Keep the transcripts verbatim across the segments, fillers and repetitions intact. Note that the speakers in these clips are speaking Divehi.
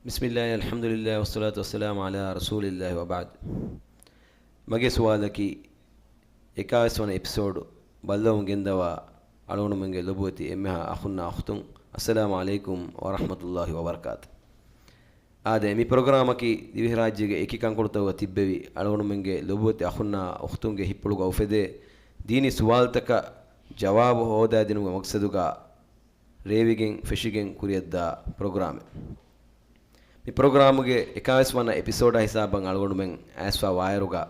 بسم الله، الحمد لله، والصلاة والسلام على رسول الله، وبعد. މަގޭ ސުވާލަކީ، އެކާވީސް ވަނަ އެޕިސޯޑު ބައްލަވަމުން ގެންދަވާ އަޅުގަނޑުމެންގެ ލޮބުވެތި އެންމެހާ އަޚުންނާ އުޚްތުން، އައްސަލާމު ޢަލައިކުމް ވަރަޙްމަތުﷲި ވަބަރަކާތު. އާދެ، މި ޕްރޮގްރާމަކީ ދިވެހިރާއްޖޭގެ އެކި ކަންކޮޅުތަކުގަ ތިއްބެވި އަޅުގަނޑުމެންގެ ލޮބުވެތި އަޚުންނާ އުޚްތުންގެ ހިތްޕުޅުގަ އުފެދޭ ދީނީ ސުވާލުތަކަށް ޖަވާބު ހޯދާދިނުމުގެ މަޤްޞަދުގަ ރޭވިގެން ފެށިގެން ކުރިއަށްދާ ޕްރޮގްރާމެއް. މި ޕްރޮގްރާމުގެ އެކާވީސް ވަނަ އެޕިސޯޑާ ހިސާބަށް އަޅުގަނޑުމެން އައިސްފަ ވާއިރުގަ،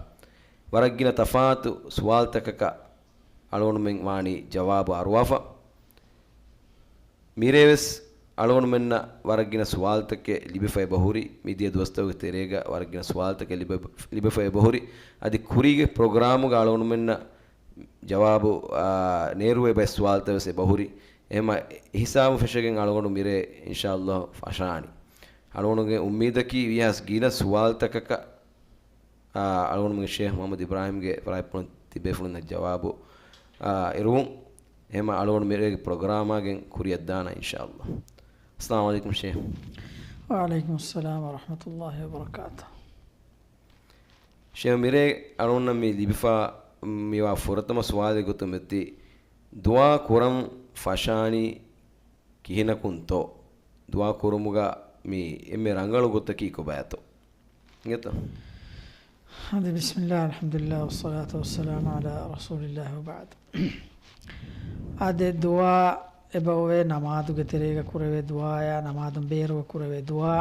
ވަރަށްގިނަ ތަފާތު ސުވާލުތަކަކަށް އަޅުގަނޑުމެން ވާނީ ޖަވާބު އަރުވާފަ. މިރޭވެސް އަޅުގަނޑުމެންނަށް ވަރަށްގިނަ ސުވާލުތަކެއް ލިބިފަ އެބަހުރި، މިދިޔަ ދުވަސްތަކުގެ ތެރޭގަ ވަރަށްގިނަ ސުވާލުތަކެއް ލިބެ، ލިބިފަ އެބަހުރި. އަދި ކުރީގެ ޕްރޮގްރާމުގަ އަޅުގަނޑުމެންނަށް ޖަވާބު، އާ، ނޭރުވޭ ބައެއް ސުވާލުތައް ވެސް އެބަހުރި. އެހެމަ އެހިސާބުން ފެށިގެން އަޅުގަނޑު މިރޭ އިންޝާﷲ ފަށާނީ. އަޅުގަނޑުގެ އުއްމީދަކީ ވީހާވެސް ގިނަ ސުވާލުތަކަކަށް، އާ، އަޅުގަނޑުމެން ޝޭޚް މުޙައްމަދު އިބްރާހީމްގެ ފަރާތްޕުޅުން ތިބޭފުޅުންނަށް ޖަވާބު، އާ، އެރުވުން. އެހެމަ އަޅުގަނޑު މިރޭގެ ޕްރޮގްރާމާގެން ކުރިއަށްދާނަން އިންޝާﷲ. އައްސަލާމު ޢަލައިކުމް ޝޭޚް. ވަޢަލައިކުމުއްސަލާމް ވަރަޙްމަތުﷲި ވަބަރަކާތު. ޝޭޚް މިރޭ އަޅުގަނޑަށް މި ލިބިފަ މިވާ ފުރަތަމަ ސުވާލެއް ގޮތުން މިއޮތީ، ދުޢާ ކުރަން ފަށާނީ ކިހިނަކުންތޯ؟ ދުޢާ ކުރުމުގަ މި އެންމެ ރަނގަޅު ގޮތަކީ ކޮބާތޯ؟ އިނގޭތޯ؟ އަދި، بسم الله، الحمد لله، والصلاة والسلام على رسول الله، وبعد. އާދެ، ދުޢާ އެބައޮވޭ ނަމާދުގެ ތެރޭގަ ކުރެވޭ ދުޢާއާ، ނަމާދުން ބޭރުގަ ކުރެވޭ ދުޢާ.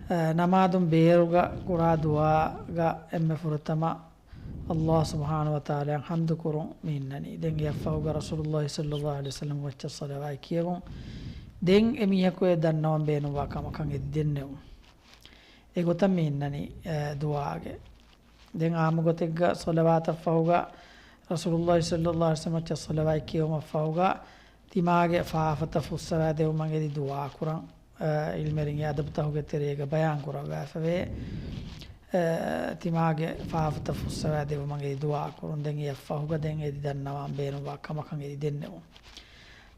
އަ، ނަމާދުން ބޭރުގަ ކުރާ ދުޢާގަ އެންމެ ފުރަތަމަ ﷲ ސުބްޙާނަހޫ ވަތަޢާލާއަށް ޙަމްދު ކުރުން މި އިންނަނީ. ދެން އެއަށްފަހުގަ ރަސޫލުﷲ ޞައްލަﷲު ޢަލައިހި ވަސައްލަމް މައްޗަށް ޞަލަވާތް ކިޔެވުން. ދެން އެ މީހަކު އެ ދަންނަވަން ބޭނުންވާ ކަމަކަށް އެދި ދެންނެވުން. އެގޮތަށް މި އިންނަނީ، އެ، ދުޢާގެ. ދެން ޢާއްމު ގޮތެއްގަ ޞަލަވާތަށް ފަހުގަ، ރަސޫލުﷲ ޞައްލަﷲު ޢަލައިހި ވަސައްލަމް މައްޗަށް ޞަލަވާތް ކިޔެވުމަށްފަހުގަ، ތިމާގެ ފާފަތައް ފުއްސަވާ ދެވުމަށް އެދި ދުޢާ ކުރަން، އަ، ޢިލްމެރިންގެ އަދަބުތަކުގެ ތެރޭގަ ބަޔާން ކުރައްވާފަވޭ. އަ، ތިމާގެ ފާފަތައް ފުއްސަވާ ދެވުމަށް އެދި ދުޢާ ކުރުން. ދެން އެއަށްފަހުގަ ދެން އެދި ދަންނަވާން ބޭނުންވާ ކަމަކަށް އެދި ދެންނެވުން.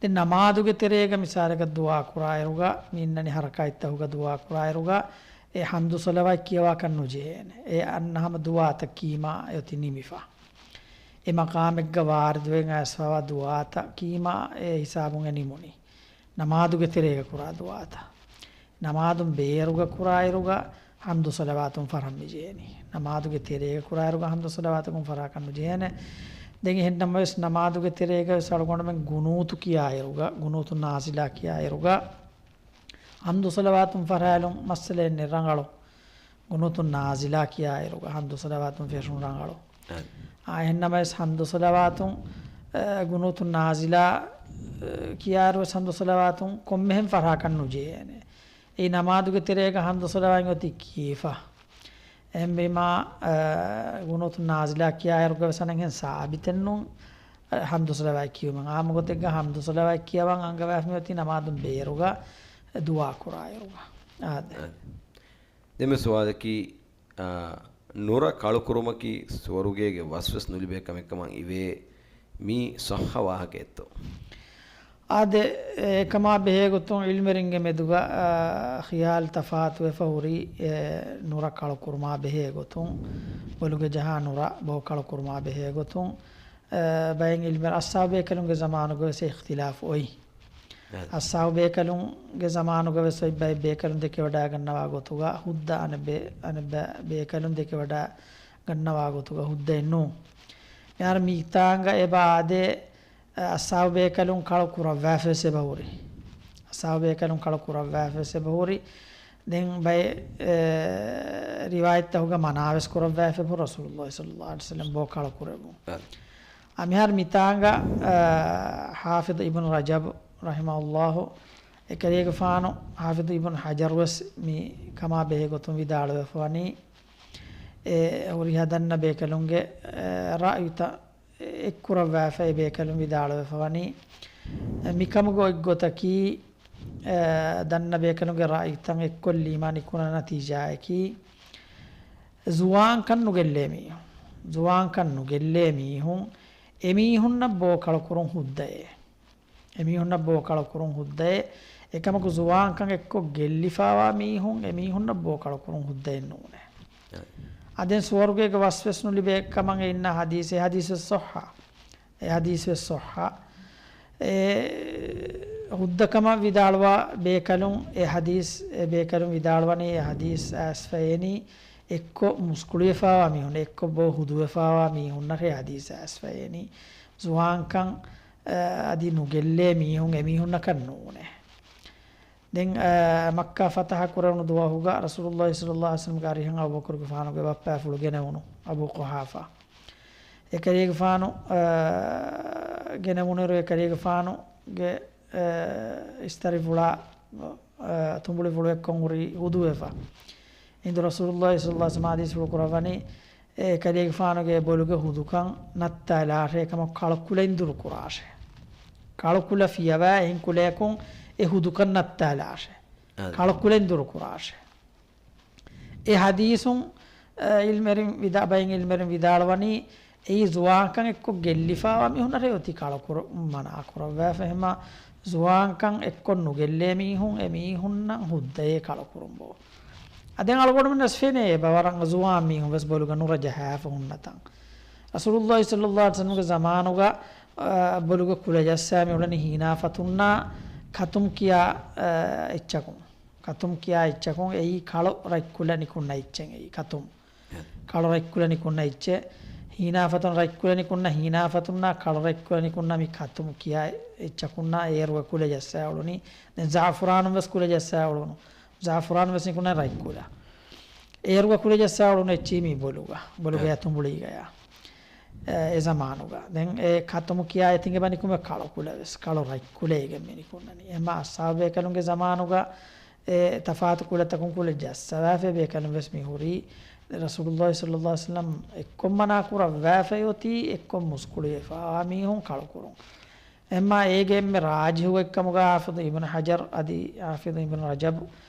ދެން ނަމާދުގެ ތެރޭގަ މިސާލަކަށް ދުޢާ ކުރާއިރުގަ، މި އިންނަނީ ޙަރަކާތްތަކުގަ ދުޢާ ކުރާއިރުގަ، އެ ޙަމްދު ޞަލަވާތް ކިޔަވާކަށް ނުޖެހޭނެ. އެ އަންނަ ހަމަ ދުޢާތައް ކީމާ އެއޮތީ ނިމިފަ. އެ މަޤާމެއްގަ ވާރިދުވެގެން އައިސްފަވާ ދުޢާތައް ކީމާ އެ ހިސާބުން އެ ނިމުނީ. ނަމާދުގެ ތެރޭގަ ކުރާ ދުޢާތައް. ނަމާދުން ބޭރުގަ ކުރާއިރުގަ ޙަމްދު ޞަލަވާތުން ފަށަން މި ޖެހޭނީ. ނަމާދުގެ ތެރޭގަ ކުރާއިރުގަ ޙަމްދު ޞަލަވާތަކުން ފަށާކަށް ނުޖެހޭނެ. ދެން އެހެންނަމަވެސް ނަމާދުގެ ތެރޭގަވެސް އަޅުގަނޑުމެން ޤުނޫތު ކިޔާއިރުގަ، ޤުނޫތު ނާޒިލާ ކިޔާއިރުގަ، ޙަމްދު ޞަލަވާތުން ފަށާލުން މައްސަލައެއް ނެތް، ރަނގަޅު. ޤުނޫތު ނާޒިލާ ކިޔާއިރުގަ ޙަމްދު ޞަލަވާތުން ފެށުން ރަނގަޅު. އާ، އެހެންނަމަވެސް ޙަމްދު ޞަލަވާތުން، އަ، ޤުނޫތު ނާޒިލާ، އަ، ކިޔާއިރުވެސް ޙަމްދު ޞަލަވާތުން ކޮންމެހެން ފަށާކަށް ނުޖެހޭނެ. އެއީ ނަމާދުގެ ތެރޭގަ ޙަމްދު ޞަލަވާތް އޮތީ ކީފަ. އެހެންވީމާ، އަ، ޤުނޫތު ނާޒިލާ ކިޔާއިރުގަވެސް އަނެއްހެން ސާބިތެއް ނޫން، އަ، ޙަމްދު ޞަލަވާތް ކިޔުމެއް. ޢާއްމު ގޮތެއްގަ ޙަމްދު ޞަލަވާތް ކިޔަވަން އަންގަވާފަ މިއޮތީ ނަމާދުން ބޭރުގަ ދުޢާ ކުރާއިރުގަ. އާދެ. ދެން ސުވާލަކީ، އާ، ނުރަ ކަޅުކުރުމަކީ ސުވަރުގޭގެ ވަސްވެސް ނުލިބޭ ކަމެއްކަމަށް އިވޭ، މީ ޞައްޙަ ވާހަކައެއްތޯ؟ އާދެ، އެކަމާ ބެހޭގޮތުން ޢިލްމެރިންގެ މެދުގަ، އާ، ޚިޔާލު ތަފާތުވެފަ ހުރީ، އެ، ނުރަ ކަޅުކުރުމާ ބެހޭގޮތުން، ބޮލުގެ ޖަހާ ނުރަ ބޯ ކަޅުކުރުމާ ބެހޭގޮތުން، އާ، ބައެއް ޢިލްމެރިން އަޞްޙާބު ބޭކަލުންގެ ޒަމާނުގަވެސް އިޚްތިލާފު އޮތް. އައް. އަޞްޙާބު ބޭކަލުންގެ ޒަމާނުގަވެސް އޮތް ބައެއް ބޭކަލުން ދެކެވަޑައިގަންނަވާ ގޮތުގަ ހުއްދަ އަނެއް ބޭ-، އަނެއް ބައި ބޭކަލުން ދެކެވަޑައިގަންނަވާ ގޮތުގަ ހުއްދައެއް ނޫން. މިހާރު މިތާނގަ އެބަ އާދޭ، އަޞްޙާބު ބޭކަލުން ކަޅު ކުރައްވާފަވެސް އެބަ ހުރި. އަޞްޙާބު ބޭކަލުން ކަޅު ކުރައްވާފަވެސް އެބަ ހުރި. ދެން ބައެއް، އެ، ރިވާޔަތްތަކުގަ މަނާވެސް ކުރައްވާފަ ހުރި ރަސޫލުﷲ ޞައްލަﷲު ޢަލައިހި ވަސައްލަމް ބޯ ކަޅު ކުރެއްވުން. އަ. އަ، މިހާރު މިތާނގަ، އަ، ޙާފިޡު އިބްނު ރަޖަބު ރަޙިމަހުﷲ، އެކަލޭގެފާނު ޙާފިޡު އިބްނު ޙަޖަރުވެސް މި ކަމާ ބެހޭ ގޮތުން ވިދާޅުވެފަ ވަނީ، އެ ހުރިހާ ދަންނަ ބޭކަލުންގެ، އެ، ރައުޔުތައް އެއްކުރައްވާފަ އެ ބޭކަލުން ވިދާޅުވެފަ ވަނީ، އެ، މިކަމުގެ އޮތްގޮތަކީ، އެ، ދަންނަ ބޭކަލުންގެ ރައުޔުތައް އެއްކޮށްލީމާ ނިކުންނަ ނަތީޖާއަކީ، ޒުވާންކަން ނުގެއްލޭ މީހުން، ޒުވާންކަން ނުގެއްލޭ މީހުން، އެމީހުންނަށް ބޯ ކަޅުކުރުން ހުއްދައޭ. އެމީހުންނަށް ބޯ ކަޅުކުރުން ހުއްދައޭ. އެކަމަކު ޒުވާންކަން އެއްކޮށް ގެއްލިފާވާ މީހުން އެ މީހުންނަށް ބޯ ކަޅުކުރުން ހުއްދައެއް ނޫނޭ. އަދެން ސުވަރުގޭގެ ވަސްވެސް ނުލިބޭ ކަމަށް އެ އިންނަ ޙަދީޘް، އެ ޙަދީޘް ވެސް ޞައްޙަ. އެ ޙަދީޘް ވެސް ޞައްޙަ. އެ ހުއްދަކަމަށް ވިދާޅުވާ ބޭކަލުން އެ ޙަދީޘް، އެ ބޭކަލުން ވިދާޅުވަނީ އެ ޙަދީޘް އައިސްފައިވަނީ އެއްކޮށް މުސްކުޅިވެފާވާ މީހުން، އެއްކޮށް ބޯ ހުދުވެފާވާ މީހުންނަށޭ ޙަދީޘް އައިސްފައިވަނީ. ޒުވާންކަން، އަ، އަދި ނުގެއްލޭ މީހުން އެމީހުންނަކަށް ނޫނޭ. ދެން، އަ، މައްކާ ފަތަޙަ ކުރެވުނު ދުވަހުގަ ރަސޫލުﷲ ޞައްލަﷲ ޢަލައިހި ވަސައްލަމްގެ އަރިހަށް އަބޫބަކުރުގެފާނުގެ ބައްޕައާފުޅު ގެނެވުނު އަބޫ ޤުޙާފާ. އެކަލޭގެފާނު، އަ، ގެނެވުނުއިރު އެކަލޭގެފާނުގެ، އަ، އިސްތަށިފުޅާ، އަ، ތުނބުޅިފުޅު އެއްކޮށް ހުރީ ހުދުވެފަ. އިނދު ރަސޫލުﷲ ޞައްލަﷲ ޢަލައިހި ވަސައްލަމް ޙަދީޘްފުޅު ކުރައްވަނީ، އެ ކަލޭގެފާނުގެ ބޮލުގެ ހުދުކަން ނައްތާލާށޭ، އެކަމަކު ކަޅުކުލައިން ދުރުކުރާށޭ. ކަޅުކުލަ ފިޔަވާ އެހެން ކުލަޔަކުން އެ ހުދުކަން ނައްތާލާށޭ. އާދެ. ކަޅުކުލައިން ދުރުކުރާށޭ. އެ ޙަދީޘުން، އަ، ޢިލްމުވެރިން ވިދާ-، ބައެއް ޢިލްމުވެރިން ވިދާޅުވަނީ، އެއީ ޒުވާންކަން އެއްކޮށް ގެއްލިފާވާ މީހުންނަށޭ އޮތީ ކަޅުކުރު-، މަނާ ކުރައްވާފަ. އެހެންމާ ޒުވާންކަން އެއްކޮށް ނުގެއްލޭ މީހުން އެ މީހުންނަށް ހުއްދައޭ ކަޅުކުރުން ބޯ. އަ، ދެން އަޅުގަނޑުމެންނަށް ފެނޭ އެބަ ވަރަށް ޒުވާން މީހުން ވެސް ބޮލުގަ ނުރަޖަހާފަ ހުންނަތަން. ރަސޫލުﷲ ޞައްލަﷲ ޢަލައިހި ވަސައްލަމްގެ ޒަމާނުގަ، އަ، ބޮލުގަ ކުލަ ޖައްސާ މި އުޅެނީ ހީނާ ފަތުންނާ ކަތުމް ކިޔާ، އަ، އެއްޗަކުން. ކަތުމް ކިޔާ އެއްޗަކުން އެއީ ކަޅު ރަތްކުލަ ނިކުންނަ އެއްޗެއް އެއީ ކަތުމް. އެ. ކަޅު ރަތްކުލަ ނިކުންނަ އެއްޗެއް. ހީނާ ފަތުން ރަތްކުލަ ނިކުންނަ، ހީނާ ފަތުންނާ ކަޅު ރަތްކުލަ ނިކުންނަ މި ކަތުމް ކިޔާ އެއްޗަކުންނާ އޭރުގަ ކުލަ ޖައްސާ އުޅުނީ. ދެން ޒަޢަފުރާނުން ވެސް ކުލަ ޖައްސާ އުޅުނު. ޒަޢަފުރާން ވެސް ނިކުންނަ ރަތްކުލަ. އޭރުގަ ކުލަ ޖައްސާ އުޅުނު އެއްޗީ މި ބޮލުގަ. ބޮލުގަ އެ. ތުނބުޅީގަޔާ. އެ، އެ ޒަމާނުގަ. ދެން އެ ކަތުމް ކިޔާ އެތިނގެ ބަނިކުމެ ކަޅު ކުލަ ވެސް، ކަޅު ރަތްކުލައިގެން މި ނިކުންނަނީ. އެމާ އަޞްޙާބު ބޭކަލުންގެ ޒަމާނުގަ އެ ތަފާތު ކުލަތަކުން ކުލަ ޖައްސަވާފަ ބޭކަލުން ވެސް މި ހުރީ. ރަސޫލުﷲ ޞައްލަﷲ ޢަލައިހި ވަސައްލަމް އެއްކޮށް މަނާ ކުރައްވާފައި އޮތީ އެއްކޮށް މުސްކުޅިވެފާވާ މީހުން ކަޅުކުރުން. އެހެންމާ އޭގެ އެންމެ ރާޖިޙު ގޮތްކަމުގަ ޙާފިޡު އިބްނު ޙަޖަރު އަދި ޙާފިޡު އިބްނު ރަޖަބު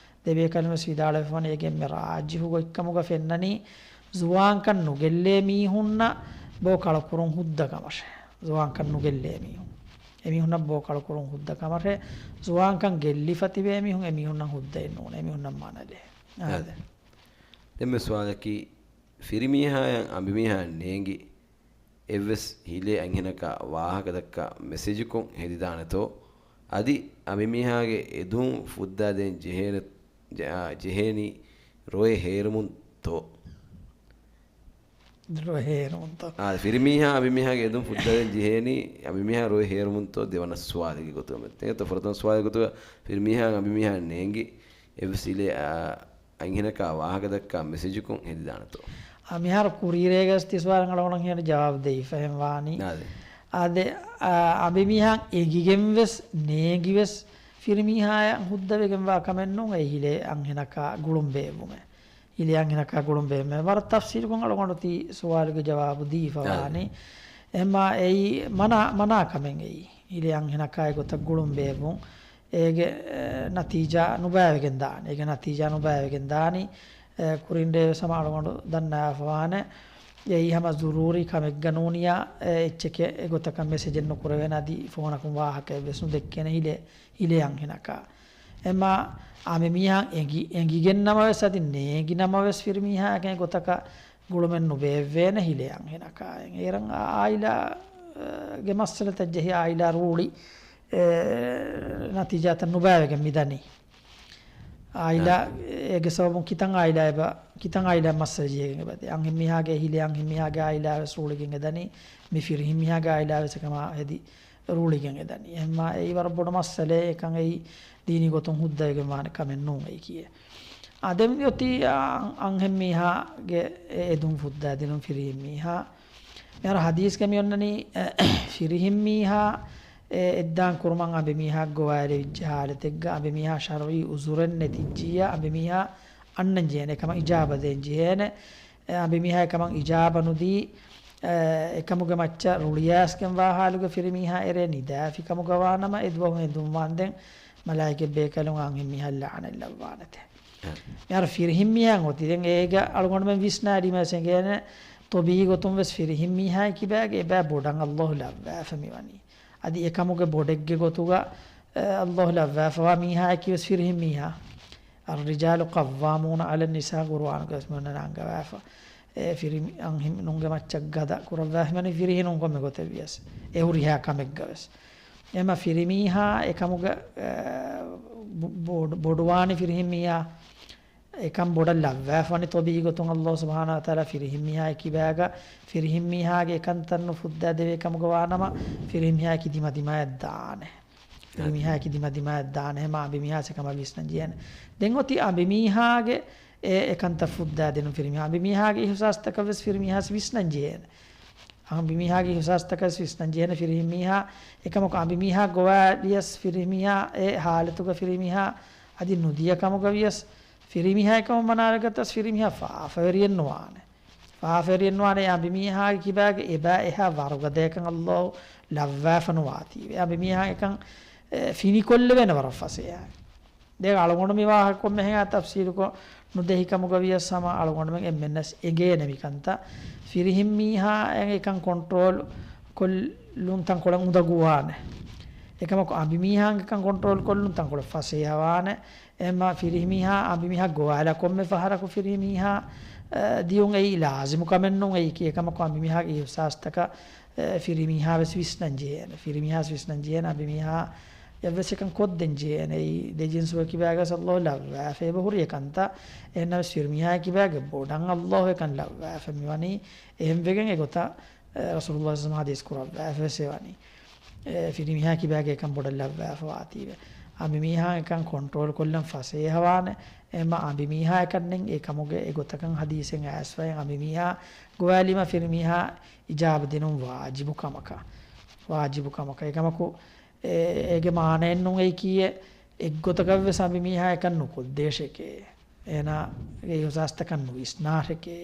ދެބޭކަލުން ވެސް ވިދާޅުވެފަވަނީ އޭގެ އެންމެ ރާޖިޙު ގޮތްކަމުގަ ފެންނަނީ ޒުވާންކަން ނުގެއްލޭ މީހުންނަށް ބޯ ކަޅުކުރުން ހުއްދަ ކަމަށޭ. ޒުވާންކަން ނުގެއްލޭ މީހުން. އެމީހުންނަށް ބޯ ކަޅުކުރުން ހުއްދަ ކަމަށޭ. ޒުވާންކަން ގެއްލިފަ ތިބޭ މީހުން އެމީހުންނަށް ހުއްދައެއް ނޫނޭ. އެމީހުންނަށް މާނަލޭ. އާދެ. ދެންމެ ސުވާލަކީ، ފިރިމީހާޔަށް އަނބިމީހާ ނޭނގި އެއްވެސް ހިލޭ އަންހެނަކާ ވާހަކަދައްކާ މެސެޖުކޮށް ހެދިދާނެތޯ؟ އަދި އަނބިމީހާގެ އެދުން ފުއްދާދޭން ޖެހޭނެ-، ޖެ-، އާ، ޖެހޭނީ ރޮއެ ހޭރުމުންތޯ؟ ރޮއެ ހޭރުމުންތޯ؟ އާ، ފިރިމީހާ އަނބިމީހާގެ އެދުން ފުއްދާދޭން ޖެހޭނީ އަނބިމީހާ ރޮއެ ހޭރުމުންތޯ ދެވަނަ ސުވާލެއްގެ ގޮތުގަ. މެ-، ތެނގެތޯ ފުރަތަމަ ސުވާލެއްގެ ގޮތުގަ ފިރިމީހާ އަނބިމީހާ ނޭނގި އެއްވެސް ހިލޭ، އާ، އަންހެނަކާ ވާހަކަދައްކާ މެސެޖުކުން ހެދިދާނެތޯ؟ އާ، މިހާރު ކުރީރޭގަސް ތި ސުވާލަށް އަޅުގަނޑު ހިޔަނި ޖަވާބު ދެވިފަ އެހެން ވާނީ. އާދެ. އާދެ، އާ، އަނބިމީހާ އެނގިގެން ވެސް، ނޭނގި ވެސް ފިރިމީހާޔަށް ހުއްދަވެގެން ވާ ކަމެއް ނޫން އެ ހިލޭ އަންހެނަކާ ގުޅުން ބޭއްވުމެއް. ހިލޭ އަންހެނަކާ ގުޅުން ބޭއްވުމެއް. ވަރަށް ތަފްސީލުކޮށް އަޅުގަނޑު ތި ސުވާލުގެ ޖަވާބު ދީފަ އާދެ. ވާނީ. އެހެންމާ އެއީ މަނާ، މަނާ ކަމެއް އެއީ. ހިލޭ އަންހެނަކާ އެގޮތަށް ގުޅުން ބޭއްވުން. އޭގެ، އެ، ނަތީޖާ ނުބައިވެގެން ދާނެ. އޭގެ ނަތީޖާ ނުބައިވެގެން ދާނީ. އެ، ކުރިން ރޭވެސް ހަމަ އަޅުގަނޑު ދަންނަވާފަވާނެ. އެއީ ހަމަ ޒުރޫރީ ކަމެއްގަ ނޫނިޔާ، އެ، އެއްޗެކޭ އެގޮތަކަށް މެސެޖެއް ނުކުރެވޭނެ އަދި ފޯނަކުން ވާހަކައެއްވެސް ނުދެއްކޭނެ ހިލޭ، ހިލޭ އަންހެނަކާ. އެމާ އަނބިމީހާ އެނގި، އެނގިގެން ނަމަވެސް އަދި ނޭނގި ނަމަވެސް ފިރިމީހާއަކަށް އެގޮތަކަށް ގުޅުމެއް ނުބޭއްވޭނެ ހިލޭ އަންހެނަކާއެއް. އޭރަށް އާ-، އާއިލާ، އެ، ގެ މައްސަލަތައް ޖެހި އާއިލާ ރޫޅި، އެ، ނަތީޖާތައް ނުބައިވެގެން މިދަނީ. އާއިލާ، އާ. އޭގެ ސަބަބުން ކިތަން އާއިލާ އެބަ، ކިތަން އާއިލާ މައްސަލަ ޖެހިގެން އެބަދޭ. އަންހެންމީހާގެ ހިލޭ އަންހެންމީހާގެ އާއިލާ ވެސް ރޫޅިގެން އެދަނީ. މި ފިރިހެން މީހާގެ އާއިލާ ވެސް އެކަމާ ހެދި ރޫޅިގެން އެދަނީ. އެހެންމާ އެއީ ވަރަށް ބޮޑު މައްސަލައެއް. އެކަން އެއީ ދީނީ ގޮތުން ހުއްދަވެގެން ވާނެ ކަމެއް ނޫން އެއީ ކިޔޭ. އާ، ދެން އޮތީ އަން-، އަންހެންމީހާގެ އެ-، އެދުން ފުއްދާދިނުން ފިރިހެންމީހާ. މިހާރު ހަދީސްގަ މި އޮންނަނީ، އެ، ފިރިހެންމީހާ އެ-، އެއްދާން ކުރުމަށް އަނބިމީހާ ގޮވާލެވިއްޖެ ހާލަތެއްގަ އަނބިމީހާ ޝަރުޢީ ޢުޛުރެއް ނެތިއްޖިއްޔާ އަނބިމީހާ އަންނަން ޖެހޭނެ އެކަމަށް އިޖާބަ ދޭން ޖެހޭނެ. އެ، އަނބިމީހާ އެކަމަށް އިޖާބަ ނުދީ، އެ، އެކަމުގެ މައްޗަށް ރުޅިއައިސްގެންވާ ހާލުގަ ފިރިމީހާ އެރޭ ނިދާފި ކަމުގަ ވާނަމަ އެ ދުވަހު ހެނދުންވާންދެން މަލާއިކަތް ބޭކަލުން އަންހެންމީހާ ލަޢުނަތް ލައްވާނެތެ. އެ. މިހާރު ފިރިހެންމީހާ އޮތީ ދެން އޭގަ އަޅުގަނޑުމެން ވިސްނާލީމަ ވެސް އެނގޭނެ ޠަބީޢީ ގޮތުން ވެސް ފިރިހެންމީހާ ކިބާގެ އެބަ ބޮޑަށް ﷲ ލައްވާފަ މިވަނީ. އަދި އެކަމުގެ ބޮޑެއްގެ ގޮތުގަ، އެ، ﷲ ލައްވާފަވާ މީހާއަކީވެސް ފިރިހެން މީހާ. الرجال قوامون على النساء ޤުރުއާނުގަވެސް މި އޮންނަން އަންގަވާފަ. އެ، ފިރިމި-، އަންހެނުންގެ މައްޗަށް ގަދަ ކުރައްވާފަ މިވަނީ ފިރިހެނުން ކޮންމެ ގޮތެއްވިޔަސް. އެ ހުރިހާ ކަމެއްގަވެސް. އެމަ ފިރިމީހާ އެކަމުގަ، އެ، ބޮ-، ބޮޑު-، ބޮޑުވާނެ ފިރިހެން މީހާ. އެކަން ބޮޑަށް ލައްވާފަ ވަނީ ޠަބީޢީ ގޮތުން ﷲ ސުބްޙާނަހޫ ވަތަޢާލާ ފިރިހެން މީހާ ކިބާގަ، ފިރިހެން މީހާގެ އެކަންތައް ނުފުއްދާ ދެވޭ ކަމުގަ ވާނަމަ، ފިރިހެން މީހާ ކިދި މަދިމާޔަށް ދާނެ. ފިރިމީހާ ކިދި މަދިމާޔަށް ދާނެ. ހަމަ އަނބިމީހާސް އެކަމަށް ވިސްނަން ޖެހޭނެ. ދެން އޮތީ އަނބިމީހާގެ އެ، އެކަންތައް ފުއްދާ ދިނުން ފިރިމީހާ. އަނބިމީހާގެ އިހުސާސްތަކަށް ވެސް ފިރިމީހާސް ވިސްނަން ޖެހޭނެ. އަނބިމީހާގެ އިހުސާސްތަކަށް ވިސްނަން ޖެހޭނެ ފިރިހެން މީހާ. އެކަމަކު އަނބިމީހާ ގޮވާލިޔަސް ފިރިމީހާ އެ ހާލަތުގަ ފިރިމީހާ އަދި ނުދިޔަ ކަމުގަ ވިޔަސް ފިރިމީހާ އެކަމަށް މަނާވެގަތަސް ފިރިމީހާ ފާފަވެރިއެއް ނުވާނެ. ފާފަވެރިއެއް ނުވާނެ އެ އަނބިމީހާގެ ކިބާގެ އެބަ އެހާ ވަރުގަދަޔަކަން ﷲ ލައްވާފަ ނުވާތީވެ. އަނބިމީހާ އެކަން، އެ، ފިނިކޮށްލެވޭނެ ވަރަށް ފަސޭހައި. ދެން އަޅުގަނޑު މި ވާހަކަ ކޮންމެހެން ތަފްސީލުކޮށް ނުދެހި ކަމުގަ ވިޔަސް ހަމަ އަޅުގަނޑުމެން އެންމެންނަސް އެނގޭނެ މިކަންތައް. ފިރިހެން މީހާ އެކަން ކޮންޓްރޯލް ކޮށްލުން ތަންކޮޅެއް އުނދަގޫވާނެ. އެކަމަކު އަނބިމީހާގެ ކަން ކޮންޓްރޯލް ކޮށްލުން ތަންކޮޅެއް ފަސޭހަވާނެ. އެމަ ފިރިހެން މީހާ އަނބިމީހާ ގޮވާލާ ކޮންމެ ފަހަރަކު ފިރިހެން މީހާ، އެ، ދިޔުން އެއީ ލާޒިމު ކަމެއް ނޫން އެއީކީ. އެކަމަކު އަނބިމީހާގެ އިހުސާސްތަކަށް އެ، ފިރިމީހާވެސް ވިސްނަން ޖެހޭނެ. ފިރިމީހާވެސް ވިސްނަން ޖެހޭނެ އަނބިމީހާޔަށްވެސް އެކަން ކޮށްދޭން ޖެހޭނެ. އެއީ ދެ ޖިންސުގެ ކިބާގަސް ﷲ ލައްވާފަ އެބަހުރި އެކަންތައް. އެހެންނަމަވެސް ފިރިމީހާ ކިބާގެ ބޮޑަށް ﷲ އެކަން ލައްވާފަ މިވަނީ. އެހެންވެގެން އެގޮތަށް، އެ، ރަސޫލުﷲ ޞައްލަﷲު ޢަލައިހި ވަސައްލަމަ ޙަދީޘް ކުރައްވާފަވެސް އެވަނީ. އެ، ފިރިމީހާ ކިބާގެ އެކަން ބޮޑަށް ލައްވާފަ ވާތީވެ. އަނބިމީހާ އެކަން ކޮންޓްރޯލް ކޮށްލަން ފަސޭހަވާނެ. އެމަ އަނބިމީހާ އެކަންނެން އެ ކަމުގެ އެގޮތަކަށް ޙަދީޘެއް އައިސްފައި އަނބިމީހާ ގޮވާލީމަ ފިރިމީހާ އިޖާބަ ދިނުން ވާޖިބު ކަމަކަށް. ވާޖިބު ކަމަކަށް. އެކަމަކު، އެ، އޭގެ މާނައެއް ނޫން އެއީކީއެއް އެއްގޮތަކަށްވެސް އަނބިމީހާ އެކަން ނުކޮށްދޭށެކޭ. އޭނާގެ އިހުސާސްތަކަށް ނުވިސްނާށެކޭ.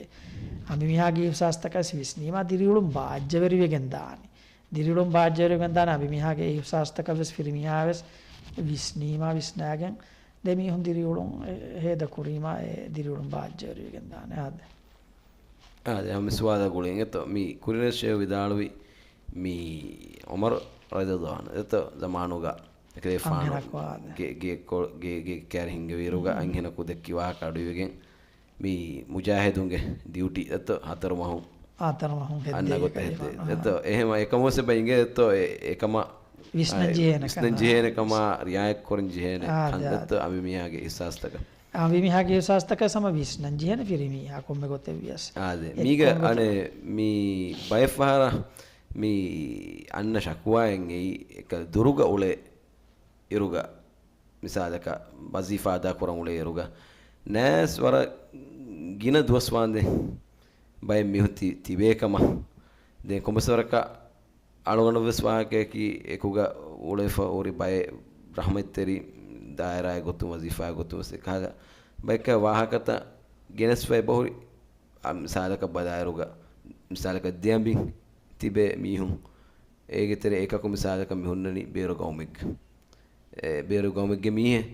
އަނބިމީހާގެ އިހުސާސްތަކަށް ވިސްނީމާ ދިރިއުޅުން ބާއްޖަވެރިވެގެން ދާނީ. ދިރިއުޅުން ބާއްޖަވެރިވެގެން ދާނީ އަނބިމީހާގެ އިހުސާސްތަކަށްވެސް ފިރިމީހާވެސް ވިސްނީމާ ވިސްނާގެން ދެ މީހުން ދިރިއުޅުން އެ، ހޭދަ ކުރީމާ އެ ދިރިއުޅުން ބާއްޖަވެރިވެގެން ދާނެ އާދެ. އާދެ، ހަމަ ސުވާލާ ގުޅިގެން އެތޯ، މި ކުރިންވެސް ޝޭޚް ވިދާޅުވި މި ޢުމަރު ރަޟިޔަﷲު ޢަންހު އެތޯ، ޒަމާނުގަ އެކަލޭފާނު އަންހެނަކު އާދެ. ގެ، ގެ، ގެ، ގެ ކައިރި ހިންގެވިއިރުގަ އަންހެނަކު ދެއްކި ވާހަކަ އަޑުއިވެގެން މި މުޖާހިދުންގެ ޑިއުޓީ އެތޯ، ހަތަރު މަހު ހަތަރު މަހުން އަންނަ ހެއްދޭ ގޮތެއް ކަލޭފާނު. އެތޯ، އެހެމަ އެކަމުވެސް އެބަ އިނގޭ އެތޯ، އެ، އެކަމަށް ވިސްނަން އެ، ޖެހޭނެ ވިސްނަން ކަން. ޖެހޭނެ ކަމާ، ރިއާޔަތް ކުރަން ޖެހޭނެ އާ، ކަން އާ. އެތޯ، އަނބިމީހާގެ އިހުސާސްތަކަށް. އަނބިމީހާގެ އިހުސާސްތަކަށް ހަމަ ވިސްނަން ޖެހޭނެ ފިރިމީހާ ކޮންމެ ގޮތެއް ވިޔަސް. އާދެ. އެ މީގެ ކޮންމެ ގޮތެއް؟ އަނެއް މި ބައެއް ފަހަރަށް މި އަންނަ ޝަކުވާއެއް އެއީ އެކަ ދުރުގަ އުޅޭ އިރުގަ، މިސާލަކަށް ވަޒީފާ އަދާ ކުރަން އުޅޭ އިރުގަ ނައިސް ވަރަށް ގިނަ ދުވަސް ވާނދެން ބައެއް މީހުން ތި-، ތިބޭ ކަމަށް. ދެން ކޮންމެސް ވަރަކަށް އަޅުގަނޑު ވެސް ވާހަކަޔަކީ އެކުގަ އުޅެފަ ހުރި ބައެއް ރަޙްމަތްތެރި ދާއިރާއެއް ގޮތުން ވަޒީފާއެއް ގޮތުން ވެސް އެކަހަލަ ބައެއްކަ ވާހަކަތައް ގެނެސްފަ އެބަހުރި. އަ، މިސާލަކަށް ބަލާއިރުގަ، މިސާލަކަށް ދެއަނބިން ތިބޭ މީހުން އޭގެ ތެރޭ އެކަކު މިސާލަކަށް މި ހުންނަނީ ބޭރު ގައުމެއްގަ. އެ، ބޭރު ގައުމެއްގެ މީހެއް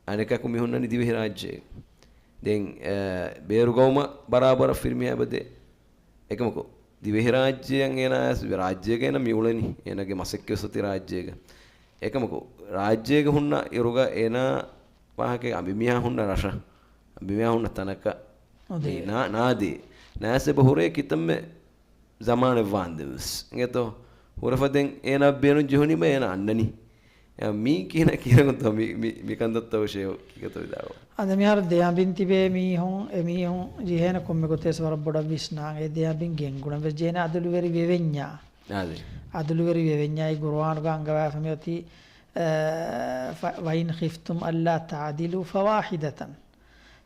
އަނެކަކު މި ހުންނަނީ ދިވެހިރާއްޖޭގަ. ދެން، އެ، ބޭރު ގައުމަށް ބަރާބަރަށް ފިރިމީހާ އެބަދޭ. އެކަމަކު، ދިވެހިރާއްޖެއަށް އޭނާ އައިސް ރާއްޖޭގަ އޭނަ މި އުޅެނީ. އޭނާގެ މަސައްކަތް ވެސް އޮތީ ރާއްޖޭގަ. އެކަމަކު، ރާއްޖޭގަ ހުންނަ އިރުގަ އޭނާ ވާހަކަ އަނބިމީހާ ހުންނަ ރަށަށް، އަނބިމީހާ ހުންނަ ތަނަކަށް އޮދޭ. މި ނާ-، ނާދޭ. ނާސް އެބަ ހުރޭ ކިތަންމެ ޒަމާނެއް ވާނދެން ވެސް. އިނގޭތޯ؟ ހުރެފަދައިން އޭނާ ބޭނުން ޖެހުނީމަ އޭނާ އަންނަނީ. އެ މީ ކިހިނެއް ކިހިނެއްތޯ މި، މި، މި ކަންތައްތައް ޝޭޚް ކިކަތޯ ވިދާޅުވާ. އަދި މިހާރު ދެއަނބިން ތިބޭ މީހުން، އެ މީހުން ޖެހޭނެ ކޮންމެ ގޮތެއް ވަރަށް ބޮޑަށް ވިސްނާން. އެ ދެއަނބިން ގެންގުޅަން ވެސް ޖެހޭނެ އަދުލުވެރި ވެވެންޏާ. އާދެ. އަދުލުވެރި ވެވެންޏާ އެ ގުރުއާނުގަ އަންގަވާފަ މިއޮތީ، އަ، ފަ-، وَإِنْ خِفْتُمْ أَلَّا تَعْدِلُوا فَوَاحِدَةً.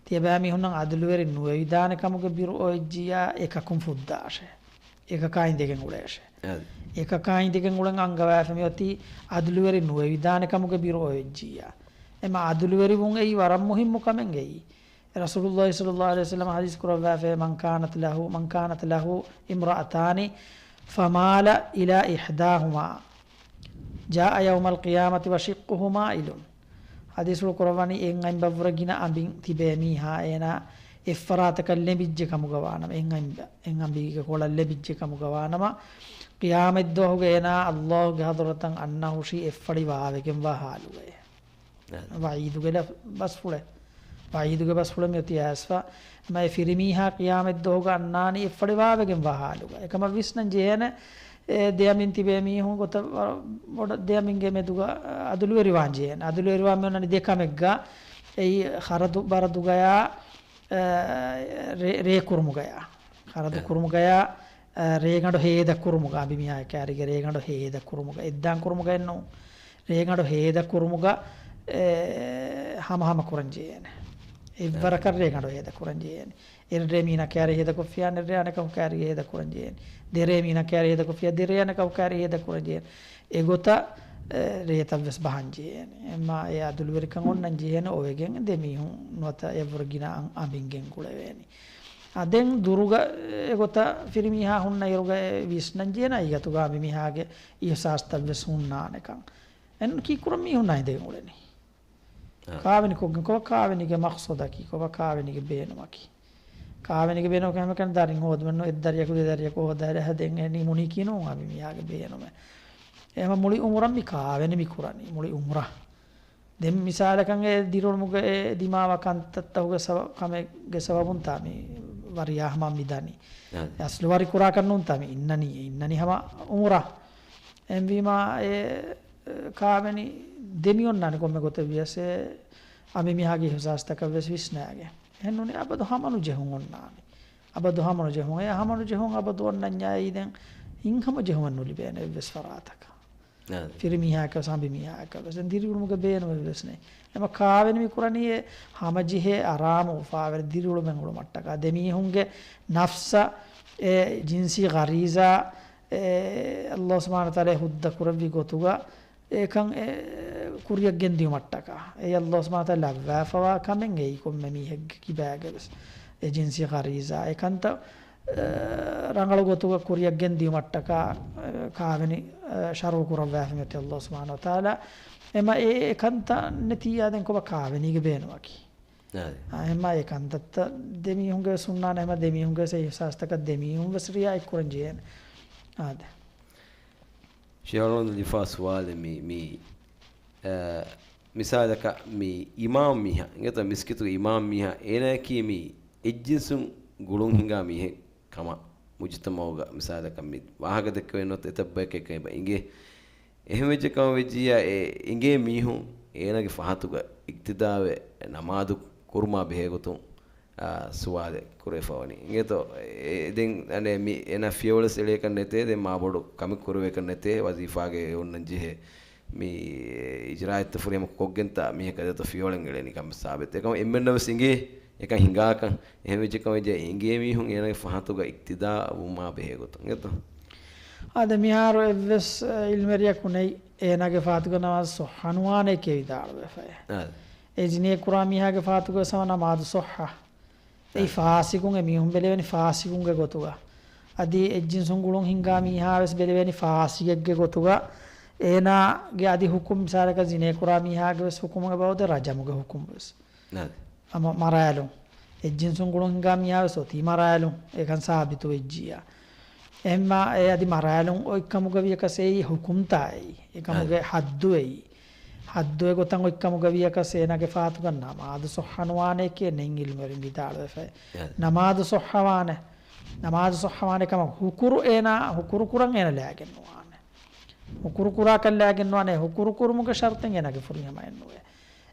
ތިޔަބައި މީހުންނަށް އަދުލުވެރި ނުވެވިދާނެ ކަމުގެ ބިރު އޮވެއްޖިއްޔާ އެކަކުން ފުއްދާށޭ. އެކަކާ އިނދެގެން އުޅޭށޭ. އަދި. އެކަކާ އިނދެގެން އުޅެން އަންގަވާފަ މިއޮތީ އަދުލުވެރި ނުވެވިދާނެ ކަމުގެ ބިރު އޮވެއްޖިއްޔާ. އެމަ އަދުލުވެރިވުން އެއީ ވަރަށް މުހިއްމު ކަމެއް އެއީ. ރަސޫލުﷲ ޞައްލަﷲު ޢަލައިހި ވަސައްލަމަ ޙަދީޘް ކުރައްވާފައި، مَنْ كَانَتْ لَهُ، مَنْ كَانَتْ لَهُ امْرَأَتَانِ فَمَالَ إِلَى إِحْدَاهُمَا جَاءَ يَوْمَ الْقِيَامَةِ وَشِقُّهُ مَائِلٌ. ޙަދީޘްފުޅު ކުރައްވަނީ އެއް އަނބަށްވުރެ ގިނަ އަނބިން ތިބޭ މީހާ އޭނާ އެއްފަރާތަކަށް ލެނބިއްޖެ ކަމުގަ ވާނަމަ، އެއް އަނބި-، އެއް އަނބީގެ ކޮޅަށް ލެނބިއްޖެ ކަމުގަ ވާނަމަ، ޤިޔާމަތްދުވަހުގަ އޭނާ ﷲގެ ޙަޟްރަތަށް އަންނަ ހުށީ އެއްފަޅި ވާވެގެންވާ ޙާލުގައޭ. އާދެ. ވަޢީދުގެ ލަފް-، ބަސްފުޅެއް. ވަޢީދުގެ ބަސްފުޅެއް މިއޮތީ އައިސްފަ. މައި ފިރިމީހާ ޤިޔާމަތްދުވަހުގަ އަންނާނީ އެއްފަޅި ވާވެގެންވާ ޙާލުގަ. އެކަމަށް ވިސްނަން ޖެހޭނެ، އެ ދެއަމިން ތިބޭ މީހުން ގޮތަށް ވަ-، ބޮޑަށް ދެއަމިންގެ މެދުގަ އަދުލުވެރިވާން ޖެހޭނެ. އަދުލުވެރިވާން މި އޮންނަނީ ދެ ކަމެއްގަ. އެއީ ޚަރަދު ބަރަދުގަޔާ، އެ، ރޭ-، ރޭ ކުރުމުގަޔާ. ޚަރަދު އެ. ކުރުމުގަޔާ، އެ، ރޭގަނޑު ހޭދަ ކުރުމުގަ، އަނބިމީހާ ކާރިގެ ރޭގަނޑު ހޭދަ ކުރުމުގަ، އެއްދާން ކުރުމުގައެއްނޫން. ރޭގަނޑު ހޭދަ ކުރުމުގަ، އެ، ހަމަހަމަ ކުރަން ޖެހޭނެ. އެއްވަރަކަށް އެ. ރޭގަނޑު ހޭދަ ކުރަން ޖެހޭނެ. އެއްރޭ މީނަ ކާރި ހޭދަކޮށްފިޔާ، އަނެއްރޭ އަނެކަކު ކާރި ހޭދަ ކުރަން ޖެހޭނެ. ދެރޭ މީނަ ކާރި ހޭދަކޮށްފިޔާ، ދެރޭ އަނެކަކު ކާރި ހޭދަ ކުރަން ޖެހޭނެ. އެގޮތަށް، އެ، ރޭތައްވެސް ބަހަން ޖެހޭނެ. އެމާ އެ އަދުލުވެރިކަން އޮންނަން ޖެހޭނެ އޮވެގެން ދެ މީހުން ނުވަތަ އެއްވަރު ގިނަ އަން-، އަނބިން ގެންގުޅެވޭނީ. އާ، ދެން ދުރުގަ އެގޮތަށް ފިރިމީހާ ހުންނަ އިރުގަ އެ ވިސްނަން ޖެހޭނެ އައިގަތުގަ އަނބިމީހާގެ އިޙްސާސްތައްވެސް ހުންނާނެކަން. އެން ކީއްކުރަން މީހުންނާ އިނދެގެން އުޅެނީ؟ އާ. ކާވެނި ކޮށްގެން ކޮބާ ކާވެނީގެ މަޤްޞަދަކީ؟ ކޮބާ ކާވެނީގެ ބޭނުމަކީ؟ ކާވެނީގެ ބޭނުމަކީ ހަމަކަން ދަރިން ހޯދުމެއްނު، އެއްދަރިޔަކު ދެދަރިޔަކު ހޯދާ ދެން އެ ނިމުނީކީ ނޫން އަނބިމީހާގެ ބޭނުމެއް. އެހެން މުޅި އުމުރަށް މި ކާވެނި މި ކުރަނީ، މުޅި އުމުރަށް. ދެން މިސާލަކަށް އެ ދިރިއުޅުމުގެ އެ ދިމާވާ ކަންތައްތަކުގެ ސަބަ-، ކަމެއްގެ ސަބަބުންތާ މި ވަރިޔާ ހަމަ މި ދަނީ. އާ. އަސްލު ވަރި ކުރާކަށް ނޫންތާ މި އިންނަނީ، އެ އިންނަނީ ހަމަ އުމުރަށް. އެހެންވީމާ އެ ކާވެނި ދެ މި އޮންނާނެ ކޮންމެ ގޮތެއް ވިޔަސް އެ އަނބިމީހާގެ އިޙްސާސްތަކަށް ވެސް ވިސްނާގެން. އެހެންނޫނީ އަބަދު ހަމަނުޖެހުން އޮންނާނެ. އަބަދު ހަމަނުޖެހުން. އެ ހަމަނުޖެހުން އަބަދު އޮންނަންޏާ އެއީ ދެން ހިތްހަމަޖެހުމެއް ނުލިބޭނެ އެއްވެސް ފަރާތަކަށް. އާ. ފިރިމީހާއަކަށް ވެސް އަނބިމީހާއަކަށް ވެސް. ދެން ދިރިއުޅުމުގެ ބޭނުމެއް ވެސް ނެތް. އެމަ ކާވެނި މި ކުރަނީ އެ ހަމަޖެހޭ އަރާމު އުފާވެރި ދިރިއުޅުމެއް އުޅުމަށްޓަކާ. ދެ މީހުންގެ ނަފްސަށް އެ ޖިންސީ ޣަރީޒާ އެ ﷲ ސުބްޙާނަހޫ ވަތަޢާލާ ހުއްދަ ކުރެއްވި ގޮތުގަ އެކަން އެ ކުރިޔަށް ގެންދިއުމަށްޓަކާ. އެ ﷲ ސުބްޙާނަހޫ ވަތަޢާލާ ލައްވާފަވާ ކަމެއް އެއީ ކޮންމެ މީހެއްގެ ކިބާގެ ވެސް. އެ ޖިންސީ ޣަރީޒާ އެކަންތައް އެ، ރަނގަޅު ގޮތުގަ ކުރިޔަށް ގެންދިއުމަށްޓަކާ، އެ، ކާވެނި، އެ، ޝަރުޢު ކުރައްވާފަ މިއޮތީ ﷲ ސުބްޙާނަހޫ ވަތަޢާލާ. އެމަ އެ، އެ ކަންތައް ނެތިއްޔާ ދެން ކޮބާ ކާވެނީގެ ބޭނުމަކީ؟ އާދެ. އާ، އެމަ އެ ކަންތައްތައް ދެމީހުންގެ ވެސް ހުންނާނެ، އެމަ ދެމީހުންގެ ވެސް އިޙްސާސްތަކަށް ދެމީހުން ވެސް ރިޢާޔަތް ކުރަން ޖެހޭނެ. އާދެ. ޝިޔަވަޅުން ލިފާ ސުވާލެއް މި، މި، އަ، މިސާލަކަށް މި އިމާމް މީހާ، އިނގޭތޯ މިސްކިތުގެ އިމާމް މީހާ، އޭނާއަކީ މި އެއްޖިންސުން ގުޅުން ހިނގާ މީހެއް ކަމަށް މުޖުތަމަޢުގަ މިސާލަކަށް މި ވާހަކަ ދެއްކެވެން ނުވަތަ އެތައް ބަޔަކަށް އެކަން އެބަ އިނގޭ. އެހެން ވެއްޖެ ކަމަށް ވެއްޖިއްޔާ އެ އިނގޭ މީހުން އޭނާގެ ފަހަތުގަ އިޤްތިދާވެ ނަމާދު ކުރުމާ ބެހޭ ގޮތުން އާ، ސުވާލެއް ކުރެވިފަވަނީ. އިނގޭތޯ، އެ، ދެން، އަނެ، މި އޭނާ ފިޔަވަޅެސް އެޅޭކަށް ނެތޭ، ދެން މާބޮޑު ކަމެއް ކުރެވޭކަށް ނެތޭ، ވަޒީފާގެ އޮންނަން ޖެހޭ މި އިޖްރާއަތްތައް ފުރިހަމަ ކޮށްގެންތާ މީހަކަށް ދެތޯ ފިޔަވަޅެއް އެޅެނީ ކަމެއް ސާބިތު. އެކަމަ އެންމެންނަށް ވެސް އިނގޭ، އެކަން ހިނގާކަން. އެހެން ވެއްޖެ ކަމަށް ވެއްޖެ އިނގޭ މީހުން އޭނާގެ ފަހަތުގަ އިޤްތިދާ ވުމާ ބެހޭ ގޮތުން. އިނގޭތޯ؟ އާދެ، މިހާރު އެއްވެސް، އެ، ޢިލްމުވެރިޔަކު ނެތް އޭނާގެ ފަހަތުގަ ނަމާދު ޞައްޙަ ނުވާނެކޭ ވިދާޅުވެފައި. އާދެ. އެ ޒިނޭ ކުރާ މީހާގެ ފަހަތުގަ ވެސް ހަމަ ނަމާދު ޞައްޙަ. އެއީ އަ. ފާސިޤުން، އެ މީހުން ބެލެވެނީ ފާސިޤުންގެ ގޮތުގަ. އަދި އެއްޖިންސުން ގުޅުން ހިންގާ މީހާ ވެސް ބެލެވެނީ ފާސިޤެއްގެ ގޮތުގަ. އޭނާގެ އަދި ޙުކުމް މިސާލަކަށް ޒިނޭ ކުރާ މީހާގެ ވެސް ޙުކުމު އެބައޮތޭ ރަޖަމުގެ ޙުކުމް ވެސް. އަ. ހަމަ މަރާލުން. އެއްޖިންސުން ގުޅުން ހިންގާ މީހާ ވެސް އޮތީ މަރާލުން. އެކަން ސާބިތު ވެއްޖިއްޔާ. އެހެންމާ އެ އަދި މަރާލުން އޮތްކަމުގަ ވިޔަކަސް އެއީ ޙުކުމްތާ އެއީ. އެކަމުގެ އަ. ޙައްދު އެއީ. ޙައްދު އެގޮތަށް އޮތްކަމުގަ ވިޔަކަސް އޭނާގެ ފަހަތުގަ ނަމާދު ޞައްޙަ ނުވާނެކޭ ނެތް ޢިލްމުވެރިން ވިދާޅުވެފައި. އެ. ނަމާދު ޞައްޙަވާނެ. ނަމާދު ޞައްޙަވާނެ ކަމަށް ހުކުރު އޭނާ ހުކުރު ކުރަން އޭނާ ލައިގެން ނުވާނެ. ހުކުރު ކުރާކަށް ލައިގެން ނުވާނެ. ހުކުރު ކުރުމުގެ ޝަރުޠެއް އޭނާގެ ފުރިހަމައެއް ނުވޭ.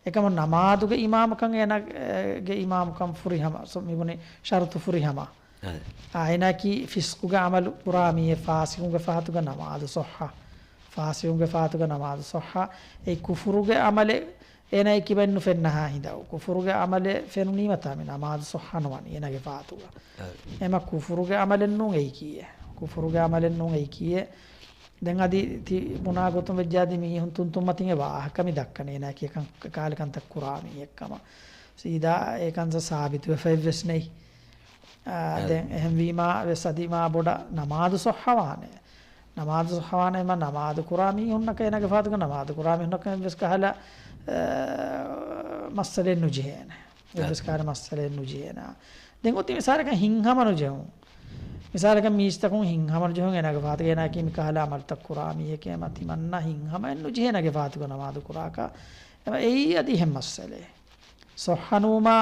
އެކަމަށް ނަމާދުގެ އިމާމުކަން އޭނާގެ އިމާމުކަން ފުރިހަމަ، ސޮ، މިބުނި ޝަރުޠު ފުރިހަމަ. އެ. އާ، އޭނާއަކީ ފިސްޤުގެ ޢަމަލު ކުރާ މީހެއް، ފާސިޤުންގެ ފަހަތުގަ ނަމާދު ޞައްޙަ. ފާސިޤުންގެ ފަހަތުގަ ނަމާދު ޞައްޙަ. އެ ކުފުރުގެ ޢަމަލެއް އޭނާ އެކިބައިން ނުފެންނަހާ ހިނދާ، ކުފުރުގެ ޢަމަލެއް ފެނުނީމަތާ މި ނަމާދު ޞައްޙަ ނުވަނީ އޭނާގެ ފަހަތުގަ. އެ. އެމަ ކުފުރުގެ ޢަމަލެއް ނޫން އެއީކީއެއް. ކުފުރުގެ ޢަމަލެއް ނޫން އެއީކީއެއް. ދެން އަދި ތި ބުނާ ގޮތުން ވެއްޖާ އަދި މީހުން ތުންތުން މަތިން އެ ވާހަކަ މި ދައްކަނީ އޭނާއަކީ އެކަން ކަ-، ކާލި ކަންތައް ކުރާ މީހެއް ކަމަށް. ސީދާ އެކަން ސާބިތުވެފައެއް ވެސް ނެތް. އާ، އެ. ދެން އެހެންވީމާ ވެސް އަދި މާ ބޮޑަށް ނަމާދު ޞައްޙަވާނެ. ނަމާދު ޞައްޙަވާނެ، އެމަ ނަމާދު ކުރާ މީހުންނަކަށް އޭނާގެ ފަހަތުގަ ނަމާދު ކުރާ މީހުންނަކަށް އެއްވެސް ކަހަލަ، އާ، މައްސަލައެއް ނުޖެހޭނެ. އެއްވެސް އާ. ކަހަލަ މައްސަލައެއް ނުޖެހޭނެ. ދެން އޮތީ މިސާލަކަށް ހިތްހަމަނުޖެހުން. މިސާލަކަށް މީސްތަކުން ހިތްހަމަނުޖެހުން އޭނާގެ ފަހަތުގަ އޭނާއަކީ މިކަހަލަ އަމަލުތައް ކުރާ މީހެކޭ އެމަ ތިމަންނަ ހިތްހަމައެއްނުޖެހޭ އޭނާގެ ފަހަތުގަ ނަމާދު ކުރާކަށް. އެމަ އެއީ އަދި އެހެން މައްސަލައެއް. ޞައްޙަނުވުމާ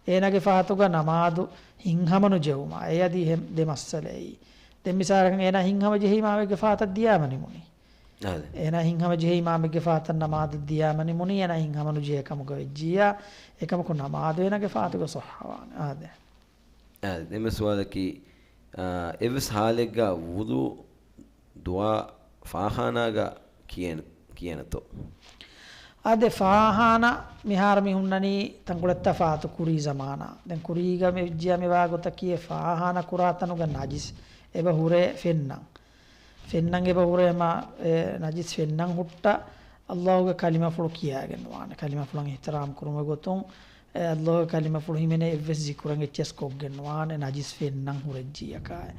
އޭނާގެ ފަހަތުގަ ނަމާދު ހިތްހަމަނުޖެހުމާ އެ އަދި އެހެން ދެ މައްސަލައެއް. ދެން މިސާލަކަށް އޭނާ ހިތްހަމަ ޖެހި އިމާމެއްގެ ފަހަތަށް ދިޔާމަ ނިމުނީ. އާދެ. އޭނާ ހިތްހަމަ ޖެހި އިމާމެއްގެ ފަހަތަށް ނަމާދު ދިޔާމަ ނިމުނީ އޭނާ ހިތްހަމަނުޖެހޭ ކަމުގަ ވެއްޖިއްޔާ އެކަމަކު ނަމާދު އޭނާގެ ފަހަތުގަ ޞައްޙަވާނެ. އާދެ. އާ، ދެންމެ ސުވާލަކީ، އާ، އެއްވެސް ހާލެއްގަ ވުޟޫ ދުޢާ ފާޚާނާގަ ކިޔޭނެ، ކިޔޭނެތޯ؟ އާދެ، ފާޚާނާ މިހާރު މި ހުންނަނީ ތަންކޮޅެއް ތަފާތު ކުރީ ޒަމާނާ. ދެން ކުރީގަ މި ވެއްޖިއްޔާ މި ވާގޮތަކީ އެ ފާޚާނާ ކުރާ ތަނުގަ ނަޖިސް އެބަ ހުރޭ ފެންނަން. ފެންނަން އެބަ ހުރޭ މާ، އެ، ނަޖިސް ފެންނަން ހުއްޓަ، އައްލާހުގެ ކަލިމަފުޅު ކިޔާގެން ވާނެ. ކަލިމަފުޅަށް އިޙްތިރާމް ކުރުމުގެ ގޮތުން، އެ، އައްލާހުގެ ކަލިމަފުޅު ހިމެނޭ އެއްވެސް ޒިކުރެއް އެއްޗެސް ކޮށްގެން ވާނެ، ނަޖިސް ފެންނަން ހުރެއްޖިއްޔާ ކާއެއް.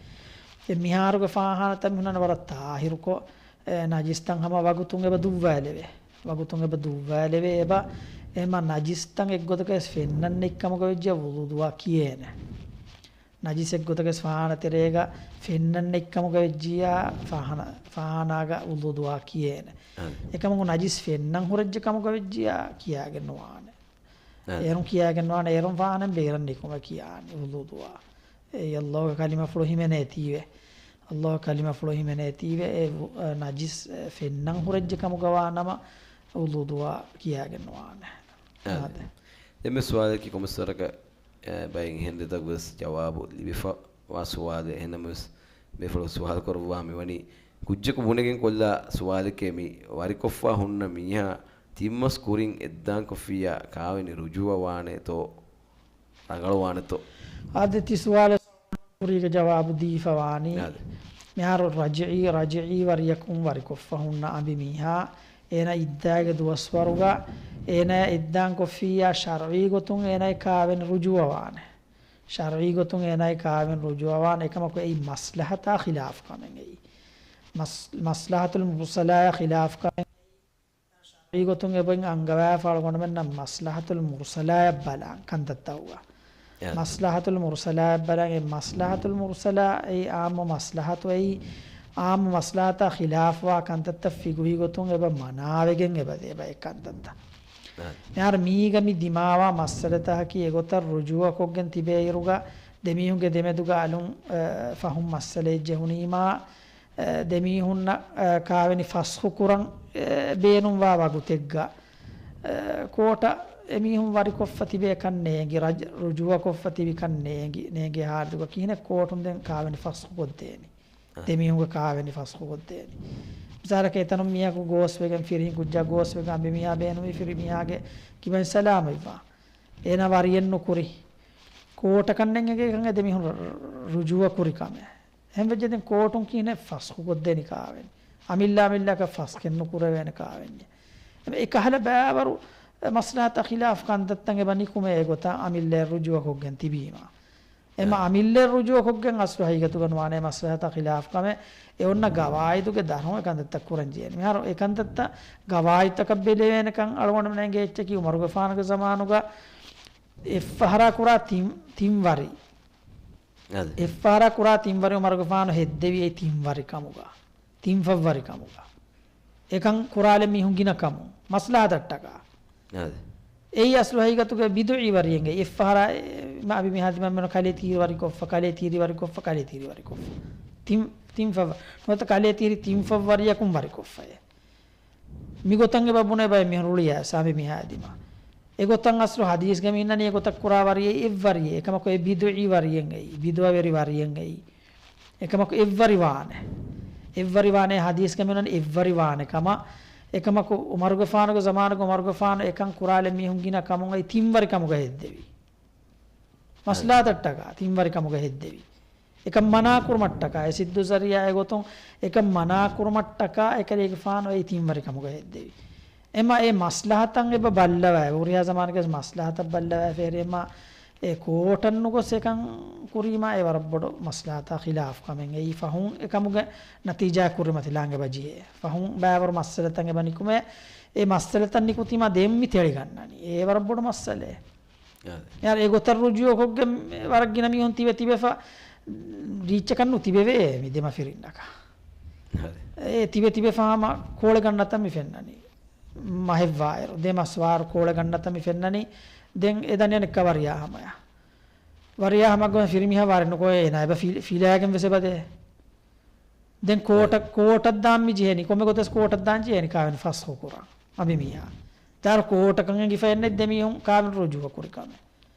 އެ މިހާރުގެ ފާޚާނާތައް މި ހުންނަނީ ވަރަށް ތާހިރުކޮށް، އެ، ނަޖިސްތައް ހަމަ ވަގުތުން އެބަ ދުއްވާލެވޭ. ވަގުތުން އެބަ ދުއްވާލެވޭ އެބަ، އެމަ ނަޖިސްތައް އެއްގޮތަކަށް ވެސް ފެންނަން ނެތްކަމުގަ ވެއްޖެ ވުޟޫ ދުޢާ ކިޔޭނެ. ނަޖިސް އެއްގޮތަކަށް ފާޚާނާ ތެރޭގަ ފެންނަން ނެތްކަމުގަ ވެއްޖިއްޔާ ފާޚާނާ، ފާޚާނާގަ ވުޟޫ ދުޢާ ކިޔޭނެ. އާ. އެކަމަކު ނަޖިސް ފެންނަން ހުރެއްޖެ ކަމުގަ ވެއްޖިއްޔާ ކިޔާގެން ނުވާނެ. އާ. އޭރުން ކިޔާގެން ނުވާނެ، އޭރުން ފާޚާނާ ބޭރަށް ނިކުމެ ކިޔާނީ ވުޟޫ ދުޢާ. އެއީ އައްލާހުގެ ކަލިމަފުޅު ހިމެނޭތީވެ. އައްލާހުގެ ކަލިމަފުޅު ހިމެނޭތީވެ. އެ ވު-، އަ، ނަޖިސް، އެ، ފެންނަން ހުރެއްޖެ ކަމުގަ ވާ ނަމަ ވުޟޫ ދުޢާ ކިޔާގެން ނުވާނެ. އާ. އާދެ. ދެންމެ ސުވާލަކީ ކޮންމެސް ވަރަކަށް އެ، ބައެއް އެހެން ދެތަކުވެސް ޖަވާބު ލިބިފަވާ ސުވާލެއް. އެހެންނަމަވެސް، ބޭފުޅަކު ސުވާލު ކުރައްވާ މިވަނީ ކުއްޖަކު ބުނެގެން ކޮށްލާ ސުވާލެކޭ. މި ވަރިކޮށްފަ ހުންނަ މީހާ ތިން މަސް ކުރިން އެއްދާން ކޮށްފިއްޔާ ކާވެނި ރުޖޫޢަ ވާނެތޯ، ރަނގަޅުވާނެތޯ؟ އާދެ، ތި ސުވާލަށް ކުރީގެ ޖަވާބު ދީފަ ވާނީ، އާދެ. މިހާރު ރަޖްޢީ، ރަޖްޢީ ވަރިޔަކުން ވަރިކޮށްފަ ހުންނަ އަނބި މީހާ، އޭނާ އިއްދާގެ ދުވަސްވަރުގަ އޭނާ އެއްދާން ކޮށްފިއްޔާ ޝަރްޢީ ގޮތުން އޭނާ ކާވެނި ރުޖޫޢަ ވާނެ. ޝަރްޢީ ގޮތުން އޭނާ ކާވެނި ރުޖޫޢަ ވާނެ. އެކަމަކު އެއީ މަސްލަހަތާ ޚިލާފު ކަމެއް އެއީ. މަސް-، މަސްލަހަތުލް މުރްސަލާއާ ޚިލާފު ކަމެއް. ޝަރްޢީ ގޮތުން އެބައިން އަންގަވާފަ އަޅުގަނޑުމެންނަށް މަސްލަހަތުލް މުރްސަލާއަށް ބަލާން ކަންތައްތައް އޮވާ. އެ. މަސްލަހަތުލް މުރްސަލާއަށް ބަލާން. އެ މަސްލަހަތުލް މުރްސަލާ އެއީ އާއްމު މަސްލަހަތު އެއީ އާއްމު މަސްލަހަތާ ޚިލާފުވާ ކަންތައްތައް ފިޤުހީ ގޮތުން އެބަ މަނާވެގެން އެބަ ދޭ ބައެއް ކަންތައްތައް. އެ. މިހާރު މީގަ މި ދިމާވާ މައްސަލަތަކަކީ އެގޮތަށް ރުޖޫޢަ ކޮށްގެން ތިބޭއިރުގަ ދެމީހުންގެ ދެމެދުގަ އަލުން، އެ، ފަހުން މައްސަލައެއް ޖެހުނީމާ، އެ، ދެމީހުންނަށް، އެ، ކާވެނި ފަސްޚު ކުރަން، އެ، ބޭނުންވާ ވަގުތެއްގަ، އެ، ކޯޓަށް އެމީހުން ވަރިކޮށްފަ ތިބޭކަން ނޭނގި، ރަޖް-، ރުޖޫޢަކޮށްފަ ތިބިކަން ނޭނގި، ނޭނގޭ ހާލަތުގަ ކިހިނެއް ކޯޓުން ދެން ކާވެނި ފަސްޚު ކޮށްދޭނީ؟ އަ. ދެމީހުންގެ ކާވެނި ފަސްޚު ކޮށްދޭނީ؟ މިސާލަކަށް އެތަނުން މީހަކު ގޯސްވެގެން ފިރިހެން ކުއްޖާ ގޯސްވެގެން އަނބިމީހާ ބޭނުމީ ފިރިމީހާގެ ކިބައިން ސަލާމަތްވާ. އޭނާ ވަރިއެއް ނުކުރި. ކޯޓަކަށް ނެތް އެނގޭކަން އެ ދެމީހުން ރު-، ރު-، ރުޖޫޢަ ކުރި ކަމެއް. އެހެން ވެއްޖެ ދެން ކޯޓުން ކިހިނެއް ފަސްޚު ކޮށްދޭނީ ކާވެން؟ އަމިއްލަ އަމިއްލައަކަށް ފަސްޚެއް ނުކުރެވޭނެ ކާވެންޏެއް؟ އެ ކަހަލަ ބައިވަރު މަސްލަހަތާ ޚިލާފު ކަންތައްތައް އެބަ ނިކުމޭ އެގޮތަށް އަމިއްލައަށް ރުޖޫޢަ ކޮށްގެން ތިބީމާ. އެމަ އަ. އަމިއްލައަށް ރުޖޫޢަ ކޮށްގެން އަސްލު ހަގީގަތުގަ ނުވާނެ މަސްލަހަތާ ޚިލާފު ކަމެއް. އެ އޮންނަ ގަވާއިދުގެ ދަށުން އެ ކަންތައްތައް ކުރަން ޖެހޭނެ. މިހާރު އެ ކަންތައްތައް ގަވާއިދުތަކަށް ބެލެވޭނެކަން އަޅުގަނޑުމެން އެނގޭ އެއްޗަކީ އުމަރުގެފާނުގެ ޒަމާނުގަ އެއްފަހަރާ ކުރާ ތިން، ތިން ވަރި. އަދި. އެއްފަހަރާ ކުރާ ތިން ވަރި އުމަރުގެފާނު ހެއްދެވި އެއީ ތިން ވަރި ކަމުގަ. ތިން ފަށްވަރި ކަމުގަ. އެކަން ކުރާލެއް މީހުން ގިނަ ކަމުން. މަސްލަހަތަށްޓަކާ. އަދި. އެއީ އަސްލު ހަގީގަތުގަ ބިދުޢީ ވަރިއެއް. އެއީ އެއްފަހަރާ، އެ، އަނބިމީހާ ތިމަންމެން ކަލޭ ތީރި ވަރިކޮށްފަ، ކަލޭ ތީރި ވަރިކޮށްފަ، ކަލޭ ތީރި ވަރިކޮށްފަ. ތިން، ތިން ފަށް ވަ-، ނުވަތަ ކަލޭ ތީރި ތިން ފަށްވަރިއަކުން ވަރިކޮށްފައޭ. މިގޮތަށް އެބަ ބުނޭ ބައެއް މީހުން ރުޅިއައިސް އަނބިމީހާ ދިމާ. އެގޮތަށް އަސްލު ހަދީސްގަ މި އިންނަނީ އެގޮތަށް ކުރާ ވަރިއެއް އެއްވަރިއެއް. އެކަމަކު އެ ބިދުޢީ ވަރިއެއް އެއީ. ބިދުޢަވެރި ވަރިއެއް އެއީ. އެކަމަކު އެއްވަރި ވާނެ. އެއްވަރި ވާނެ ހަދީސްގަ މި އިންނަނީ އެއްވަރި ވާނެ ކަމަށް. އެކަމަކު އުމަރުގެފާނުގެ ޒަމާނުގަ އުމަރުގެފާނު އެކަން ކުރާލެއް މީހުން ގިނަ ކަމުން އެއީ ތިންވަރި ކަމުގަ ހެއްދެވި. މަސްލަހަތަށްޓަކާ ތިންވަރި ކަމުގަ ހެއްދެވި. އެކަން މަނާ ކުރުމަށްޓަކާ، އެ ސިއްދު ޒަރީޢާ އެގޮތުން އެކަން މަނާ ކުރުމަށްޓަކާ އެކަލޭގެފާނު އެއީ ތިންވަރި ކަމުގަ ހެއްދެވި. އެމަ އެ މަސްލަހަތަށް އެބަ ބައްލަވާ، ހުރިހާ ޒަމާނެއްގަ މަސްލަހަތަށް ބައްލަވާފަ އެރި އެމަ އެ ކޯޓަށް ނުގޮސް އެކަން ކުރީމާ އެ ވަރަށް ބޮޑު މަސްލަހަތާ ޚިލާފު ކަމެއް. އެއީ ފަހުން އެކަމުގެ ނަތީޖާ ކުރިމަތިލާން އެބަ ޖެހޭ. ފަހުން ބައިވަރު މައްސަލަތައް އެބަ ނިކުމޭ. އެ މައްސަލަތައް ނިކުތީމާ ދެން މި ތެޅިގަންނަނީ. އެ ވަރަށް ބޮޑު މައްސަލައެއް. އާދެ. އެ ގޮތަށް ރުޖޫއަކޮށްގެން ވަރަށް ގިނަ މީހުން ތިބެ ތިބެފަ ރީއްޗަކަށް ނުތިބެވޭ މި ދެމަފިރިންނަކަށް. އާދެ. އެ ތިބެ ތިބެފަ ހަމަ ކޯޅެ ގަންނަތަ މި ފެންނަނީ. މަހެއްވާއިރު، ދެ މަސް ވާއިރު ކޯޅެ ގަންނަތަ މި ފެންނަނީ. ދެން އެ ދަންނަ ނިކަ ވަރިޔާ ހަމަޔަށް. ވަރިޔާ ހަމަ ގޮތް ފިރިމީހާ ވާރި ނުކޮށް އޭނާ އެބަ ފި-، ފިލާގެން ވެސް އެބަ ދޭ. ދެން ކޯޓަ-، ކޯޓަށް ދާން މި ޖެހެނީ. ކޮންމެ ގޮތަސް ކޯޓަށް ދާން ޖެހެނީ ކާވެނި ފަސްހު ކުރާ. އަނބިމީހާ. ދާރު ކޯޓަކަށް އެނގިފަ އެންނެ ދެމީހުން ކާވެނި ރުޖޫއަ ކުރި ކަމެއް.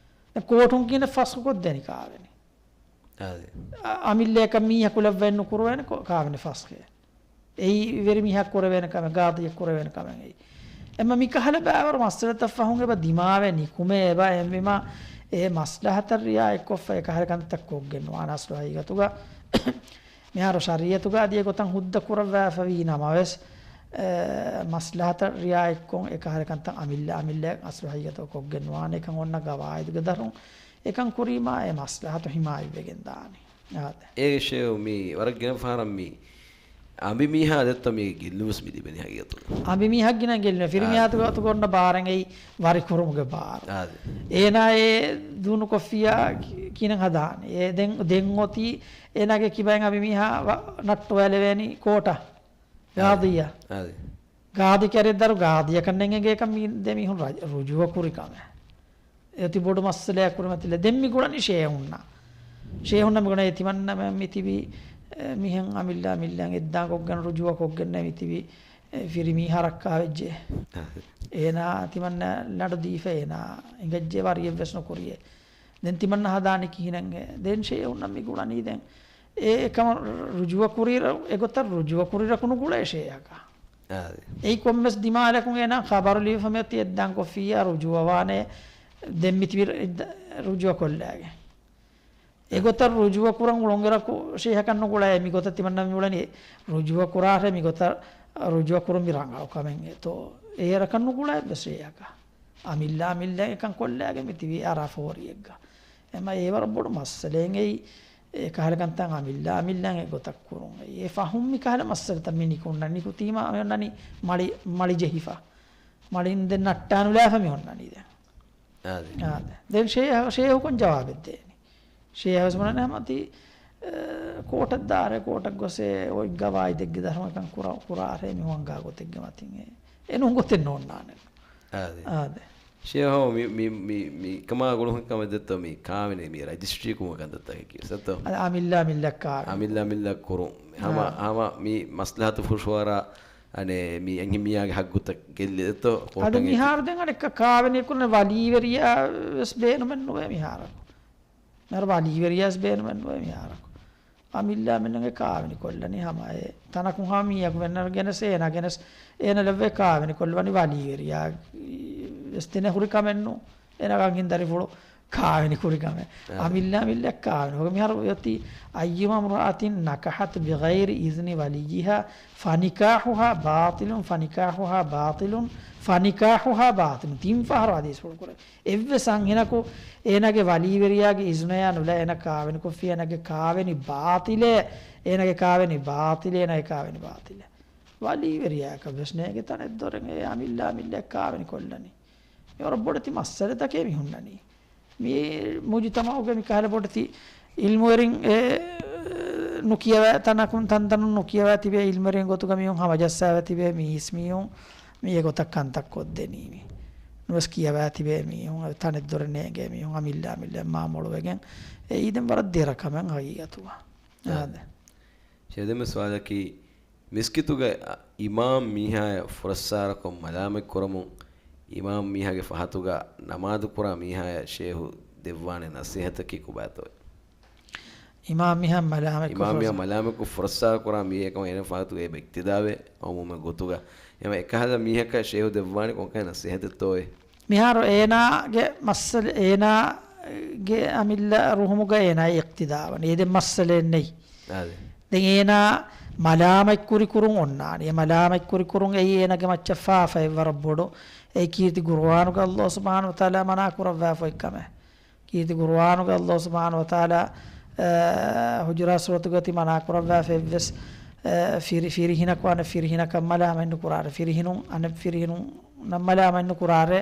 ދެން ކޯޓުން ކިހިނެއް ފަސްހު ކޮށްދޭނީ ކާވެނި. އާދެ. އަ-، އަމިއްލައަކަށް މީހަކު ލައްވައެއް ނުކުރުވޭނެ ކޮ-، ކާވެނި ފަސްހެއް. އެއީ ވެރިމީހާ ކުރެވޭނެ ކަމެއް، ގާޟީއަށް ކުރެވޭނެ ކަމެއް އެއީ. އެމަ މިކަހަލަ ބައިވަރު މައްސަލަތައް ފަހުން އެބަ ދިމާވެ ނިކުމެ އެބަ އެންމެ އެ މަސްލަހަތަށް ރިއާޔަތްކޮށްފަ އެކަހަލަ ކަންތައް ކޮށްގެން ނުވާނެ އަސްލު ހަގީގަތުގަ. މިހާރު ޝަރީއަތުގަ އަދި އެގޮތަށް ހުއްދަ ކުރައްވާފަވީ ނަމަވެސް، އެ، މަސްލަހަތަށް ރިއާޔަތްކޮށް އެކަހަލަ ކަންތައް އަމިއްލަ އަމިއްލައަށް އަސްލު ހަގީގަތުގަ ކޮށްގެން ނުވާނެ. އެކަން އޮންނަ ގަވާއިދުގެ ދަށުން އެކަން ކުރީމާ އެ މަސްލަހަތު ހިމާޔަތްވެގެން ދާނެ. އާދެ. އޭ ޝޭހު މީ ވަރަށް ގިނަ ފަހަރަށް މީ އަނބިމީހާ ދެއްތޯ މީގެ ގެއްލުންވެސް މި ލިބެނީ ހަގީގަތުގަ. އަނބިމީހަށް ގިނަ ގެއްލުން. އާ. ފިރިމީހާ އަތުގަ އޮތް ގޮތް ބާރެއް އެއީ ވަރިކުރުމުގެ ބާރު. އާދެ. އޭނާ އެ ދޫނުކޮށްފިއްޔާ ކި-، ކިހިނެއް ހަދާނެ. އެ ދެން، ދެން އޮތީ އޭނާގެ ކިބައިން އަނބިމީހާ ވަ-، ނައްޓުވާލެވޭނީ ކޯޓަށް. ގާޟީއަށް. އާދެ. ގާޟީ ކަރެއް ދާރު ގާޟީއަކަށް ނޭނގޭ ކަން މީ ދެ މީހުން ރަ-، ރުޖޫއަ ކުރި ކަމެއް. އެ އޮތީ ބޮޑު މައްސަލައެއް ކުރިމަތިލެއް. ދެން މި ގުޅަނީ ޝޭހުންނާ. ޝޭހުންނަށް މި ގުޅަނީ ތިމަންނަ މި ތިބީ، އެ، މިހެން އަމިއްލަ އަމިއްލައަށް އެއްދާން ކޮށްގެން ރުޖޫއަ ކޮށްގެންނޭ މި ތިބީ، އެ، ފިރިމީހާ ރައްކާވެއްޖެ. އާދެ. އޭނާ ތިމަންނަ ނަޑު ދީފަ އޭނާ އިނގައްޖެ ވަރިއެއްވެސް ނުކުރިއޭ. ދެން ތިމަންނަ ހަދާނީ ކިހިނެއް؟ ދެން ޝޭހުންނަށް މި ގުޅަނީ ދެން. އެ އެކަމަށް ރުޖޫއަ ކުރި ރަ-، އެގޮތަށް ރުޖޫއަ ކުރި ރަކުނު ގުޅޭ ޝޭހަކަށް. އާދެ. އެއީ ކޮންމެސް ދިމާލަކުން އޭނާ ޚަބަރު ލިބިފަ މިއޮތީ އެއްދާން ކޮށްފިއްޔާ ރުޖޫއަ ވާނެ. ދެން މި ތިބި ރުޖޫއަ ކޮށްލާގެ. އެގޮތަށް ރުޖޫއަ ކުރަން އުޅުން އެރަކު ޝޭހަކަށް ނުގުޅޭ. މި ގޮތަށް ތިމަންނަ މި އުޅެނީ ރުޖޫއަ ކުރާށޭ މި ގޮތަށް ރުޖޫއަ ކުރުން މި ރަނގަޅު ކަމެއް އެތޯ. އޭރަކަށް ނުގުޅޭ އެއްވެސް ޝޭހަކަށް. އަމިއްލަ އަމިއްލަ އެކަން ކޮށްލާގެ މި ތިބީ އަރާ ފޯރިއެއްގަ. އެމަ އޭ ވަރަށް ބޮޑު މައްސަލައެއް އެއީ. އެ ކަހަލަ ކަންތައް އަމިއްލަ އަމިއްލައިން އެ ގޮތަށް ކުރުން. އެ ފަހުން މި ކަހަލަ މައްސަލަތައް މި ނިކުންނަން ނިކުތީމާ މި އޮންނަނީ މަޅި، މަޅި ޖެހިފަ. މަޅިން ދެން ނައްޓާނުލާފަ މި އޮންނަނީ ދެން. އާދެ. އާދެ. ދެން ޝޭހަ-، ޝޭހުކޮން ޖަވާބެއް ދޭނީ؟ ޝޭހަ ވެސް ބުނަނީ ހަމަ ތި، އެ، ކޯޓަށް ދާރޭ، ކޯޓަށް ގޮސް އެ އޮތް ގަވާއިދެއްގެ ދަށުން އެކަން ކުރާ-، ކުރާށޭ މި ވަންގާ ގޮތެއްގެ މަތިން އެ، އެ ނޫން ގޮތެއް ނޯންނާނެ. އާދެ. އާދެ. ޝޭހު މި، މި، މި، މި ކަމާ ގުޅުން ކަމެއް ދެއްތޯ މި ކާވެނި މި ރަޖިސްޓްރީ ކުރުމުގެ ކަންތައްތަކަކީ ސަތޯ؟ އަދި އަމިއްލަ އަމިއްލަ ކާވެނި. އަމިއްލަ އަމިއްލަ ކުރުން. ހަމަ، އާ. ހަމަ މި މަސްލަހަތު ފުށުއަރާ، އަނެ، މި އެންހެން މީހާގެ ހައްގުތައް ގެއްލި ދެއްތޯ؟ އަދި ކޯޓަށް މިހާރު ދެން އަނެއްކާ ކާވެނި ކުރުން ވަލީވެރިޔާ ވެސް ބޭނުމެއް ނުވޭ މިހާރަކު. މިހާރު ވަލީވެރިޔާ ވެސް ބޭނުމެއް ނުވޭ މިހާރަކު. އަމިއްލަ އަމިއްލައިން ކާވެނި ކޮށްލަނީ ހަމަ އެ ތަނަކުން ހަމަ މީހަކު ވެންނަ ގެނެސް އޭނާ ގެނެސް އޭނަ ލައްވައި ކާވެނި ކޮށްލަވަނީ ވަލީވެރިޔާ ވެސް ދެނެ ހުރި ކަމެއް ނޫން. އޭނާގެ އަންހެން ދަރިފުޅު ކާވެނި ކުރި ކަމެއް. އާ. އަމިއްލަ އަމިއްލައަށް ކާވެނި. ހޮގެ މިހާރު އޮތީ أيما امرأة نكحت بغير إذن وليها فنكاحها باطل، فنكاحها باطل، فنكاحها باطل. ތިން ފަހަރު ޙަދީޘްފުޅު ކުރޭ. އެއްވެސް އަންހެނަކު އޭނާގެ ވަލީވެރިޔާގެ އިޒުނަޔާ ނުލާ އޭނާ ކާވެނި ކޮށްފި އޭނާގެ ކާވެނި ބާޠިލޭ، އޭނާގެ ކާވެނި ބާޠިލޭ، އޭނާގެ ކާވެނި ބާޠިލޭ. ވަލީވެރިޔާއަކަށް ވެސް ނޭނގެ ތަނެއް ދޮރެއް އެ އަމިއްލަ އަމިއްލައަށް ކާވެނި ކޮށްލަނީ. މި ވަރަށް ބޮޑެތި މައްސަލަތަކޭ މި ހުންނަނީ. މި މުޖުތަމަޢުގެ މި ކަހަލަ ބޮޑެތި ޢިލްމުވެރިން އެ ނުކިޔަވާ ތަނަކުން ތަންތަނުން ނުކިޔަވާ ތިބޭ ޢިލްމުވެރިން ގޮތުގަ މީހުން ހަމަޖައްސާވެ ތިބޭ މީސް މީހުން މި އެގޮތަށް ކަންތައް ކޮށްދެނީ މި. ނުވެސް ކިޔަވާ ތިބޭ މީހުން ތަނެއް ދޮރެއް ނޭނގޭ މީހުން އަމިއްލަ އަމިއްލައަށް މާ މޮޅުވެގެން އެއީ ދެން ވަރަށް ދެރަ ކަމެއް ހަގީގަތުގަ. އާދެ. އާދެ. ޝޭޚް ދެންމެ ސުވާލަކީ، މިސްކިތުގަ އިމާމް މީހާޔަށް ފުރައްސާރަކޮށް މަލާމަތްކުރަމުން، އިމާމް މީހާގެ ފަހަތުގަ ނަމާދުކުރާ މީހާޔަށް ޝޭޚު ދެއްވާނެ ނަސޭހަތަކީ ކޮބާތޯއޭ؟ އިމާމް މީހާ މަލާމަތްކޮށް އިމާމް މީހާ ފުރައްސާ- މަލާމަތްކުރާ މީހާ އޭނާ ފަހަތުގަ އެބަ އިޤްތިދާވޭ އައުމުމެ ގޮތުގަ. އެހެން އެކަހަލަ މީހަކަށް ޝޭޚު ދެއްވާނެ ކޮންކަހަލަ ނަސޭހަތެއްތޯއޭ؟ މިހާރު އޭނާގެ މައްސަލަ، އޭނާގެ އަމިއްލަ ރުހުމުގަ އޭނާ އިޤްތިދާވަނީ. އެ ދެން މައްސަލައެއް ނެތް. އާދެ. ދެން އޭނާ މަލާމަތްކުރި ކުރުން އޮންނާނީ. އެ މަލާމަތްކުރި ކުރުން އެއީ އޭނާގެ މައްޗަށް ފާފައެއް ވަރަށް ބޮޑު. އެ ކީރިތި ޤުރުއާނުގަ ﷲ ސުބްޙާނަހޫ ވަތަޢާލާ މަނާ ކުރައްވާފައި ކަމެއް. ކީރިތި ޤުރުއާނުގަ ﷲ ސުބްޙާނަހޫ ވަތަޢާލާ، އަ، ޙުޖުރާތް ސޫރަތުގަ ތި މަނާ ކުރައްވާފަ އެއްވެސް، އަ، ފިރި-، ފިރިހިނަކު އަނެއް ފިރިހިނަކަށް މަލާމަތް ނުކުރާށޭ. ފިރިހިނުން އަނެއް ފިރިހިނުންނަށް މަލާމަތް ނުކުރާށޭ.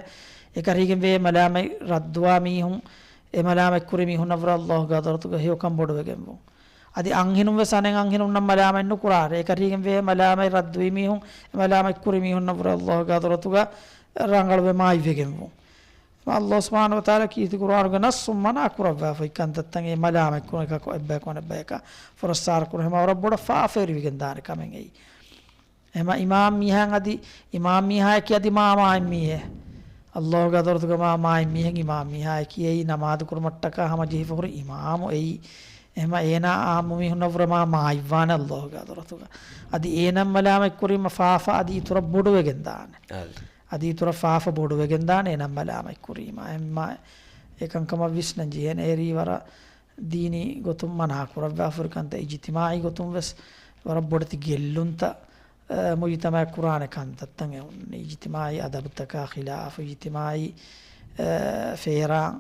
އެކަށީގެންވެ މަލާމަތް ރައްދުވާ މީހުން، އެ މަލާމަތްކުރި މީހުންނަށްވުރެ ﷲގެ ޙަޟްރަތުގަ ހެޔޮކަން ބޮޑުވެގެންވުން. އަދި އަންހެނުން ވެސް އަނެއް އަންހެނުންނަށް މަލާމަތް ނުކުރާށޭ. އެކަށީގެންވެ މަލާމަތް ރައްދުވި މީހުން، އެ މަލާމަތްކުރި މީހުންނަށްވުރެ ﷲގެ ޙަޟްރަތުގަ ރަނގަޅުވެ މާތްވެގެންވުން. ﷲ ސުބްޙާނަހޫ ވަތަޢާލާ ކީރިތި ޤުރްއާނުގަ ނައްޞުން މަނާ ކުރައްވާފައި ކަންތައްތައް އެ މަލާމަތްކުރުން އެކަކު އެއްބަޔަކު އަނެއްބަޔަކަށް ފުރައްސާރަ ކުރުން ހަމަ ވަރަށް ބޮޑަށް ފާފައެރިވިގެން ދާނެ ކަމެއް އެއީ. އެމަ އިމާމް މީހާއަށް އަދި އިމާމް މީހާއަކީ އަދި މާ މާތް މީހެއް. ﷲގެ ޙަޟްރަތުގަ މާ މާތް މީހެއް އިމާމް މީހާއަކީ އެއީ ނަމާދު ކުރުމަށްޓަކާ ހަމަޖެހިފަ ހުރި އިމާމު އެއީ. އެމަ އޭނާ އާއްމު މީހުންނަށްވުރެ މާ މާތްވާނެ ﷲގެ ޙަޟްރަތުގަ. އަދި އޭނަ މަލާމަތްކުރީމަ ފާފަ އަދި އިތުރަށް ބޮޑުވެގެން ދާނެ. އަދި އަދި އިތުރަށް ފާފަ ބޮޑުވެގެން ދާނެ އޭނަ މަލާމަތްކުރީމަ. އެމަ އެކަންކަމަށް ވިސްނަން ޖެހޭނެ. އެރީ ވަރަށް ދީނީ ގޮތުން މަނާ ކުރައްވާފަ ހުރި ކަންތައް، އިޖްތިމާޢީ ގޮތުން ވެސް ވަރަށް ބޮޑެތި ގެއްލުންތައް، އަ، މުޖްތަމަޢަށް ކުރާނެ ކަންތައްތައް އެ އޮންނަ އިޖްތިމާޢީ އަދަބުތަކާ ޚިލާފު، އިޖްތިމާޢީ، އަ، ފޭރާން،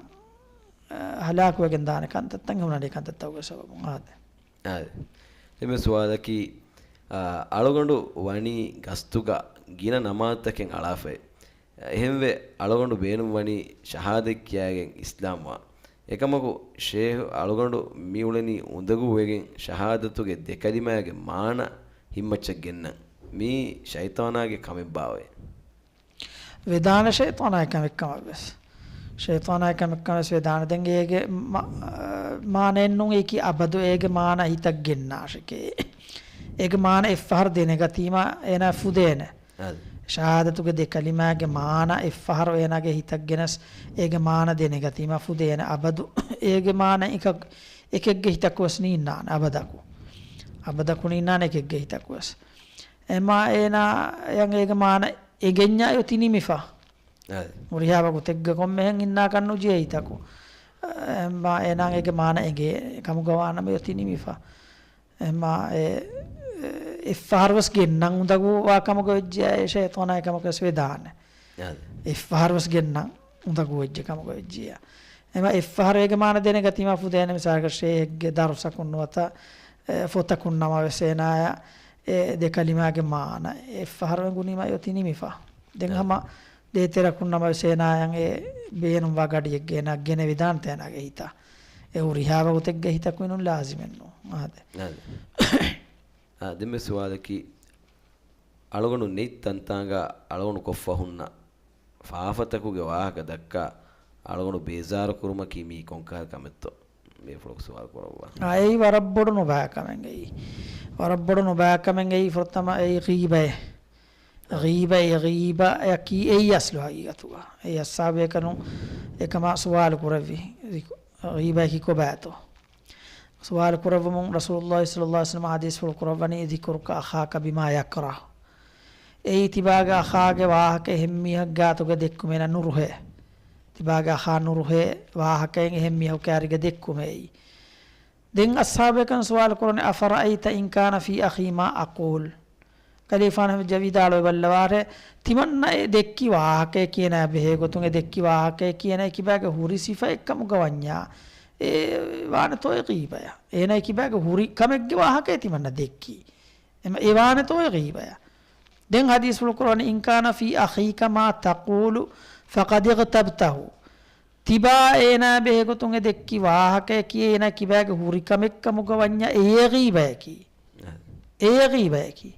އަ، ހަލާކުވެގެން ދާނެ ކަންތައްތައް އެ އޮންނަނީ ކަންތައްތަކުގެ ސަބަބުން. އާދެ. އާދެ. ދެންމެ ސުވާލަކީ، އަ، އަޅުގަނޑު ވަނީ ގަސްތުގަ ގިނަ ނަމާދުތަކެއް އަޅާފައި. އެހެންވެ، އަޅުގަނޑު ބޭނުންވަނީ ޝަހާދަތް ކިޔާގެން އިސްލާމްވާން. އެކަމަކު، ޝޭހު އަޅުގަނޑު މިއުޅެނީ އުނދަގޫވެގެން ޝަހާދަތުގެ ދެ ކަލިމާގެ މާނަ ހިތްމައްޗަށް ގެންނަން. މީ ޝައިޠާނާގެ ކަމެއްބާވައޭ؟ ވެދާނެ ޝައިޠާނާގެ ކަމެއްކަމަށް ވެސް. ޝައިޠާނާގެ ކަމެއްކަމަށް ވެސް ވެދާނެ. ދެން އޭގެ މަ-، މާނައެއްނޫން އެކި އަބަދު އޭގެ މާނަ ހިތަށް ގެންނާށެކޭ. އޭގެ މާނަ އެއްފަހަރު ދެނެގަތީމަ އޭނާ ފުދޭނެ. އަދި. ޝަހާދަތުގެ ދެ ކަލިމާގެ މާނަ އެއްފަހަރު އޭނާގެ ހިތަށް ގެނެސް އޭގެ މާނަ ދެނެގަތީމަ ފުދޭނެ. އަބަދު އޭގެ މާނަ އެކަ-، އެކެއްގެ ހިތަކު ވެސް ނީންނާނެ އަބަދަކު. އަބަދަކު ނީންނާނެ އެކެއްގެ ހިތަކު ވެސް. އެމާ އޭނާ އެއަށް އޭގެ މާނަ އެނގެންޏާ އޮތީ ނިމިފަ. އަދި. ހުރިހާ ވަގުތެއްގަ ކޮންމެހެން އިންނާކަށް ނުޖެހޭ ހިތަކު. އެމާ އޭނާ އޭގެ މާނަ އެނގޭ ކަމުގަ ވާނަމަ އޮތީ ނިމިފަ. އެމާ އެ، އެ، އެއްފަހަރުވެސް ގެންނަން އުނދަގޫވާ ކަމުގަ ވެއްޖެޔާ އެ ޝައިޠާނާގެ ކަމަކަށް ވެސް ވެދާނެ. އަދި. އެއްފަހަރުވެސް ގެންނަން އުނދަގޫ ވެއްޖެ ކަމުގަ ވެއްޖެޔާ. އެމަ އެއްފަހަރު އޭގެ މާނަ ދެނެގަތީމަ ފުދޭނެ މިސާލަކަށް ޝޭހެއްގެ ދަރުސަކުން ނުވަތަ، އެ، ފޮތަކުން ނަމަވެސް އޭނާޔަށް އެ ދެ ކަލިމާގެ މާނަ އެއްފަހަރު އެނގުނީމަ އޮތީ ނިމިފަ. ދެން އަދި. ހަމަ ދޭތެރަކުން ނަމަވެސް އޭނާޔަށް އެ ބޭނުންވާ ގަޑިއެއްގަ އޭނާ ގެނެވިދާނެތަ އޭނާގެ ހިތަށް. އެ ހުރިހާ ވަގުތެއްގަ ހިތަކު އިނުން ލާޒިމެއްނު. އާދެ. އާދެ. އާ، ދެންމެ ސުވާލަކީ، އަޅުގަނޑު ނެތް ތަންތާނގަ އަޅުގަނޑު ކޮށްފަ ހުންނަ ފާފަތަކުގެ ވާހަކަ ދައްކާ އަޅުގަނޑު ބޭޒާރު ކުރުމަކީ މީ ކޮންކަހަލަ ކަމެއްތޯ؟ މި ފުޅުކު ސުވާލު ކުރައްވާ. އާ، އެއީ ވަރަށް ބޮޑު ނުބައި ކަމެއް އެއީ. ވަރަށް ބޮޑު ނުބައި ކަމެއް އެއީ ފުރަތަމަ އެއީ ޣީބައެއް. ޣީބަ، އެ ޣީބައަކީ އެއީ އަސްލު ހަގީގަތުގަ. އެއީ އަޞްޙާބޭކަލުން އެކަމާ ސުވާލު ކުރެއްވި. ޣީބައަކީ ކޮބާތޯ؟ ސުވާލު ކުރެއްވުމުން ރަސޫލުﷲ ޞައްލަﷲ ޢަލައިހި ވަސައްލަމަ ޙަދީޘްފުޅު ކުރައްވަނީ، اذكرك أخاك بما يكره. އެއީ ތިބާގެ އަޚާގެ ވާހަކަ އެހެން މީހަކު ގާތުގަ ދެއްކުމޭ ނުރުހޭ. ތިބާގެ އަޚާ ނުރުހޭ ވާހަކައެއް އެހެން މީހަކު ކާރިގަ ދެއްކުމޭ އެއީ. ދެން އަޞްޙާބޭކަން ސުވާލު ކުރަނީ، أفرأيت إن كان في أخي ما أقول؟ ކަލޭގެފާނު ވިދާޅުވެ ބައްލަވާށޭ، ތިމަންނަ އެ ދެއްކި ވާހަކައެކޭ އޭނާ ބެހޭ ގޮތުން، އެ ދެއްކި ވާހަކައަކީ އޭނާ އެކިބާގެ ހުރި ސިފައެއްކަމުގަ ވަންޏާ، އެ ވާނެތޯއޭ ޣީބަޔަށް؟ އޭނާ އެކިބާގެ ހުރި ކަމެއްގެ ވާހަކައެއް ތިމަންނަ ދެއްކީ. އެމަ އެ ވާނެތޯއޭ ޣީބަޔަށް؟ ދެން ޙަދީޘްފުޅު ކުރަނީ، إن كان في أخيك ما تقول فقد اغتبته. ތިބާ އޭނާ ބެހޭ ގޮތުން އެ ދެއްކި ވާހަކައަކީ އޭނާ ކިބާގެ ހުރި ކަމެއްކަމުގަ ވަންޏާ އެޔޭ ޣީބަޔަކީ. އެޔޭ ޣީބަޔަކީ.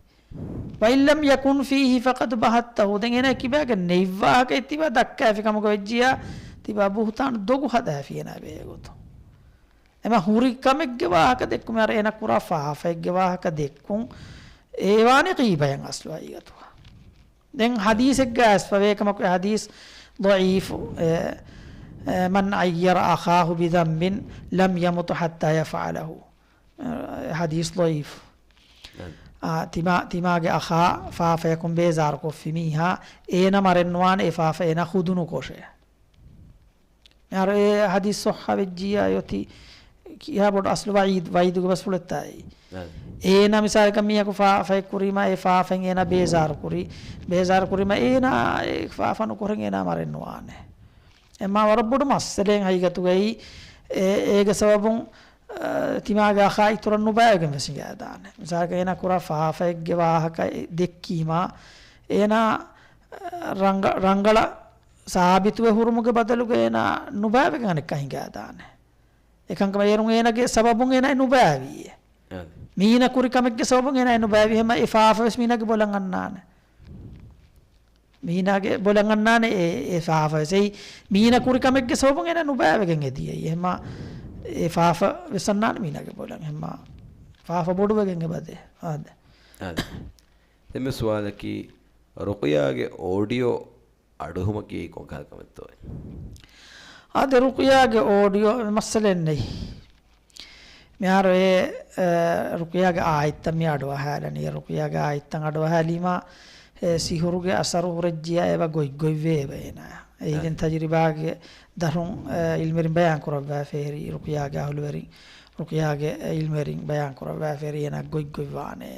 وإن لم يكن فيه فقد بهته. ދެން އޭނާ ކިބާގެ ނެތް ވާހަކައެއް ތިބާ ދައްކާފި ކަމުގަ ވެއްޖިޔާ، ތިބާ ބުހުތާނު ދޮގު ހަދާފި އޭނާ ބެހޭ ގޮތުން. އެމަ ހުރި ކަމެއްގެ ވާހަކަ ދެއްކުމެއް އަރަ އޭނާ ކުރާ ފާފައެއްގެ ވާހަކަ ދެއްކުން އޭވާނެ ޣީބަޔަށް އަސްލު ހަގީގަތުގަ. ދެން ޙަދީޘެއްގަ އައިސްފަވޭ ކަމަކު އެ ޙަދީޘް ޟަޢީފު، އެ، އެ، من عير أخاه بذنب لم يمت حتى يفعله. އެ، ޙަދީޘް ޟަޢީފު. އާ، ތިމާ، ތިމާގެ އަޚާ ފާފަޔަކުން ބޭޒާރުކޮށްފި މީހާ އޭނަ މަރެއްނުވާނެ އެ ފާފަ އޭނަ ޚުދުނުކޮށޭ. އަރ އެ ޙަދީޘް ޞައްޙަ ވެއްޖިއްޔާ އޮތީ ކިހާ ބޮޑު އަސްލު ވަޢީދު، ވަޢީދުގެ ބަސްފުޅެއްތާއި. އޭނަ މިސާލަކަށް މީހަކު ފާ-، ފައެއް ކުރީމާ އެ ފާފައިން އޭނަ ބޭޒާރު ކުރީ. ބޭޒާރު ކުރީމާ އޭނަ އެ ފާފަ ނުކުރެން އޭނަ މަރެއްނުވާނެ. އެމާ ވަރަށް ބޮޑު މައްސަލައެއް ހަގީގަތުގައި އެ-، އޭގެ ސަބަބުން، އަ، ތިމާގެ އަޚާ އިތުރަށް ނުބައިވެގެން ވެސް ހިނގައިދާނެ. މިސާލަކަށް އޭނަ ކުރާ ފާފައެއްގެ ވާހަކަ ދެއްކީމާ އޭނަ، އަ، ރަނގަ-، ރަނގަޅަށް ސާބިތުވެ ހުރުމުގެ ބަދަލުގަ އޭނާ ނުބައިވެގެން އަނެއްކާ ހިނގާދާނެ. އެކަންކަމަށް އޭރުން އޭނާގެ ސަބަބުން އޭނާ ނުބައިވީއޭ. އާދެ. މީނަ ކުރި ކަމެއްގެ ސަބަބުން އޭނާ ނުބައިވީ. ހަމަ އެ ފާފަވެސް މީނާގެ ބޮލަށް އަންނާނެ. މީނާގެ ބޮލަށް އަންނާނެ އެ، އެ ފާފަވެސް. އެއީ މީނަ ކުރި ކަމެއްގެ ސަބަބުން އޭނާ ނުބައިވެގެން އެދިޔައީ. އެހެމަ އެ ފާފަވެސް އަންނާނެ މީނާގެ ބޮލަށް. އެހެމަ ފާފަ ބޮޑުވެގެން އެބަދޭ. އާދެ. އާދެ. ދެންމެ ސުވާލަކީ، ރުޤުޔާގެ އޯޑިއޯ އަޑުއެހުމަކީ ކޮންކަހަލަ ކަމެއްތޯއޭ؟ އާދެ، ރުޤުޔާގެ އޯޑިއޯ މައްސަލައެއް ނެތް. މިހާރު އެ، އެ، ރުޤުޔާގެ އާޔަތްތައް މި އަޑުއަހާލަނީ. ރުޤުޔާގެ އާޔަތްތައް އަޑުއަހާލީމާ، އެ، ސިހުރުގެ އަސަރު ހުރެއްޖިޔާ އެބަ ގޮތްގޮތްވޭ އެބަ އޭނާ. އެއީ ދެން އާ. ތަޖުރިބާގެ ދަށުން، އެ، ޢިލްމުވެރިން ބަޔާން ކުރައްވާފައިހެރި، ރުޤުޔާގެ އަހުލުވެރިން، ރުޤުޔާގެ ޢިލްމުވެރިން ބަޔާން ކުރައްވާފައިހެރި އޭނާ ގޮތްގޮތްވާނެ.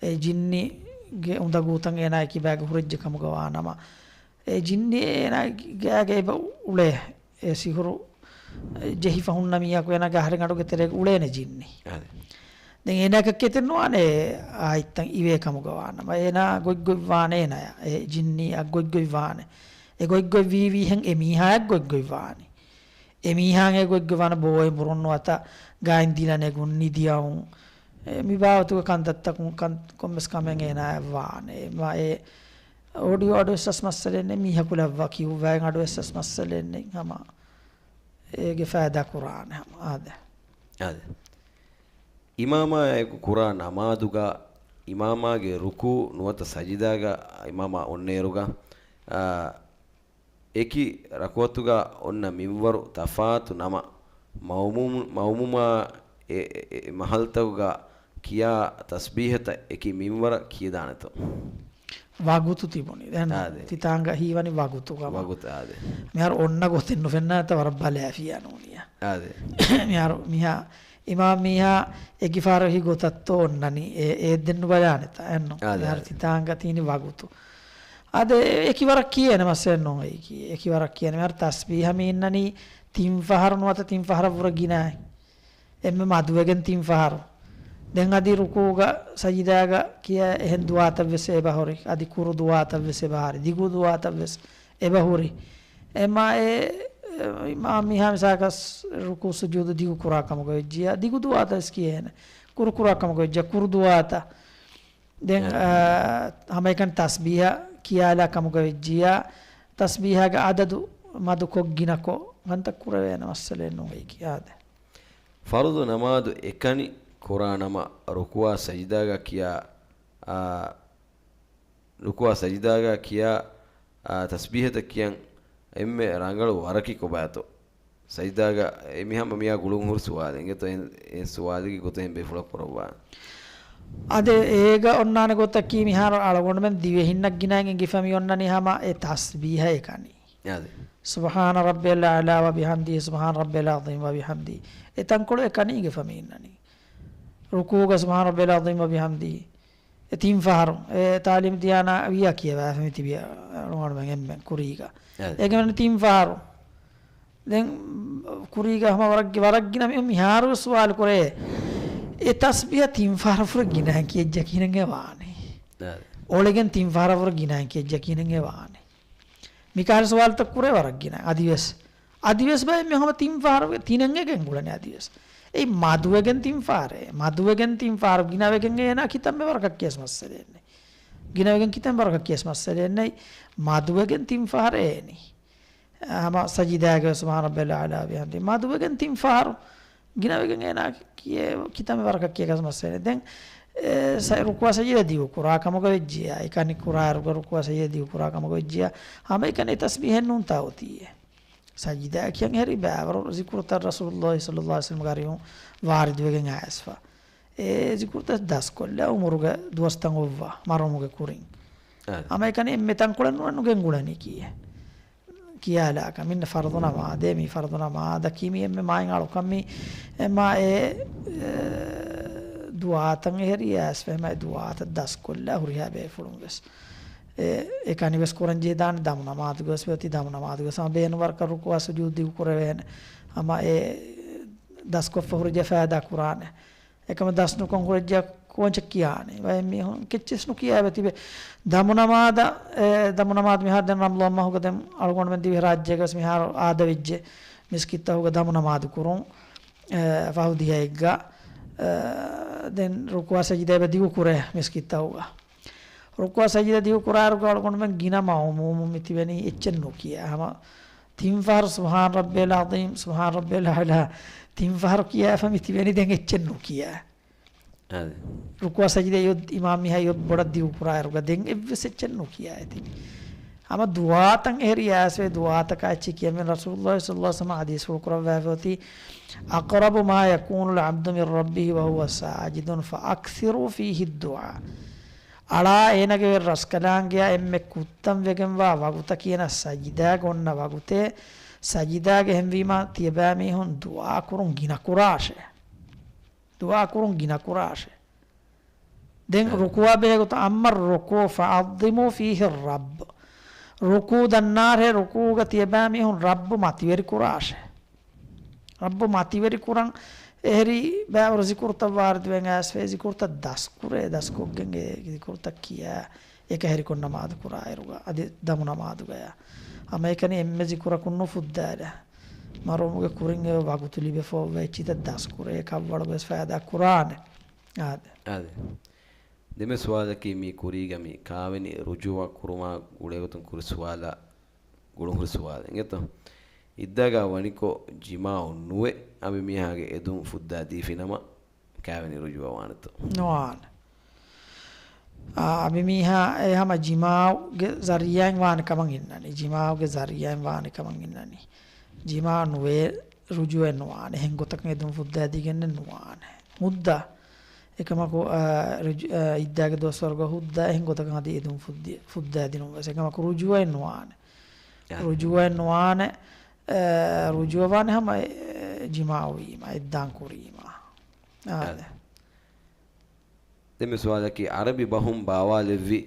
އެ ޖިންނީގެ އުނދަގޫތައް އޭނާ އެކިބާގެ ހުރެއްޖެ ކަމުގަ ވާނަމަ، އެ ޖިންނި އޭނާ ގާގަ އެބަ އުޅޭ. އެ ސިހުރު ޖެހިފަ ހުންނަ މީހަކު އޭނާގެ އަހަރެން އަޑުގެ ތެރޭގަ އުޅޭނެ ޖިންނި. އާދެ. ދެން އޭނާ އެކަކީ އެތެއް ނުވާނެ އާޔަތްތައް އިވޭ ކަމުގަ ވާނަމަ، އޭނާ ގޮތްގޮތް ވާނެ އޭނާޔާ. އެ ޖިންނީ އަށް ގޮތްގޮތް ވާނެ. އެ ގޮތްގޮތް ވީވީހެން އެ މީހާއަށް ގޮތްގޮތް ވާނީ. އެ މީހާއަށް އެ ގޮތްގޮތް ވާނެ ބޯއެ މުރުން ނުވަތަ ގާތް ދިލަނެގުން ނިދިއައުން. އެ މި ބާވަތުގެ ކަންތައްތަކުން ކަން، ކޮންމެސް ކަމެއް އޭނާއަށް ވާނެ. މާ އެ އޯޑިއޯ އަޑުވެސް މައްސަލައެއް ނެތް، މީހަކު ލައްވާ ކިޔުއްވާގެން އަޑުވެސް މައްސަލައެއް ނެތް. ހަމަ އޭގެ ފައިދާ ކުރާނެ ހަމަ. އާދެ. އާދެ. އިމާމާއާއެކު ކުރާ ނަމާދުގަ އިމާމާގެ ރުކޫ ނުވަތަ ސަޖިދާގަ އިމާމާ އޮންނައިރުގަ، އާ، އެކި ރަކުޢަތުގަ އޮންނަ މިންވަރު ތަފާތު ނަމަ، މައުމޫމު-، މައުމޫމާ އެ، އެ، އެ މަހަލްތަކުގަ ކިޔާ ތަސްބީހަތައް އެކި މިންވަރަށް ކިޔަދާނެތޯ؟ ވަގުތު ތިބުނީ. ދެން އާދެ. ތިތާނގަ ހީވަނީ ވަގުތު ކަމަށް. ވަގުތު، އާދެ. މިހާރު އޮންނަ ގޮތެއް ނުފެންނާނެތަ ވަރަށް ބަލާފިޔާ ނޫނިއްޔާ. އާދެ. މިހާރު މިހާ އިމާމް މީހާ އެކި ފަހަރަށް ހި ގޮތަށްތޯ އޮންނަނީ. އެ، އެ ދެން ނުބަލާނެތަ. އެއްނު. އާދެ، މިހާރު އާދެ. ތިތާނގަ ތީނީ ވަގުތު. އާދެ، އެކި ވަރަށް ކިޔޭނެ މައްސަލައެއް ނޫން އެއީކީ. އެކި ވަރަށް ކިޔޭނެ. މިހާރު ތަސްބީހަ މި އިންނަނީ ތިން ފަހަރު ނުވަތަ ތިން ފަހަރަށް ވުރެ ގިނައިން. އެންމެ މަދުވެގެން ތިން ފަހަރު. ދެން އަދި ރުކޫގަ ސަޖިދާގަ ކިޔާ އެހެން ދުޢާތައްވެސް އެބަހުރި. އަދި ކުރު ދުޢާތައްވެސް އެބަހުރި. ދިގު ދުޢާތައްވެސް އެބަހުރި. އެމާ އެ، އެ، އިމާމް މީހާ މިސާލަކަށް ރުކޫ ސުޖޫދު ދިގު ކުރާ ކަމުގަ ވެއްޖިޔާ، ދިގު ދުޢާތައްވެސް ކިޔޭނެ. ކުރު ކުރާ ކަމުގަ ވެއްޖިޔާ، ކުރު ދުޢާތައް. ދެން، އާ. އާ، ހަމައެކަނި ތަސްބީހަ ކިޔާލާ ކަމުގަ ވެއްޖިޔާ، ތަސްބީހާގެ އަދަދު މަދުކޮށް ގިނަކޮށް ކަންތައް ކުރެވޭނެ މައްސަލައެއް ނޫން އެއީކީ. އާދެ. ފަރުޟު ނަމާދު އެކަނި ކުރާނަމަ، ރުކުޢާ ސަޖިދާގަ ކިޔާ، އާ، ރުކުޢާ ސަޖިދާގަ ކިޔާ، އާ، ތަސްބީހަތައް ކިޔަން އެންމެ ރަނގަޅު ވަރަކީ ކޮބާތޯ؟ ސަޖިދާގަ އެ މިހާ މިޔާ ގުޅުން ހުރި ސުވާލެއް. އިނގޭތޯ އެ، އެ ސުވާލުގެ ގޮތުން ބޭފުޅަށް ކުރައްވާނެ. އާދެ، އޭގަ އޮންނާނެ ގޮތަކީ މިހާރު އަޅުގަނޑުމެން ދިވެހިންނަށް ގިނައިން އެނގިފަ މި އޮންނަނީ ހަމަ އެ ތަސްބީހަ އެކަނި. އާދެ. سبحان ربي الأعلى وبحمده، سبحان ربي العظيم وبحمده. އެ ތަންކޮޅު އެކަނި އިނގިފަ މި އިންނަނީ. ރުކޫގަ سبحان ربي العظيم وبحمده. އެ ތިން ފަހަރު އެ ތާލީމް ދިޔާނާ ވިޔާ ކިޔަވާފަ މި ތިބި އަޅުގަނޑުމެން އެންމެން ކުރީގަ. އާދެ. އޭގެ މަން ތިން ފަހަރު. ދެން ކުރީގަ ހަމަ ވަރަށް، ވަރަށް ގިނަ މި، މިހާރު ސުވާލު ކުރޭ. އެ ތަސްބީހަ ތިން ފަހަރަށް ވުރެ ގިނައިން ކިޔައްޖަ ކިހިނެއް އެ ވާނީ؟ އާދެ. އޮޅެގެން ތިން ފަހަރަށް ވުރެ ގިނައިން ކިޔައްޖަ ކިހިނެއް އެ ވާނީ؟ މިކަހަލަ ސުވާލުތައް ކުރޭ ވަރަށް ގިނަ. އަދިވެސް، އަދިވެސް ބައެއް މީހުން ހަމަ ތިން ފަހަރު ތިނެއް ގެންގުޅެނީ އަދިވެސް. އެއީ މަދުވެގެން ތިން ފަހަރޭ. މަދުވެގެން ތިން ފަހަރު ގިނަވެގެން އޭނާ ކިތަންމެ ވަރަކަށް ކިޔަސް މައްސަލައެއް ނެތް. ގިނަވެގެން ކިތަންމެ ވަރަކަށް ކިޔަސް މައްސަލައެއް ނެތް. މަދުވެގެން ތިން ފަހަރު އޭނީ. ހަމަ ސަޖިދާގެ سبحان ربي الأعلى وبحمده. މަދުވެގެން ތިން ފަހަރު ގިނަވެގެން އޭނާ ކިޔޭ، ކިތަންމެ ވަރަކަށް ކިޔަގަސް މައްސަލައެއް. ދެން، އެ، ސަ-، ރުކުޢާ ސަޖިދާ ދިގު ކުރާ ކަމުގަ ވެއްޖިޔާ، އެކަނި ކުރާއިރުގަ ރުކުޢާ ސަޖިދާ ދިގު ކުރާ ކަމުގަ ވެއްޖިޔާ، ހަމައެކަނި ތަސްބީހެއް ނޫންތާ އޮތީއޭ. ސަޖިދާ ކިޔަން ހެރި ބައިވަރު ޒިކުރުތައް ރަސޫލުﷲ ޞައްލަﷲ ޢަލައިހި ވަސައްލަމްގެ އަރިހުން ވާރިދުވެގެން އައިސްފަ. އެ ޒިކުރުތައް ދަސްކޮށްލާ އުމުރުގެ ދުވަސްތަން އޮއްވާ، މަރުވުމުގެ ކުރިން. އާ. ހަމައެކަނި އެންމެ ތަންކޮޅެއް ނުވަތަ ނުގެންގުޅެނީ ކީއް؟ ކިޔާލާކަށް މިންނަ ފަރުޟު ނަމާދޭ، މީ ފަރުޟު ނަމާދަކީ މީ އެންމެ މާތް އަޅުކަން މީ އެމާ އެ، އެ، ދުޢާތައް އެހެރި އައިސްފަ އެމާ އެ ދުޢާތައް ދަސްކޮށްލާ ހުރިހާ ބޭފުޅުން ވެސް. އެ، އެކަނި ވެސް ކުރަން ޖެހިދާނެ ދަމު ނަމާދުގަ ވެސް އޮތީ ދަމު ނަމާދުގަ ވެސް ހަމަ ބޭނުން ވަރަކަށް ރުކުޢާ ސުޖޫދު ދިގު ކުރެވޭނެ. ހަމަ އެ ދަސްކޮށްފަ ހުރި ޖަފާ އަދާ ކުރާނެ. އެކަމަ ދަސްނުކޮށް ހުރެއްޖެ ކޯންޗެއް ކިޔާނީ. ބައެއް މީހުން ކެއްޗެސް ނުކިޔާވެ ތިބެ. ދަމުނަމާދަށް، އެ، ދަމުނަމާދު މިހާރު ދެން ރަމަޟާން މަހުގަ ދެން އަޅުގަނޑުމެން ދިވެހިރާއްޖޭގަވެސް މިހާރު އާދަވެއްޖެ މިސްކިތްތަހުގަ ދަމުނަމާދު ކުރުން، އެ، ފަހު ދިހައެއްގަ، އެ، ދެން ރުކުޢާ ސަޖިދަ އެބަ ދިގު ކުރޭ މިސްކިތްތަހުގަ. ރުކުޢާ ސަޖިދަ ދިގު ކުރާއިރުގަ އަޅުގަނޑުމެން ގިނަ މައުމޫމުން މި ތިބެނީ އެއްޗެއް ނުކިޔާ. ހަމަ ތިން ފަހަރު سبحان ربي العظيم، سبحان ربي الأعلى ތިން ފަހަރު ކިޔާފަ މި ތިބެނީ ދެން އެއްޗެއް ނުކިޔާ. އާދެ. ރުކުޢާ ސަޖިދަ އޮތް އިމާމް މީހާ އޮތް ބޮޑަށް ދިގު ކުރާއިރުގަ ދެން އެއްވެސް އެއްޗެއް ނުކިޔާ އެތިބި. ހަމަ ދުޢާތައް އެހެރި އައިސްވޭ ދުޢާތަކާ އެއްޗެއް ކިޔަމެން ރަސޫލުﷲ ޞައްލަﷲ ޢަލައިހި ވަސައްލަމަ ޙަދީޘްފުޅު ކުރައްވާފަ އޮތީ، أقرب ما يكون العبد من ربه وهو ساجد فأكثروا فيه الدعاء. އަޅާ އޭނަގެ ރަސްކަލާނގެއާ އެންމެ ކުއްތަން ވެގެންވާ ވަގުތަކީ އޭނަ ސަޖިދާގަ އޮންނަ ވަގުތޭ. ސަޖިދާގަ އެހެންވީމާ ތިޔަބައިމީހުން ދުޢާ ކުރުން ގިނަ ކުރާށޭ. ދުޢާ ކުރުން ގިނަ ކުރާށޭ. ދެން އެ. ރުކުޢާ ބެހޭގޮތަށް أما الركوع فعظموا فيه الرب. ރުކޫޢު ދަންނާށޭ، ރުކޫޢުގަ ތިޔަބައިމީހުން ރައްބު މަތިވެރި ކުރާށޭ. ރައްބު މަތިވެރި ކުރަން އެހެރީ ބައިވަރު ޒިކުރުތައް ވާރިދުވެގެން އައިސްފައި ޒިކުރުތައް ދަސްކުރޭ، ދަސްކޮށްގެން އެ ޒިކުރުތައް ކިޔާ، އެކަހެރިކޮށް ނަމާދު ކުރާއިރުގަ އަދި ދަމު ނަމާދުގަޔާ. ހަމައެކަނި އެންމެ ޒިކުރަކުން ނުފުއްދާލާ. މަރުވުމުގެ ކުރިން އެ ވަގުތު ލިބިފަ އޮވޭ އެއްޗިތައް ދަސްކުރޭ، ކަށްވަޅުގަވެސް ފައިދާ ކުރާނެ. އާދެ. އާދެ. ދެންމެ ސުވާލަކީ މީ ކުރީގަ މި ކާވެނި ރުޖޫޢަ ކުރުމާ ގުޅޭގޮތުން ކުރި ސުވާލާ، ގުޅުން ހުރި ސުވާލެއް އިނގޭތޯ. އިއްދާގަ ވަނިކޮށް ޖިމާޢު ނުވެ އަނބިމީހާގެ އެދުން ފުއްދާ ދީފިނަމަ ކާވެނި ރުޖޫޢަ ވާނެތޯ؟ ނުވާނެ. އާ، އަނބިމީހާ އެ ހަމަ ޖިމާޢުގެ ޒަރީޢާއިން ވާނެ ކަމަށް އިންނަނީ. ޖިމާޢުގެ ޒަރީޢާއިން ވާނެ ކަމަށް އިންނަނީ. ޖިމާޢު ނުވެ ރުޖޫޢަ ނުވާނެ. އެހެން ގޮތަކަށް އެދުން ފުއްދާދީގެންނެއް ނުވާނެ. ހުއްދަ އެކަމަކު، އާ، ރުޖު-، އާ، އިއްދާގެ ދުވަސްވަރުގަ ހުއްދަ އެހެން ގޮތަކަށް އަދި އެދުން ފުއްދި-، ފުއްދާދިނުން ވެސް އެކަމަކު ރުޖޫޢައެއް ނުވާނެ. އާ. ރުޖޫޢައެއް ނުވާނެ. އާ، ރުޖޫޢަ ވާނެ ހަމަ، އެ، ޖިމާޢު ވީމަ، އެއްދާން ކުރީމަ. އާ. އާދެ. ދެންމެ ސުވާލަކީ، ޢަރަބި ބަހުން ބާވާލެއްވި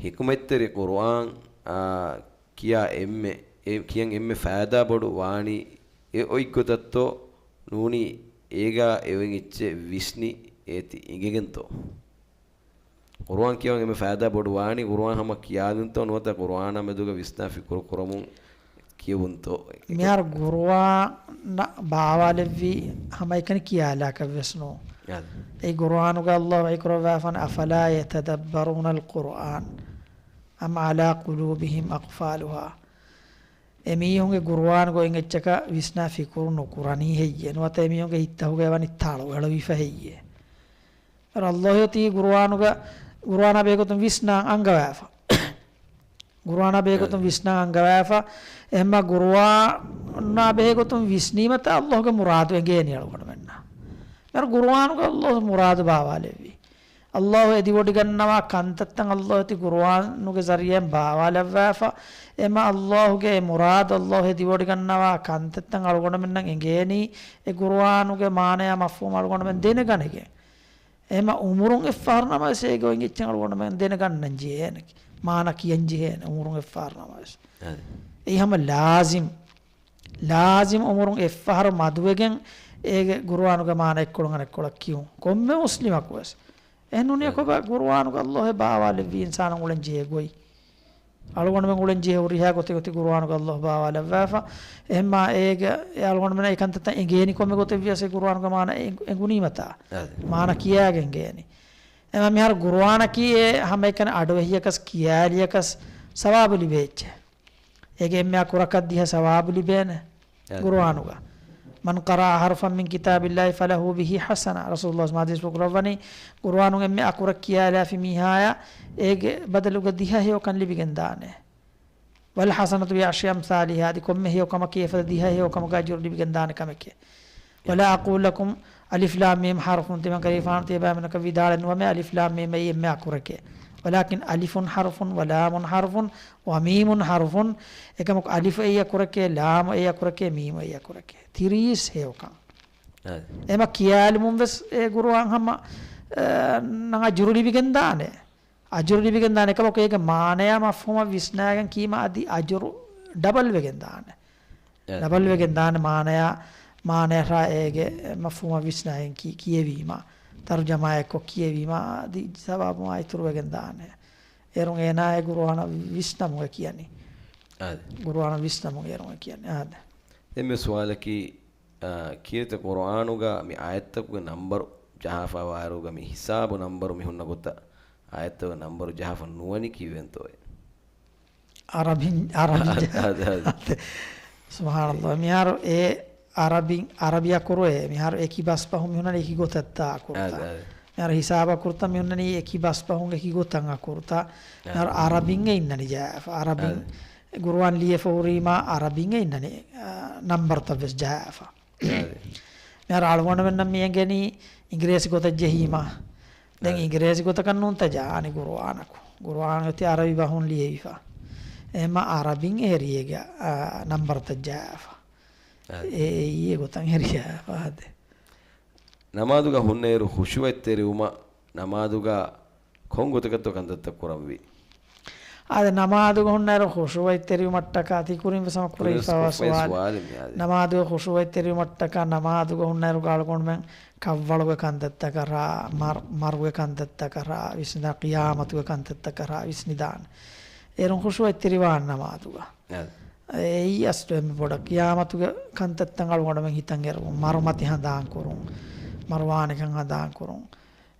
ޙިކުމަތްތެރި ޤުރުއާން، އާ، ކިޔާ އެންމެ، އެ، ކިޔަން އެންމެ ފައިދާ ބޮޑު ވާނީ އެ އޮތްގޮތަށްތޯ ނޫނީ އޭގާ އެ އޮތް އެއްޗެއް ވިސްނި އޭތި އިނގިގެންތޯ؟ ޤުރުއާން ކިޔަން އެންމެ ފައިދާ ބޮޑު ވާނީ ޤުރުއާން ހަމަ ކިޔާލުންތޯ ނުވަތަ ޤުރުއާނާ މެދުގަ ވިސްނާ ފިކުރު ކުރަމުން ކިޔެވުންތޯ؟ މިހާރު ޤުރުއާން ބާވާލެއްވީ ހަމައެކަނި ކިޔާލާކަށް ވެސް ނޫން. އާދެ. އެ ޤުރުއާނުގަ ﷲ ވަޙީކުރައްވާފާނެ، أفلا يتدبرون القرآن أم على قلوبهم أقفالها. އެމީހުންގެ ޤުރުއާނުގަ އޮތް އެއްޗަކަށް ވިސްނާ ފިކުރު ނުކުރަނީ ހެއްޔޭ؟ ނުވަތަ އެމީހުންގެ ހިތްތަހުގަ ވަނީ ތަޅު އެޅުވިފަ ހެއްޔޭ؟ ﷲ އޮތީ ޤުރުއާނުގަ، ޤުރުއާނާ ބެހޭގޮތުން ވިސްނާ އަންގަވާފަ. ޤުރުއާނާ ބެހޭގޮތުން އަދި. ވިސްނާ އަންގަވާފަ. އެހެންމާ ޤުރުއާނާ ބެހޭގޮތުން ވިސްނީމަތާ ﷲގެ މުރާދު އެނގޭނީ އަޅުގަނޑުމެންނަށް. މިހާރު ޤުރުއާނުގަ ﷲ މުރާދު ބާވާލެއްވީ. ﷲ އެދިވޮޑިގަންނަވާ ކަންތައްތައް ﷲ އޮތީ ޤުރުއާނުގެ ޒަރީޢާއިން ބާވާލައްވާފަ. އެމަ ﷲގެ މުރާދު ﷲ އެދިވޮޑިގަންނަވާ ކަންތައްތައް އަޅުގަނޑުމެންނަށް އެނގޭނީ އެ ޤުރުއާނުގެ މާނަޔާ މަފްހޫމް އަޅުގަނޑުމެން ދެނެގަނެގެން. އެހެންމަ އުމުރުން އެއްފަހަރު ނަމަވެސް އޭގެ އޮތް އެއްޗެއް އަޅުގަނޑުމެން ދެނެގަންނަން ޖެހޭނެ. މާނަ ކިޔަން ޖެހޭނެ އުމުރުން އެއްފަހަރު ނަމަވެސް. އަދި. އެއީ ހަމަ ލާޒިމް. ލާޒިމް އުމުރުން އެއްފަހަރު މަދުވެގެން އޭގެ ޤުރުއާނުގެ މާނަ އެއްކޮޅުން އަނެއްކޮޅަށް ކިޔުން. ކޮންމެ މުސްލިމަކު ވެސް. އެހެން ނޫނީ އަދި. ކޮބާ ޤުރުއާނުގަ ﷲ އެ ބާވާލެއްވީ އިންސާނުން އުޅެން ޖެހޭ ގޮތް. އަޅުގަނޑުމެން އުޅެން ޖެހޭ ހުރިހާ ގޮތެއް އޮތީ ޤުރުއާނުގަ ﷲ ބާވާލައްވާފަ. އެހެންމާ އޭގެ، އެ އަޅުގަނޑުމެންނަށް އެ ކަންތައްތައް އެނގޭނީ ކޮންމެ ގޮތެއް ވިޔަސް އެ ޤުރުއާނުގެ މާނަ އެ-، އެނގުނީމަތާ. އަދި. މާނަ ކިޔާގެން އެނގޭނީ. އެމަ މިހާރު ޤުރުއާނަކީ އެ ހަމައެކަނި އަޑުއެހިޔަކަސް ކިޔާލިޔަކަސް ސަވާބު ލިބޭ އެއްޗެއް. އޭގެ އެންމެ އަކުރަކަށް ދިހަ ސަވާބު ލިބޭނެ. އެ. ޤުރުއާނުގަ. من قرأ حرفا من كتاب الله فله به حسنة. ރަސޫލުﷲ ޙަދީޘް ކުރައްވަނީ، ޤުރުއާނު އެންމެ އަކުރަށް ކިޔާލާފި މީހާޔަށް އޭގެ ބަދަލުގަ ދިހަ ހެޔޮކަން ލިބިގެން ދާނެ. والحسنة بعشر أمثالها، އަދި ކޮންމެ ހެޔޮކަމަކީ އެފަދަ ދިހަ ހެޔޮކަމުގެ އަޖުރު ލިބިގެން ދާނެ ކަމެކޭ. ولا أقول لكم ألف لام ميم حرف، ތިމަން ކަލޭފާނު ތިޔަބައިމީހުންނަކަށް ވިދާޅެއް ނުވަމޭ، އަލިފް ލާމް މީމް އެއީ އެންމެ އަކުރެކޭ. ولكن ألف حرف ولام حرف وميم حرف، އެކަމަކު އަލިފު އެއީ އަކުރެކޭ، ލާމު އެއީ އަކުރެކޭ، މީމު އެއީ އަކުރެކޭ. ތިރީސް ހެޔޮކަން. އަދި. އެމަ ކިޔާލުމުން ވެސް އެ ޤުރުއާން ހަމަ، އަ، ނަން އަޖުރު ލިބިގެން ދާނެ. އަޖުރު ލިބިގެން ދާނެ ކަމަކު އޭގެ މާނަޔާ މަފްހޫމަށް ވިސްނާގެން ކީމަ އަދި އަޖުރު ޑަބަލް ވެގެން ދާނެ. އެ. ޑަބަލް ވެގެން ދާނެ މާނަޔާ، މާނަޔަށާ އޭގެ މަފްހޫމަށް ވިސްނާގެން ކި-، ކިޔެވީމަ. ތަރުޖަމާއެއްކޮށް ކިޔެވީމާ އަދި ސަވާބު މާ އިތުރުވެގެން ދާނެ. އޭރުން އޭނާ އެ ގުރުއާނަށް ވިސްނަމުން އެ ކިޔަނީ. އާދެ. ގުރުއާނަށް ވިސްނަމުން އޭރުން އެ ކިޔަނީ. އާދެ. ދެން މި ސުވާލަކީ، އާ، ކީރިތި ގުރުއާނުގަ މި އާޔަތްތަކުގެ ނަންބަރު ޖަހާފަވާއިރުގަ މި ހިސާބު ނަންބަރު މި ހުންނަ ގޮތަށް އާޔަތްތަކުގެ ނަންބަރު ޖަހާފަ ނުވަނީ ކީއްވެންތޯއޭ؟ އަރަބިން، އަރަބިން. އާދެ، އާދެ. ސުބްޙާނަﷲ. މިހާރު އެ އަރަބިން، އަރަބި އަކުރު އެ މިހާރު އެކި ބަސްބަހުން މި ހުންނަނީ އެކި ގޮތަށްތާ އަކުރުތައް. އާދެ، އާދެ. މިހާރު ހިސާބު އަކުރުތައް މި ހުންނަނީ އެކި ބަސްބަހުން އެކި ގޮތަށް އަކުރުތައް. އާދެ. މިހާރު އަރަބިން އެ އިންނަނީ ޖަހާފަ. އަރަބިން އާދެ. ގުރުއާން ލިޔެފަ ހުރީމާ އަރަބިން އެ އިންނަނީ، އާ، ނަންބަރުތައް ވެސް ޖަހާފަ. އާދެ. މިހާރު އަޅުގަނޑުމެންނަށް މި އެނގެނީ އިނގިރޭސި ގޮތަށް ޖެހީމާ. ދެން އާދެ. އިނގިރޭސި ގޮތަކަށް ނޫންތަ ޖާނީ ގުރުއާނަކު. ގުރުއާން އޮތީ އަރަބި ބަހުން ލިޔެވިފަ. އެހެންމާ އަރަބިން އެ ހެރިއޭގެ، އާ، ނަންބަރުތައް ޖަހާފަ. އާދެ. އެ، އެއީ އެ ގޮތަށް ހެރިޔާފަ އާދެ. ނަމާދުގަ ހުންނައިރު ޚުޝޫޢަތްތެރިވުމަށް ނަމާދުގަ ކޮން ގޮތަކަށްތޯ ކަންތައްތައް ކުރަންވީ؟ އާދެ، ނަމާދުގަ ހުންނައިރު ޚުޝޫޢަތްތެރިވުމަށްޓަކާ ތި ކުރިން ވެސް ހަމަ ކުރެވިފަވާ ކުރިން ވެސް ސުވާލެއް. ސުވާލެއް މި އާދެ. ނަމާދުގަ ޚުޝޫޢަތްތެރިވުމަށްޓަކާ ނަމާދުގަ ހުންނައިރު އަޅުގަނޑުމެން ކަށްވަޅުގެ ކަންތައްތަކަށް ރާ، މަރު، މަރުގެ ކަންތައްތަކަށް ރާ ވިސްނިދާނެ، ޤިޔާމަތުގެ ކަންތައްތަކަށް ރާ ވިސްނިދާނެ. އޭރުން ޚުޝޫޢަތްތެރިވާނެ ނަމާދުގަ. އާދެ. އެއީ އަސްލު އެންމެ ބޮޑަށް ޤިޔާމަތުގެ ކަންތައްތައް އަޅުގަނޑުމެން ހިތަށް އެރުވުން، މަރުމަތި ހަނދާންކުރުން، މަރުވާނެކަން ހަނދާންކުރުން.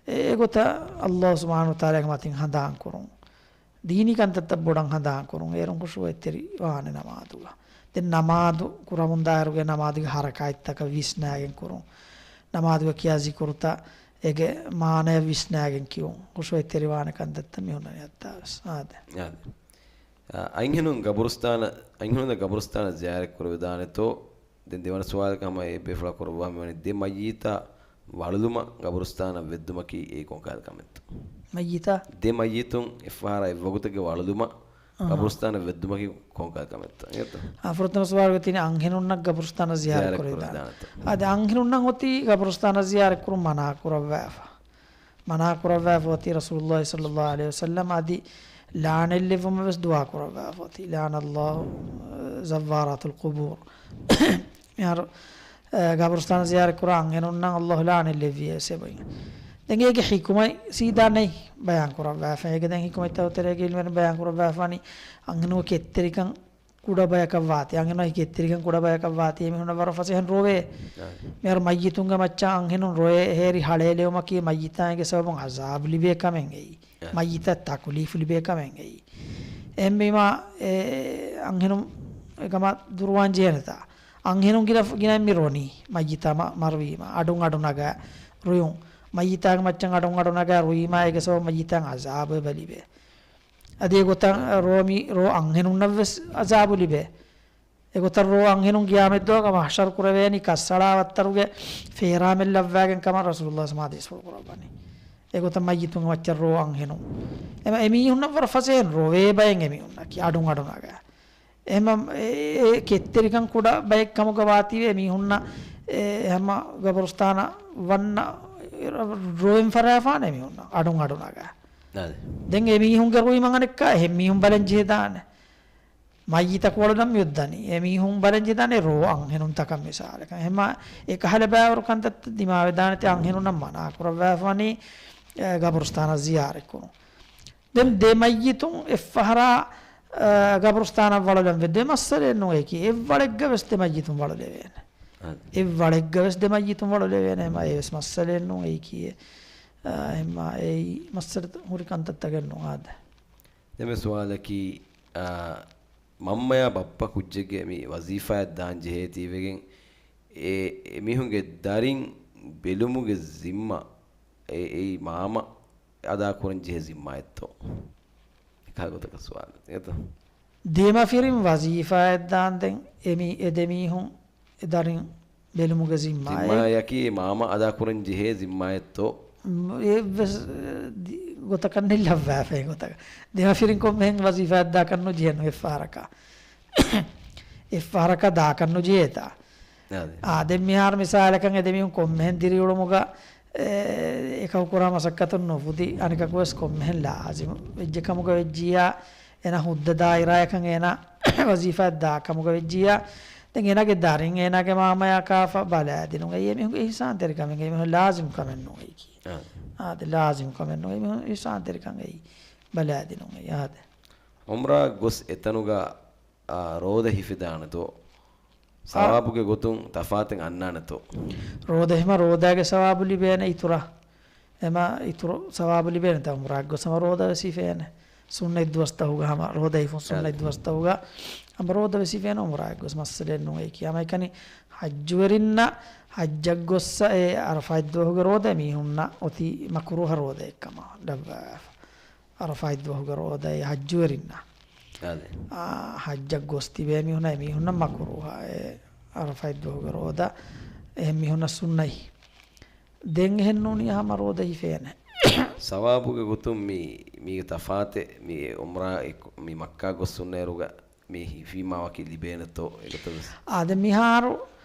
އެ، އެގޮތަށް ﷲ ސުބްޙާނަހޫ ވަތަޢާލާގެ މަތިން ހަނދާންކުރުން. ދީނީ ކަންތައްތައް ބޮޑަށް ހަނދާންކުރުން. އޭރުން ޚުޝޫޢަތްތެރިވާނެ ނަމާދުގަ. ދެން ނަމާދު ކުރަމުންދާއިރުގެ ނަމާދުގެ ޙަރަކާތްތަކަށް ވިސްނާގެން ކުރުން. ނަމާދުގަ ކިޔާ ޒިކުރުތައް އޭގެ މާނަޔަށް ވިސްނާގެން ކިޔުން. ޚުޝޫޢަތްތެރިވާނެ ކަންތައްތައް މި ހުންނަނީ އައްތާވެސް. އާދެ. އާދެ. އަ، އަންހެނުން ގަބުރުސްތާނަ، އަންހެނުން ގަބުރުސްތާނަށް ޒިޔާރަތް ކުރެވިދާނެތޯ؟ ދެން ދެވަނަ ސުވާލަކަށް ހަމަ އެ ބޭފުޅާ ކުރައްވާ މިވަނީ ދެ މައްޔިތާ ވަޅުލުމަށް ގަބުރުސްތާނަށް ވެއްދުމަކީ އެއީ ކޮން ކަހަލަ ކަމެއްތޯ؟ މައްޔިތާ؟ ދެ މައްޔިތުން އެއްފަހަރާ އެއްވަގުތެއްގެ ވަޅުލުމަށް އަހަ. ގަބުރުސްތާނަށް ވެއްދުމަކީ ކޮން ކަހަލަ ކަމެއްތޯ؟ އެއްތޯ؟ އާ، ފުރަތަމަ ސުވާލުގަ ތިނެއް އަންހެނުންނަށް ގަބުރުސްތާނަށް ޒިޔާރަތް ޒިޔާރަތް ކުރެވިދާނެ. ކުރެވިދާނެތޯ؟ އާދެ، އަންހެނުންނަށް އޮތީ ގަބުރުސްތާނަށް ޒިޔާރަތް ކުރުން މަނާ ކުރައްވާފަ. މަނާ ކުރައްވާފަ އޮތީ ރަސޫލުﷲ ޞައްލަﷲ ޢަލައިހި ވަސައްލަމް އަދި ލާނެތްލެއްވުމަށް ވެސް ދުޢާ ކުރައްވާފަ އޮތީ. لعن الله زوارات القبور. މިހާރު، އަ، ގަބުރުސްތާނަށް ޒިޔާރަތް ކުރާ އަންހެނުންނަށް ﷲ ލާނެތްލެއްވިޔޭ ސަބަބުން. ދެން އޭގެ ޙިކުމަތް ސީދާ ނެތް ބަޔާން ކުރައްވާފަ. އޭގެ ދެން ޙިކުމަތްތައް ތެރޭގެ ޢިލްމުވެރިން ބަޔާން ކުރައްވާފަ ވަނީ އަންހެނުންގެ ކެތްތެރިކަން ކުޑަ ބަޔަކަށް ވާތީ، އަންހެނުންގެ ކެތްތެރިކަން ކުޑަ ބަޔަކަށް ވާތީ، އެމީހުންނަށް ވަރަށް ފަސޭހައިން ރޮވޭ. އާ. މިހާރު މައްޔިތުންގެ މައްޗަށް އަންހެނުން ރޮއެ ހޭރި ހަޅޭލެވުމަކީ މައްޔިތާގެ ސަބަބުން ޢަޒާބު ލިބޭ ކަމެއް އެއީ. އާ. މައްޔިތަށް ތަކުލީފު ލިބޭ ކަމެއް އެއީ. އެހެންވީމާ، އެ، އަންހެނުން އެކަމާ ދުރުވާން ޖެހޭނެތާ. އަންހެނުން ގިނަ، ގިނައިން މި ރޮނީ. މައްޔިތާ މަ، މަރުވީމާ. އަޑުން އަޑު ނަގާ ރުޔުން. މައްޔިތާގެ މައްޗަށް އަޑުން އަޑު ނަގާ ރުއީމާ އޭގެ ސަބަބުން މައްޔިތާއަށް ޢަޒާބު އެބަ ލިބޭ. އަދި އެގޮތަށް ރޯ މި، ރޯ އަންހެނުންނަށް ވެސް ޢަޒާބު ލިބޭ. އެގޮތަށް ރޯ އަންހެނުން ޤިޔާމަތްދުވަހުގަ މަޙްޝަރު ކުރެވޭނީ ކައްސަޅާ ވައްތަރުގެ ފޭރާމެއް ލައްވާގެން ކަމަށް ރަސޫލުﷲ ސަމާދީސްފުޅު ކުރައްވަނީ. އެގޮތަށް މައްޔިތުންގެ މައްޗަށް ރޯ އަންހެނުން. އެމަ އެމީހުންނަށް ވަރަށް ފަސޭހައިން ރޮވޭ ބައެއް އެމީހުންނަކީ އަޑުން އަޑު ނަގާ. އެހެމަ އެ، އެ ކެތްތެރިކަން ކުޑަ ބައެއް ކަމުގަ ވާތީވެ އެމީހުންނަށް އެ، ހަމަ ގަބުރުސްތާނަށް ވަންނަ ރޮވެން ފަށާފާނެ އެމީހުންނަށް އަޑުން އަޑު ނަގާ. އާދެ. ދެން އެމީހުންގެ ރުއިމަށް އަނެއްކާ އެހެން މީހުން ބަލަން ޖެހިދާނެ. މައްޔިތަކު ވަޅުލަން މިއޮއްދަނީ. އެމީހުން ބަލަން ޖެހިދާނެ ރޯ އަންހެނުންތަކަށް މިސާލަކަށް. އެހެމަ އެކަހަލަ ބައިވަރު ކަންތައްތައް ދިމާވެދާނެތީ އަންހެނުންނަށް މަނާ ކުރައްވާފަ ވަނީ، އެ، ގަބުރުސްތާނަށް ޒިޔާރަތް ކުރުން. ދެން ދެ މައްޔިތުން އެއްފަހަރާ، އަ، ގަބުރުސްތާނަށް ވަޅުލަން ވެއްދެ މައްސަލައެއް ނޫން އެކީ. އެއްވަޅެއްގަ ވެސް ދެ މައްޔިތުން ވަޅުލެވޭނެ. އާދެ. އެއްވަޅެއްގަ ވެސް ދެ މައްޔިތުން ވަޅުލެވޭނެ. އެމަ އެވެސް މައްސަލައެއް ނޫން އެއީކީ. އެ، އެމަ އެއީ މައްސަލަ ހުރި ކަންތައްތަކެއް ނޫން. އާދެ. ދެން ސުވާލަކީ، އާ، މަންމަޔާ ބައްޕަ ކުއްޖެއްގެ މި ވަޒީފާއަށް ދާން ޖެހޭތީވެގެން އެ، އެމީހުންގެ ދަރިން ބެލުމުގެ ޒިންމާ އެ، އެއީ މާމަ އަދާކުރަން ޖެހޭ ޒިންމާއެއްތޯ؟ އެކަހަލަ ގޮތަކަށް ސުވާލު އެތޯ؟ ދެމަފިރިން ވަޒީފާއަށް ދާންދެން އެމީ، އެ ދެމީހުން އެ ދަރިން ބެލުމުގެ ޒިންމާއެއް. ޒިންމާއަކީ މާމަ އަދާކުރަން ޖެހޭ ޒިންމާއެއްތޯ؟ މް، އެއްވެސް، އެ، ދި-، ގޮތަކަށް ނެތް ލައްވާފައި ގޮތަކަށް. ދެމަފިރިން ކޮންމެހެން ވަޒީފާއަށް ދާކަށް ނުޖެހެން އެއްފަހަރަކަށް. އެއްފަހަރަކަށް ދާކަށް ނުޖެހޭތާ. އާދެ. އާ، ދެން މިހާރު މިސާލަކަށް އެ ދެމީހުން ކޮންމެހެން ދިރިއުޅުމުގަ، އެ، އެކަކު ކުރާ މަސައްކަތުން ނުފުދި، އަނެކަކު ވެސް ކޮންމެހެން ލާޒިމު ވެއްޖެ ކަމުގަ ވެއްޖިއްޔާ، އޭނާ ހުއްދަ ދާއިރާއަކަށް އޭނާ ވަޒީފާއަށް ދާ ކަމުގަ ވެއްޖިއްޔާ، ދެން އޭނާގެ ދަރިން އޭނާގެ މާމަޔާ ކާފަ ބަލާދިނުން އެއީ އެމީހުންގެ އިޙްސާންތެރިކަމެއް، އެމީހުން ލާޒިމް ކަމެއް ނޫން އެއީކީ. އާ. އާދެ، ލާޒިމް ކަމެއް ނޫން، އެމީހުން އިޙްސާންތެރިކަން އެއީ ބަލާދިނުން އެއީ. އާދެ. ޢުމްރާ ގޮސް އެތަނުގަ، އާ، ރޯދަ ހިފިދާނެތޯ؟ އާ. ސަވާބުގެ ގޮތުން ތަފާތެއް އަންނާނެތޯ؟ ރޯދަ ހިމަ ރޯދާގެ ސަވާބު ލިބޭނެ އިތުރަށް. އެމަ އިތުރު ސަވާބު ލިބޭނެތާ ޢުމްރާއެއް ގޮސް ހަމަ ރޯދަ ވެސް ހިފޭނެ. ސުންނަތް ދުވަސްތަހުގަ ހަމަ ރޯދަ ހިފުން ސުންނަތް އަދި. ދުވަސްތަހުގަ ހަމަ ރޯދަ ވެސް ހިފޭނެ ޢުމްރާއެއް ގޮސް މައްސަލައެއް ނޫން އެއީކީ. ހަމައެކަނި ޙައްޖުވެރިންނަށް ޙައްޖަށް ގޮއްސަ އެ ޢަރަފާތް ދުވަހުގެ ރޯދަ އެމީހުންނަށް އޮތީ މަކުރޫހަ ރޯދައެއް ކަމަށް ލައްވާފަ. ޢަރަފާތް ދުވަހުގެ ރޯދަ އެ ޙައްޖުވެރިންނަށް. އާދެ. އާ، ޙައްޖަށް ގޮސް ތިބޭ މީހުންނަށް އެމީހުންނަށް މަކުރޫހަ އެ ޢަރަފާތް ދުވަހުގެ ރޯދަ އެހެން މީހުންނަށް ސުންނަތް. ދެން އެހެން ނޫނީ ހަމަ ރޯދަ ހިފޭނެ. ސަވާބުގެ ގޮތުން މި، މީގެ ތަފާތެއް މި ޢުމްރާ އެއް، މި މައްކާ ގޮސް ހުންނައިރުގަ މި ހިފީމާ ވަކި ލިބޭނެތޯ އެގޮތަށް ވެސް؟ އާދެ، މިހާރު،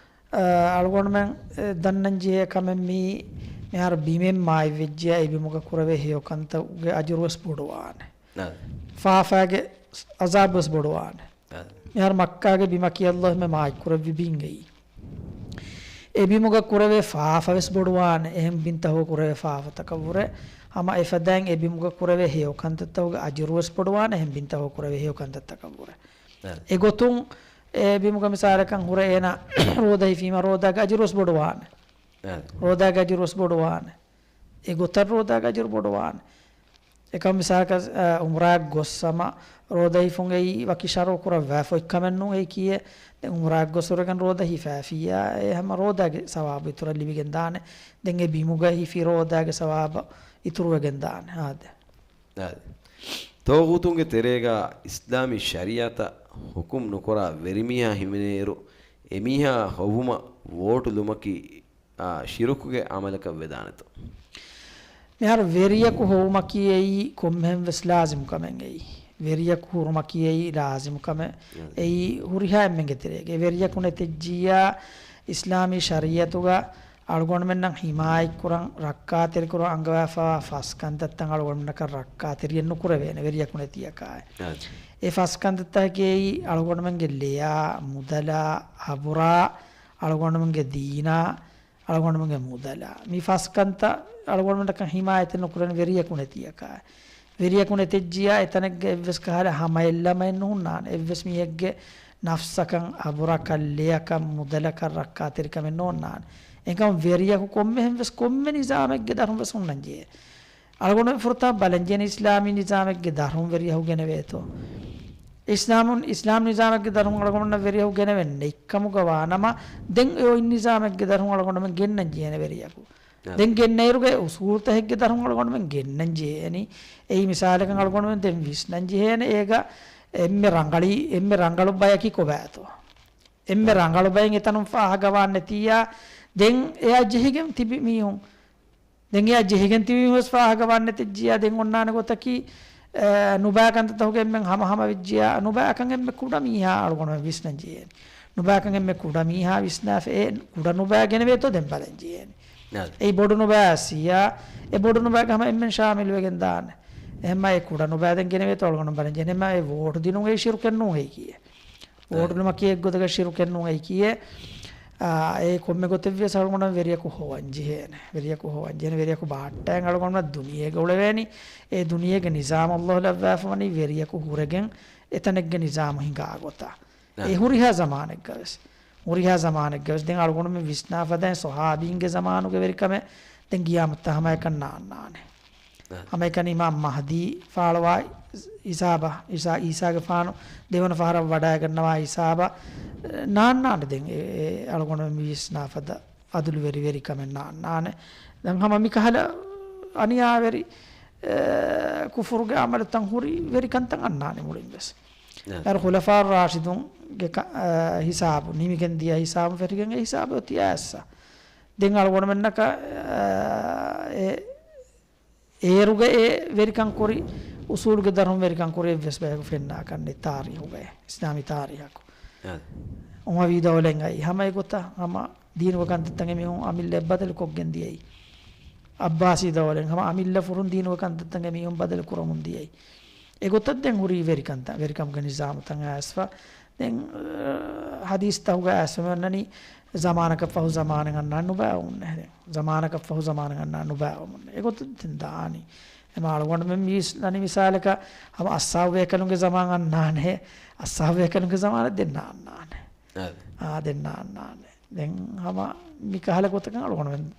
އަ، އަޅުގަނޑުމެން، އެ، ދަންނަން ޖެހޭ ކަމެއް މީ، މިހާރު ބިމެއް މާތްވެއްޖެޔާ އެ ބިމުގަ ކުރެވޭ ހެޔޮ ކަންތަކުގެ އަޖުރު ވެސް ބޮޑުވާނެ. އާދެ. ފާފާގެ ޢަޒާބު ވެސް ބޮޑުވާނެ. އާދެ. މިހާރު މައްކާގެ ބިމަކީ ﷲ މެ މާތްކުރެއްވި ބިން އެއީ. އެ ބިމުގަ ކުރެވޭ ފާފަ ވެސް ބޮޑުވާނެ. އެހެން ބިންތަކުގަ ކުރެވޭ ފާފަތަކަށްވުރެ ހަމަ އެފަދައިން އެ ބިމުގަ ކުރެވޭ ހެޔޮ ކަންތައްތަކުގެ އަޖުރު ވެސް ބޮޑުވާނެ، އެހެން ބިންތަކުގަ ކުރެވޭ ހެޔޮ ކަންތައްތަކަށްވުރެ. އެ. އެގޮތުން އެ ބިމުގަ މިސާލަކަށް ހުރެ އޭނާ ރޯދަ ހިފީމަ ރޯދާގެ އަޖުރު ވެސް ބޮޑުވާނެ. އެ. ރޯދާގެ އަޖުރު ވެސް ބޮޑުވާނެ. އެ ގޮތަށް ރޯދާގެ އަޖުރު ބޮޑުވާނެ. އެކަމް މިސާލަކަށް، އަ، ޢުމްރާއަށް ގޮއްސަމަ ރޯދަ ހިފުން އެއީ ވަކި ޝަރުޢު ކުރައްވާފަ އޮތް ކަމެއް ނޫން އެއީކީއެއް. ދެން ޢުމްރާއަށް ގޮސް ހުރެގެން ރޯދަ ހިފާފިއްޔާ އެ ހަމަ ރޯދާގެ ސަވާބު އިތުރަށް ލިބިގެން ދާނެ. ދެން އެ ބިމުގަ ހިފި ރޯދާގެ ސަވާބަށް އިތުރުވެގެން ދާނެ. އާދެ. އާދެ. ޠާޣޫތުންގެ ތެރޭގަ އިސްލާމީ ޝަރީޢަތަށް ޙުކުމް ނުކުރާ ވެރިމީހާ ހިމެނޭއިރު އެމީހާ ހޮވުމަށް ވޯޓުލުމަކީ އާ، ޝިރުކުގެ ޢަމަލަކަށް ވެދާނެތޯ؟ މިހާރު ވެރިޔަކު ހޮވުމަކީ އެއީ ކޮންމެހެން ވެސް ލާޒިމް ކަމެއް އެއީ. ވެރިޔަކު ހުރުމަކީ އެއީ ލާޒިމް ކަމެއް އެއީ ހުރިހާ އެންމެންގެ ތެރޭގަ. ވެރިޔަކު ނެތެއްޖިއްޔާ އިސްލާމީ ޝަރީޢަތުގަ އަޅުގަނޑުމެންނަށް ހިމާޔަތްކުރަން، ރައްކާތެރިކުރަން އަންގަވާފައިވާ ފަސް ކަންތައްތައް އަޅުގަނޑުމެންނަކަށް ރައްކާތެރިއެއް ނުކުރެވޭނެ ވެރިޔަކު ނެތިއަކާއި. އެ ފަސް ކަންތައްތަކަކީ އެއީ އަޅުގަނޑުމެންގެ ލެޔާ، މުދަލާ، އަބުރާ، އަޅުގަނޑުމެންގެ ދީނާ، އަޅުގަނޑުމެންގެ މުދަލާ. މި ފަސް ކަންތައް އަޅުގަނޑުމެންނަކަށް ހިމާޔަތެއް ނުކުރަން ވެރިޔަކު ނެތިއަކާ. ވެރިޔަކު ނެތެއްޖިޔާ އެތަނެއްގަ އެއްވެސް ކަހަލަ ހަމައެއްލަމައެއް ނުހުންނާނެ. އެއްވެސް މީހެއްގެ ނަފްސަކަށް، އަބުރަކަށް، ލެޔަކަށް، މުދަލަކަށް ރައްކާތެރިކަމެއް ނޯންނާނެ. އެކަމް ވެރިޔަކު ކޮންމެހެން ވެސް ކޮންމެ ނިޒާމެއްގެ ދަށުން ވެސް ހުންނަންޖެހޭ. އަޅުގަނޑު ފުރަތަމަ ބަލަންޖެހޭނެ އިސްލާމީ ނިޒާމެއްގެ ދަށުން ވެރިޔަކު ގެނެވޭތޯ؟ އިސްލާމުން، އިސްލާމް ނިޒާމެއްގެ ދަށުން އަޅުގަނޑުމެންނަށް ވެރިޔަކު ގެނެވެން ނެތްކަމުގަ ވާނަމަ، ދެން އެ އޮތް ނިޒާމެއްގެ ދަށުން އަޅުގަނޑުމެން ގެންނަން ޖެހޭނެ ވެރިޔަކު. އަ. ދެން ގެންނައިރުގަ އެ އުސޫލުތަކެއްގެ ދަށުން އަޅުގަނޑުމެން ގެންނަން ޖެހޭނީ. އެއީ މިސާލަކަށް އަޅުގަނޑުމެން ދެން ވިސްނަން ޖެހޭނެ އޭގަ އެންމެ ރަނގަޅީ، އެންމެ ރަނގަޅު ބަޔަކީ ކޮބާތޯ؟ އެންމެ އަ. ރަނގަޅު ބައެއް އެތަނުން ފާހަގަވާން ނެތިއްޔާ، ދެން އެއާ ޖެހިގެން ތިބި މީހުން ދެން އެއާ ޖެހިގެން ތިބީމަ ވެސް ފާހަގަވާން ނެތިއްޖިޔާ، ދެން އޮންނާނެ ގޮތަކީ، އެ، ނުބައި ކަންތައްތަކުގެ އެންމެން ހަމަހަމަ ވެއްޖިޔާ، ނުބައިކަން އެންމެ ކުޑަ މީހާ އަޅުގަނޑުމެން ވިސްނަން ޖެހޭނެ. ނުބައިކަން އެންމެ ކުޑަ މީހާ ވިސްނާފަ އެ ކުޑަ ނުބައި ގެނެވޭތޯ ދެން ބަލަން ޖެހޭނެ. އާ. އެއީ ބޮޑު ނުބައި ސިޔާ، އެ ބޮޑު ނުބައިގަ ހަމަ އެންމެން ޝާމިލުވެގެން ދާނެ. އެހެންމާ އެ ކުޑަ ނުބައި ދެން ގެނެވޭތޯ އަޅުގަނޑު ބަލަން ޖެހޭނެ. އެހެންމާ އެ ވޯޓު ދިނުން އެއީ ޝިރުކެއް ނޫން އެއީކީއެއް. ވޯޓު އެ. ދިނުމަކީ އެއްގޮތަކަށް ޝިރުކެއް ނޫން އެއީކީއެއް. އާ، އެ ކޮންމެ ގޮތެއްވިޔަސް އަޅުގަނޑު ވެރިޔަކު ހޮވަން ޖެހޭނެ. ވެރިޔަކު ހޮވަން ޖެހޭނެ. ވެރިޔަކު ބަހައްޓައިގެން އަޅުގަނޑުމެން ދުނިޔޭގަ އުޅެވޭނީ. އެ ދުނިޔޭގެ ނިޒާމު އައްލާހު ލައްވާފަވަނީ ވެރިޔަކު ހުރެގެން އެތަނެއްގެ ނިޒާމު ހިނގާ ގޮތަށް. އެ. އެ ހުރިހާ ޒަމާނެއްގަ ވެސް. ހުރިހާ ޒަމާނެއްގަ ވެސް. ދެން އަޅުގަނޑުމެން ވިސްނާފަދައިން ޞަޙާބީންގެ ޒަމާނުގެ ވެރިކަމެއް ދެން ޤިޔާމަތްތާ ހަމައެކަން ނާންނާނެ. އެ. ހަމައެކަނި އިމާމް މަހްދީ ފާޅުވާ ހިސާބަށް، އީސާ، އީސާގެފާނު ދެވަނަ ފަހަރަށް ވަޑައިގަންނަވާ ހިސާބަށް، އެ، ނާންނާނެ ދެން އެ، އެ، އަޅުގަނޑުމެން މި ވިސްނާފަދަ އަދުލުވެރި ވެރިކަމެއް ނާންނާނެ. ދެން ހަމަ މިކަހަލަ އަނިޔާވެރި، އެ، ކުފުރުގެ އަމަލުތައް ހުރި ވެރިކަންތައް އަންނާނެ މުޅިން ވެސް. އެ. އަރ ޚުލަފާ ރާޝިދުންގެ ކަ-، އެ، ހިސާބު، ނިމިގެން ދިޔަ ހިސާބު ފެށިގެން އެ ހިސާބު އޮތީ އައިސްސަ. ދެން އަޅުގަނޑުމެންނަކަށް، އެ، އޭރުގަ އެ ވެރިކަން ކުރި، އުސޫލުގެ ދަށުން ވެރިކަން ކުރި އެއްވެސް ބަޔަކު ފެންނާކަށް ނެތް ތާރީހުގައި، އިސްލާމީ ތާރީހަކު. އަ. އުމަވީ ދައުލައިން އައި ހަމަ އެގޮތަށް ހަމަ ދީނުގެ ކަންތައްތައް އެމީހުން އަމިއްލަ އެއްބަދަލު ކޮށްގެން ދިޔައީ. އައްބާސީ ދައުލައިން ހަމަ އަމިއްލަ ފުރުން ދީނުގެ ކަންތައްތައް އެމީހުން ބަދަލު ކުރަމުން ދިޔައީ. އެގޮތަށް ދެން ހުރީ ވެރިކަންތައް، ވެރިކަމުގެ ނިޒާމުތައް އައިސްފަ. ދެން، އަ، ޙަދީޘްތަކުގަ އައިސްފަ މި އޮންނަނީ، ޒަމާނަކަށް ފަހު ޒަމާނެއް އަންނާން ނުބައިވަމުންނޭ. ދެން ޒަމާނަކަށް ފަހު ޒަމާނެއް އަންނާން ނުބައިވަމުންނޭ. އެގޮތަށް ދެން ދާނީ. އެމަ އަޅުގަނޑުމެން މި ވިސްނަނީ މިސާލަކަށް ހަމަ އައްސާބު ބޭކަލުންގެ ޒަމާން އަންނާނެ. އައްސާބު ބޭކަލުންގެ ޒަމާނަށް ދެން ނާ އަންނާނެ. އާދެ. އާ، ދެން ނާ އަންނާނެ. ދެން ހަމަ މި ކަހަލަ ގޮތަކަށް އަޅުގަނޑުމެން،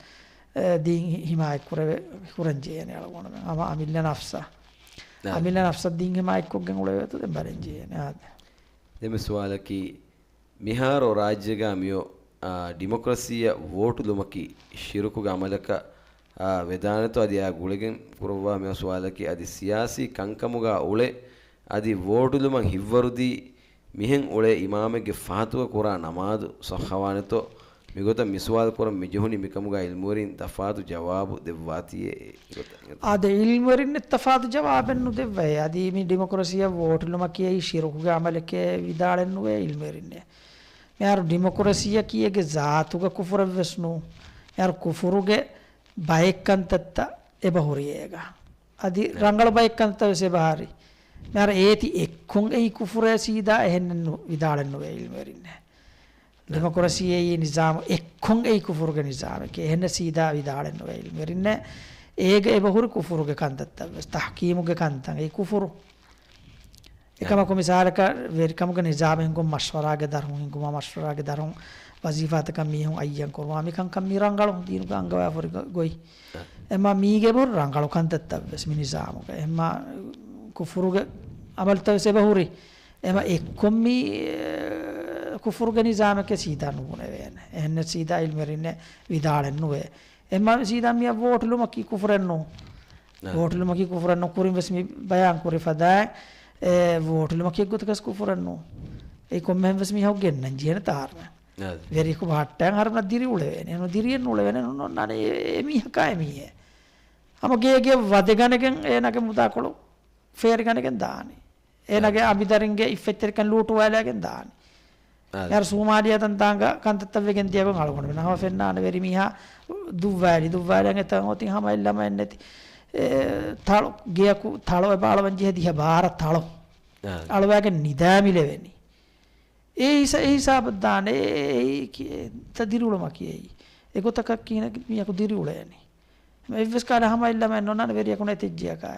އެ، ދީން ހި-، ހިމާޔަތް ކުރެވެ-، ކުރަން ޖެހޭނެ އަޅުގަނޑުމެން. ހަމަ އަމިއްލަ ނަފްސަށް. އާދެ. އަމިއްލަ ނަފްސަށް ދީން ހިމާޔަތްކޮށްގެން އުޅެވޭތޯ ދެން ބަލަން ޖެހޭނެ. އާދެ. ދެން މި ސުވާލަކީ، މިހާރު ރާއްޖޭގަ މިއޮ، އާ، ޑިމޮކްރަސީއަށް ވޯޓުލުމަކީ ޝިރުކުގެ އަމަލަކަށް، އާ، ވެދާނެތޯ އަދި އާ ގުޅިގެން ކުރައްވާ މި ސުވާލަކީ އަދި ސިޔާސީ ކަންކަމުގަ އުޅެ އަދި ވޯޓުލުމަށް ހިއްވަރުދީ މިހެން އުޅޭ އިމާމެއްގެ ފަހަތުގަ ކުރާ ނަމާދު ޞައްޙަވާނެތޯ؟ މިގޮތަށް މި ސުވާލު ކުރަން މި ޖެހުނީ މިކަމުގަ ޢިލްމުވެރިން ތަފާތު ޖަވާބު ދެއްވާތީއޭ. އާދެ، ޢިލްމުވެރިންނެއް ތަފާތު ޖަވާބެއް ނުދެއްވައޭ. އަދި މި ޑިމޮކްރަސީއަށް ވޯޓުލުމަކީ އެއީ ޝިރުކުގެ ޢަމަލެކޭ ވިދާޅެއް ނުވޭ ޢިލްމުވެރިންނެއް. މިހާރު ޑިމޮކްރަސީއަކީ އޭގެ ޒާތުގަ ކުފުރެއްވެސް ނޫން. މިހާރު ކުފުރުގެ ބައެއް ކަންތައްތައް އެބަހުރި އޭގަ. އަދި ރަނގަޅު ބައެއް ކަންތައް ވެސް އެބަހުރި. މިހާރު އޭތި އެއްކޮށް އެއީ ކުފުރޭ ސީދާ އެހެންނެއް ނު-، ވިދާޅެއް ނުވޭ ޢިލްމުވެރިންނެއް. ޑިމޮކްރަސީ އެއީ ނިޒާމު އެއްކޮށް އެއީ ކުފުރުގެ ނިޒާމެކޭ. އެހެންނެއް ސީދާ ވިދާޅެއް ނުވޭ ޢިލްމުވެރިންނެއް. އޭގަ އެބަހުރި ކުފުރުގެ ކަންތައްތައް ވެސް. ތަޙްކީމުގެ ކަންތައް އެއީ ކުފުރު. އެކަމަކު މިސާލަކަށް ވެރިކަމުގެ ނިޒާމެއް ހިންގުން މަޝްވަރާގެ ދަރުން ހިންގުމާ، މަޝްވަރާގެ ދަރުން ވަޒީފާތަކަށް މީހުން އައްޔަން ކުރުމާ، މިކަންކަން މި ރަނގަޅު ދީނުގެ އަންގަވާފަ ހުރި ގޮ-، ގޮތް. އެމާ މީގެ ބޮޑު ރަނގަޅު ކަންތައްތައް ވެސް މި ނިޒާމުގަ. އެމާ ކުފުރުގެ އަމަލުތައް ވެސް އެބަ ހުރި. އެމަ އެއްކޮށް މި، އެ، ކުފުރުގެ ނިޒާމެކޭ ސީދާ ނުބުނެވޭނެ. އެހެންނެއް ސީދާ ޢިލްމުވެރިންނެއް ވިދާޅެއް ނުވޭ. އެމަ ސީދާ މިއަށް ވޯޓުލުމަކީ ކުފުރެއް ނޫން. އަ. ވޯޓުލުމަކީ ކުފުރެއް ނޫން. ކުރިން ވެސް މި ބަޔާން ކުރި ފަދައިން، އެ، ވޯޓުލުމަކީ އެއްގޮތަކަސް ކުފުރެއް ނޫން. އެ ކޮންމެހެން ވެސް މީހަކު ގެންނަން ޖެހޭނެ ތާރުމެ. އަ. ވެރިޔަކު ބަހައްޓައިން ހަރުނަށް ދިރިއުޅެވޭނެ. އެނު ދިރިއެއް ނޫޅެވޭނެ. ނު-، ނު-، ނާނެ އެ، އެ މީހަކާ އެ މީހެއް. ހަމަ ގޭގެ ވަދެގަނެގެން އޭނާގެ މުދާކޮޅު ފޭރިގަނެގެން ދާނީ. އޭނާގެ އަ. އަނބިދަރިންގެ އިއްފަތްތެރިކަން ލޫޓުވާލައިގެން ދާނީ. އާ. އޭރު ސޫމާލިޔާ ތަންތާނގަ ކަންތައްތައް ވެގެން ދިޔަގޮތް އަޅުގަނޑުމެން ހަމަ ފެންނާނެ ވެރިމީހާ ދުއްވާލި، ދުއްވާލި އަނގެ ތަން އޮތީ ހަމަ އެއްލަމައެއް ނެތި. އެ، ތަޅު، ގެޔަކު ތަޅު އެބަ އަޅަވަން ޖެހޭ ދިހަ ބާރަ ތަޅު. އާ. އަޅުވާގެން ނިދާ މިލެވެނީ. އެ ހިސާ-، އެ ހިސާބަށް ދާނެ، އެ، އެ، އެ، ކި-، އެ، ތަ ދިރިއުޅުމަކީ އެއީ. އެގޮތަކަށް ކިހިނެއް މީހަކު ދިރިއުޅޭނީ. އެއްވެސް ކާލަ ހަމަ އެއްލަމެއް ނޯންނާނެ ވެރިޔަކު ނެތިއްޖެޔަކާ.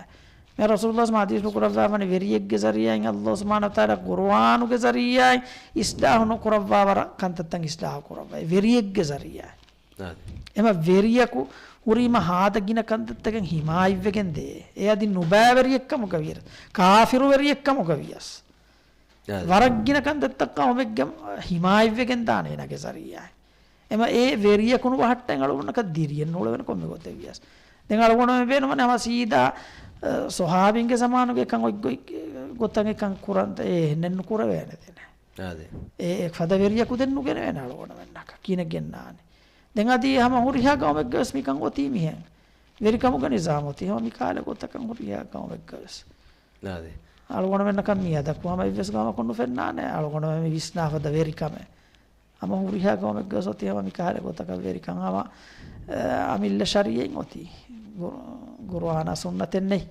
މި ރަސޫލުﷲ ޙަދީޘް ކުރައްވާފަނި ވެރިއެއްގެ ޒަރީޢާއިން ﷲ ސުބްޙާނަހޫ ވަތަޢާލާ ޤުރުއާނުގެ ޒަރީޢާއިން އިޞްލާޙު ނުކުރައްވާވަރަށް ކަންތައްތައް އިޞްލާޙު ކުރައްވައި. ވެރިއެއްގެ ޒަރީޢާއިން. އާދެ. އެމަ ވެރިޔަކު ހުރީމަ ހާދަ ގިނަ ކަންތައްތަކެއް ހިމާޔަތްވެގެން ދޭ. އެ އަދި ނުބައި ވެރިއެއްކަމުގަ ވިޔަސް، ކާފިރު ވެރިއެއްކަމުގަ ވިޔަސް. އާދެ. ވަރަށް ގިނަ ކަންތައްތައް ޤައުމެއްގެ ހިމާޔަތްވެގެން ދާނެ އޭނާގެ ޒަރީޢާއިން. އެމަ އެ ވެރިޔަކު ނުބަހައްޓައިން އަޅުގަނޑަކަށް ދިރިއެއް ނޫޅެވޭނެ ކޮންމެ ގޮތެއް ވިޔަސް. ދެން އަޅުގަނޑުމެން ބޭނުމަން ހަމަ ސީދާ، އަ، ޞަޙާބީންގެ ޒަމާނުގެ ކަން އޮތް ގޮތް ގޮތަށް އެކަން ކުރަން އެ އެހެންނެއް ނުކުރެވޭނެ ދެނެ. އާދެ. އެ، އެ ފަދަ ވެރިޔަކު ދެން ނުގެނެވޭނެ އަޅުގަނޑުމެންނަކަށް ކިހިނެއް ގެންނާނީ. ދެން އަދި ހަމަ ހުރިހާ ގައުމެއްގަ ވެސް މިކަން އޮތީ މިހެން. ވެރިކަމުގެ ނިޒާމް އޮތީ ހަމަ މި ކާލަ ގޮތަކަށް ހުރިހާ ގައުމެއްގަ ވެސް. އާދެ. އަޅުގަނޑުމެންނަކަށް މިއަދަކު ހަމަ އެއްވެސް ގައުމަކުން ނުފެންނާނެ. އަޅުގަނޑުމެން މި ވިސްނާ ފަދަ ވެރިކަމެއް. ހަމަ ހުރިހާ ގައުމެއްގަ ވެސް އޮތީ ހަމަ މި ކާލަ ގޮތަކަށް ވެރިކަން ހަމަ، އަ، އަމިއްލަ ޝަރީޢަތް އޮތީ. ގު-، ގުރުއާނާ ސުންނަތެއް ނެތް.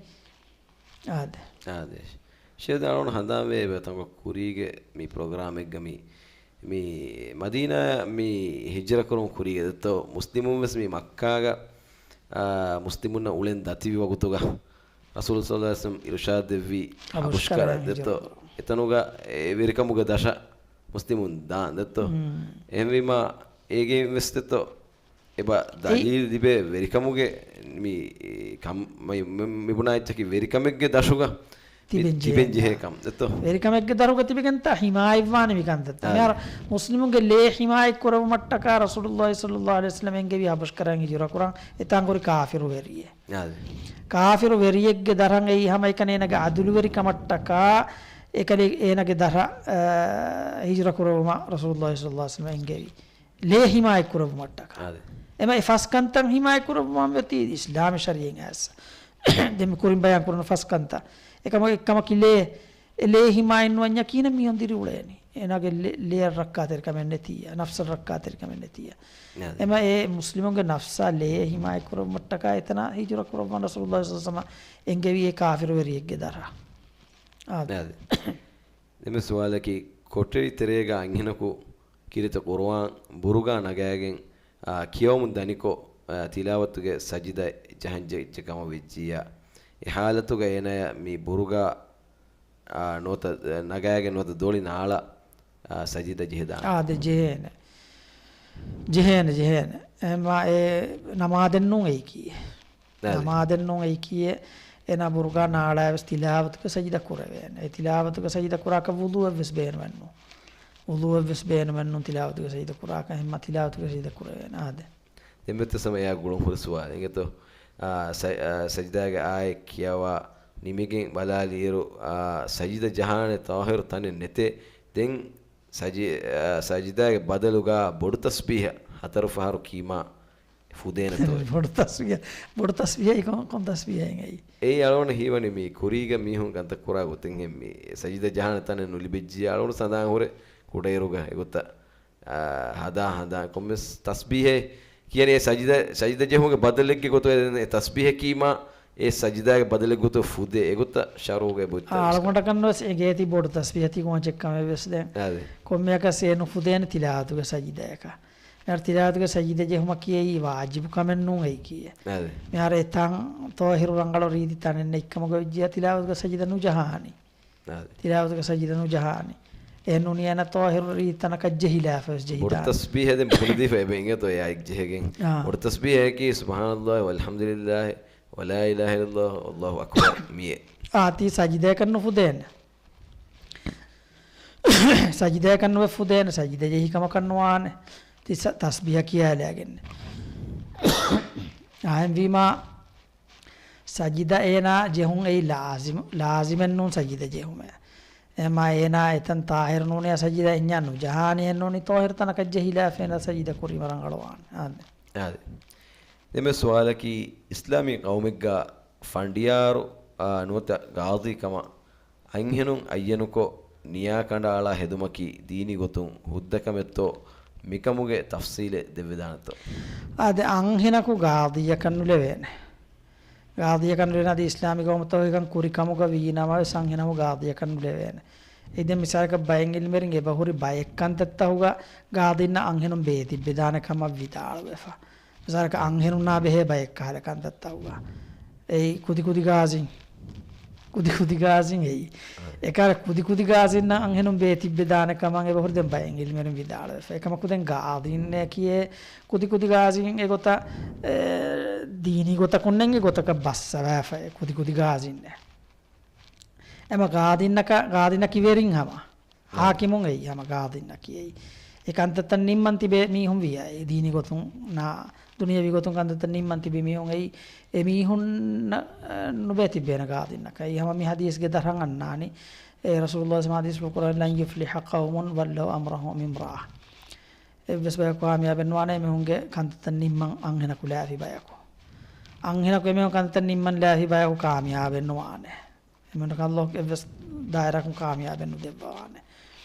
އާދެ. އާދެ. ޝޭދަ އަޅުގަނޑު ހަނދާންވޭ ތަންކޮ ކުރީގެ މި ޕްރޮގްރާމެއްގަ މި، މި މަދީނާ މި ހިޖްރަ ކުރުން ކުރީގެ ދެއްތޯ މުސްލިމުން ވެސް މި މައްކާގަ، އާ، މުސްލިމުންނަށް އުޅެން ދަތިވި ވަގުތުގަ ރަސޫލު ޞައްލަﷲ ޢަލައިހި ވަސައްލަމް އިރުޝާދު ދެއްވި އަބުޝްކަރަ އަބުޝްކަރަ ދެއްތޯ ހިޖުރަ. އެތަނުގަ އެ ވެރިކަމުގެ ދަށަށް މުސްލިމުން ދާން ދެއްތޯ. މް. އެހެންވީމާ އޭގެ ވެސް ދެއްތޯ އެބަ އެ ދަލީލް ލިބޭ ވެރިކަމުގެ މި ކަން-، މި-، މި-، މި ބުނާ އެއްޗަކީ ވެރިކަމެއްގެ ދަށުގަ މި ތިބެން ތިބެން ޖެހޭ ޖެހޭ ކަން. ކަން ދެއްތޯ. ވެރިކަމެއްގެ ދަށުގަ ތިބެގެންތާ ހިމާޔަތްވާނެ މި ކަންތައްތައް. އާ. މިހާރު މުސްލިމުންގެ ލޭ ހިމާޔަތް ކުރެވުމަށްޓަކާ ރަސޫލުﷲ ޞައްލަﷲ ޢަލައިހި ވަސައްލަމް އެންގެވި އަބުޝްކަރައިން ހިޖުރަ ކުރަން އެތާން ހުރި ކާފިރު ވެރިއެއް. އާ. ކާފިރު ވެރިއެއްގެ ދަށަށް އެއީ ހަމައެކަނި އޭނަގެ އަދުލުވެރިކަމަށްޓަކާ އެކަލޭ އޭނަގެ ދަށަށް، އާ، ހިޖުރަ ކުރެވުމަށް ރަސޫލުﷲ ޞައްލަﷲ ޢަލައިހި ވަސައްލަމް އެންގެވި. ލޭ ހިމާޔަތް ކުރެއްވުމަށްޓަކާ. އާދެ. އެމަ އެ ފަސް ކަންތައް ހިމާޔަތް ކުރެއްވުމަށް އޮތީ އިސްލާމީ ޝަރީޢަތް އައިސް. ދެން މި ކުރިން ބަޔާން ކުރަން ފަސް ކަންތައް. އެކަމަކު އެއްކަމަކީ ލޭ، އެ ލޭ ހިމާޔަތް ނުވަންޏާ ކިހިނެއް މީހުން ދިރިއުޅޭނީ. އޭނާގެ ލެ-، ލެއަށް ރައްކާތެރިކަމެއް ނެތިއްޔާ، ނަފްސަށް ރައްކާތެރިކަމެއް ނެތިއްޔާ. އާދެ. އެމަ އެ މުސްލިމުންގެ ނަފްސާ ލޭ ހިމާޔަތް ކުރެއްވުމަށްޓަކާ އެތަނާ ހިޖުރަ ކުރައްވަން ރަސޫލުﷲ ޞައްލަﷲ ޢަލައިހި ވަސައްލަމަ އެންގެވީ އެ ކާފިރު ވެރިއެއްގެ ދަށަށް. އާދެ. އާދެ. ދެން މި ސުވާލަކީ، ކޮޓަރި ތެރޭގަ އަންހެނަކު ކީރިތި ޤުރުއާން ބުރުގާ ނަގާގެން، އާ، ކިޔަވަމުން ދަނިކޮށް، އާ، ތިލާވަތުގެ ސަޖިދަ ޖަހަން ޖެހިއްޖެ ކަމަށް ވެއްޖިއްޔާ، އެ ޙާލަތުގަ އޭނާޔަށް މި ބުރުގާ، އާ، ނުވަތަ، އާ، ނަގާގެން ނުވަތަ ދޮޅި ނާޅާ، އާ، ސަޖިދަ ޖެހިދާނެ. އާދެ، ޖެހޭނެ. ޖެހޭނެ، ޖެހޭނެ. އެމާ އެ ނަމާދެއްނޫން އެއީކީ. އާދެ. ނަމާދެއްނޫން އެއީކީއެއް، އޭނާ ބުރުގާ ނާޅާއެވެސް ތިލާވަތުގެ ސަޖިދަ ކުރެވޭނެ. އެ ތިލާވަތުގެ ސަޖިދަ ކުރާކަށް ވުޟޫއެއްވެސް ބޭނުމެއްނޫން. ވުޟޫއެއްވެސް ބޭނުމެއްނޫން ތިލާވަތުގެ ސަޖިދަ ކުރާކަށް. އެހެންމާ ތިލާވަތުގެ ސަޖިދަ ކުރެވޭނެ. އާދެ. ދެން މިއޮތީ ސަމަ އެއާ ގުޅުން ހުރި ސުވާލެއް އިނގޭތޯ. އާ، ސަ-، އާ، ސަޖިދާގެ އާޔަތް ކިޔަވާ ނިމިގެން ބަލާލިއިރު، އާ، ސަޖިދަ ޖަހާނެ ޠާހިރު ތަނެއް ނެތޭ. ދެން ސަޖި-، އާ، ސަޖިދާގެ ބަދަލުގަ ބޮޑު ތަސްބީހަ ހަތަރު ފަހަރު ކީމާ ފުދޭނެތޯ؟ ބޮޑު ތަސްބީހަ، ބޮޑު ތަސްބީހައީ ކޮން، ކޮން ތަސްބީހައެއް އެއީ؟ އެއީ އަޅުގަނޑަށް ހީވަނީ މި ކުރީގަ މީހުން ކަންތައް ކުރާ ގޮތެއްހެން މި ސަޖިދަ ޖަހާނެ ތަނެއް ނުލިބިއްޖިއްޔާ އަޅުގަނޑު ސަނދާން ހުރެ ކުޑައިރުގަ އެގޮތަށް އާ، ހަދާ ހަނދާން ކޮންމެސް ތަސްބީހެއް ކިޔަނީ އެ ސަޖިދަ، ސަޖިދަ ޖެހުމުގެ ބަދަލެއްގެ ގޮތުގަ ދެން އެ ތަސްބީހަކީމާ އެ ސަޖިދާގެ ބަދަލެއް ގޮތުގަ ފުދޭ އެގޮތަށް ޝަރުޢުގައި އާ، ބުއްތަ އަޅުގަނޑަކަށް ވެސް އެނގޭތީ ބޮޑު ތަސްބީހަތީ ކޮންޗެއްކަމެއް ވެސް ދެން. އާދެ. ކޮންމެއަކަސް އެ ނުފުދޭނެ ތިލާވަތުގެ ސަޖިދަޔަކަށް. މިހާރު ތިލާވަތުގެ ސަޖިދަ ޖެހުމަކީ އެއީ ވާޖިބު ކަމެއް ނޫން އެއީކީއެއް. އާދެ. މިހާރު އެ ތަން ޠާހިރު ރަނގަޅު ރީތި ތަނެއް ނެތްކަމުގަ ވެއްޖިއްޔާ ތިލާވަތުގެ ސަޖިދަ ނުޖަހާނީ. އާދެ. ތިލާވަތުގެ ސަޖިދަ ނުޖަހާނީ. އެ ނޫނީ އޭނަ ޠާހިރު ރީތި ތަނަކަށް ޖެހިލާފަ ވެސް ޖެހިދާނެ. ބޮޑު ތަސްބީހެއް ދެން ބުނެދީފަ އެބަ އިނގޭތޯ އެއާއެކު ޖެހިގެން. އާ. ބޮޑު ތަސްބީހަކީ سبحان الله والحمد لله ولا إله إلا الله والله أكبر މިއެއް. އާ، ތީ ސަޖިދަޔަކަށް ނުފުދޭނެ. ސަޖިދަޔަކަށް ނުވެ ފުދޭނެ، ސަޖިދަ ޖެހި ކަމަކަށް ނުވާނެ. ތި ސަ-، ތަސްބީހަ ކިޔާލައިގެން. އާއެންވީމާ، ސަޖިދަ އޭނާ ޖެހުން އެއީ ލާޒިމު، ލާޒިމެއްނޫން ސަޖިދަ ޖެހުމެއް. އެމާ އޭނާ އެތަން ޠާހިރު ނޫނިއްޔާ ސަޖިދަ އެންޏާ ނުޖަހާނީ އެއްނޫނީ ޠާހިރު ތަނަކަށް ޖެހިލާފަ އޭނާ ސަޖިދަ ކުރީމަ ރަނގަޅުވާނެ. އާދެ. އާދެ. ދެން މި ސުވާލަކީ، އިސްލާމީ ޤައުމެއްގަ ފަނޑިޔާރު، އާ، ނުވަތަ ގާޟީ ކަމަށް އަންހެނުން އައްޔަނުކޮށް، ނިޔާ ކަނޑައަޅާ ހެދުމަކީ ދީނީ ގޮތުން ހުއްދަކަމެއްތޯ؟ މިކަމުގެ ތަފްޞީލެއް ދެއްވެދާނެތޯ؟ އާދެ، އަންހެނަކު ގާޟީއަކަށް ނުލެވޭނެ. ގާޟީއަކަށް ނުލެވޭނެ. އަދި އިސްލާމީ ޤައުމުތަކުގެ ކުރި ކަމުގަ ވީ ނަމަވެސް އަންހެނަކު ގާޟީއަކަށް ނުލެވޭނެ. އެ ދެން މިސާލަކަށް ބައެއް ޢިލްމުވެރިން އެބަހުރި ބައެއް ކަންތައްތަކުގަ ގާޟީންނަށް އަންހެނުން ބޭތިއްބެދާނެ ކަމަށް ވިދާޅުވެފަ. މިސާލަކަށް އަންހެނުންނާ ބެހޭ ބައެއް ކަހަލަ ކަންތައްތަކުގަ. އެއީ ކުދިކުދި ގާޒީން. ކުދިކުދި ގާޒީން އެއީ. އެކަހަލަ ކުދިކުދި ގާޒީންނަށް އަންހެނުން ބޭތިއްބެދާނެ ކަމަށް އެބަހުރި ދެން ބައެއް ޢިލްމުވެރިން ވިދާޅުވެފަ. އެކަމަކު ދެން ގާޒީންނޭ ކިޔޭ ކުދިކުދި ގާޒީން އެގޮތަށް، އެ، ދީނީ ގޮތަކުންނެއް އެގޮތަކަށް ބައްސަވާފައި ކުދިކުދި ގާޒީންނޭ. އެމަ ގާދިންނަކަށް، ގާދިންނަކީ ވެރިން ހަމަ. ހާކިމުން އެއީ ހަމަ ގާދިންނަކީ އެއީ. އެ ކަންތައްތައް ނިންމަން ތިބޭ މީހުން ވިޔަ އެ ދީނީ ގޮތުން ނާ، ދުނިޔަވީ ގޮތުން ކަންތައްތައް ނިންމަން ތިބޭ މީހުން އެއީ. އެ މީހުންނަށް، އަ، ނުބޭތިއްބޭނެ ގާދިންނަކަށް. އެއީ ހަމަ މި ޙަދީޘްގެ ދަށަށް އަންނާނީ. އެ ރަސޫލުﷲ ޙަދީޘްފުޅު ކުރަނީ، "لن يفلح قوم ولوا أمرهم امرأة." އެއްވެސް ބަޔަކު ކާމިޔާބެއް ނުވާނެ އެމީހުންގެ ކަންތައްތައް ނިންމަން އަންހެނަކު ލާފި ބަޔަކު. އަންހެނަކު އެމީހުން ކަންތައް ނިންމަން ލާފި ބަޔަކު ކާމިޔާބެއް ނުވާނެ. އެމީހުންނަކަށް ﷲ އެއްވެސް ދާއިރާއަކުން ކާމިޔާބެއް ނުދެއްވަވާނެ.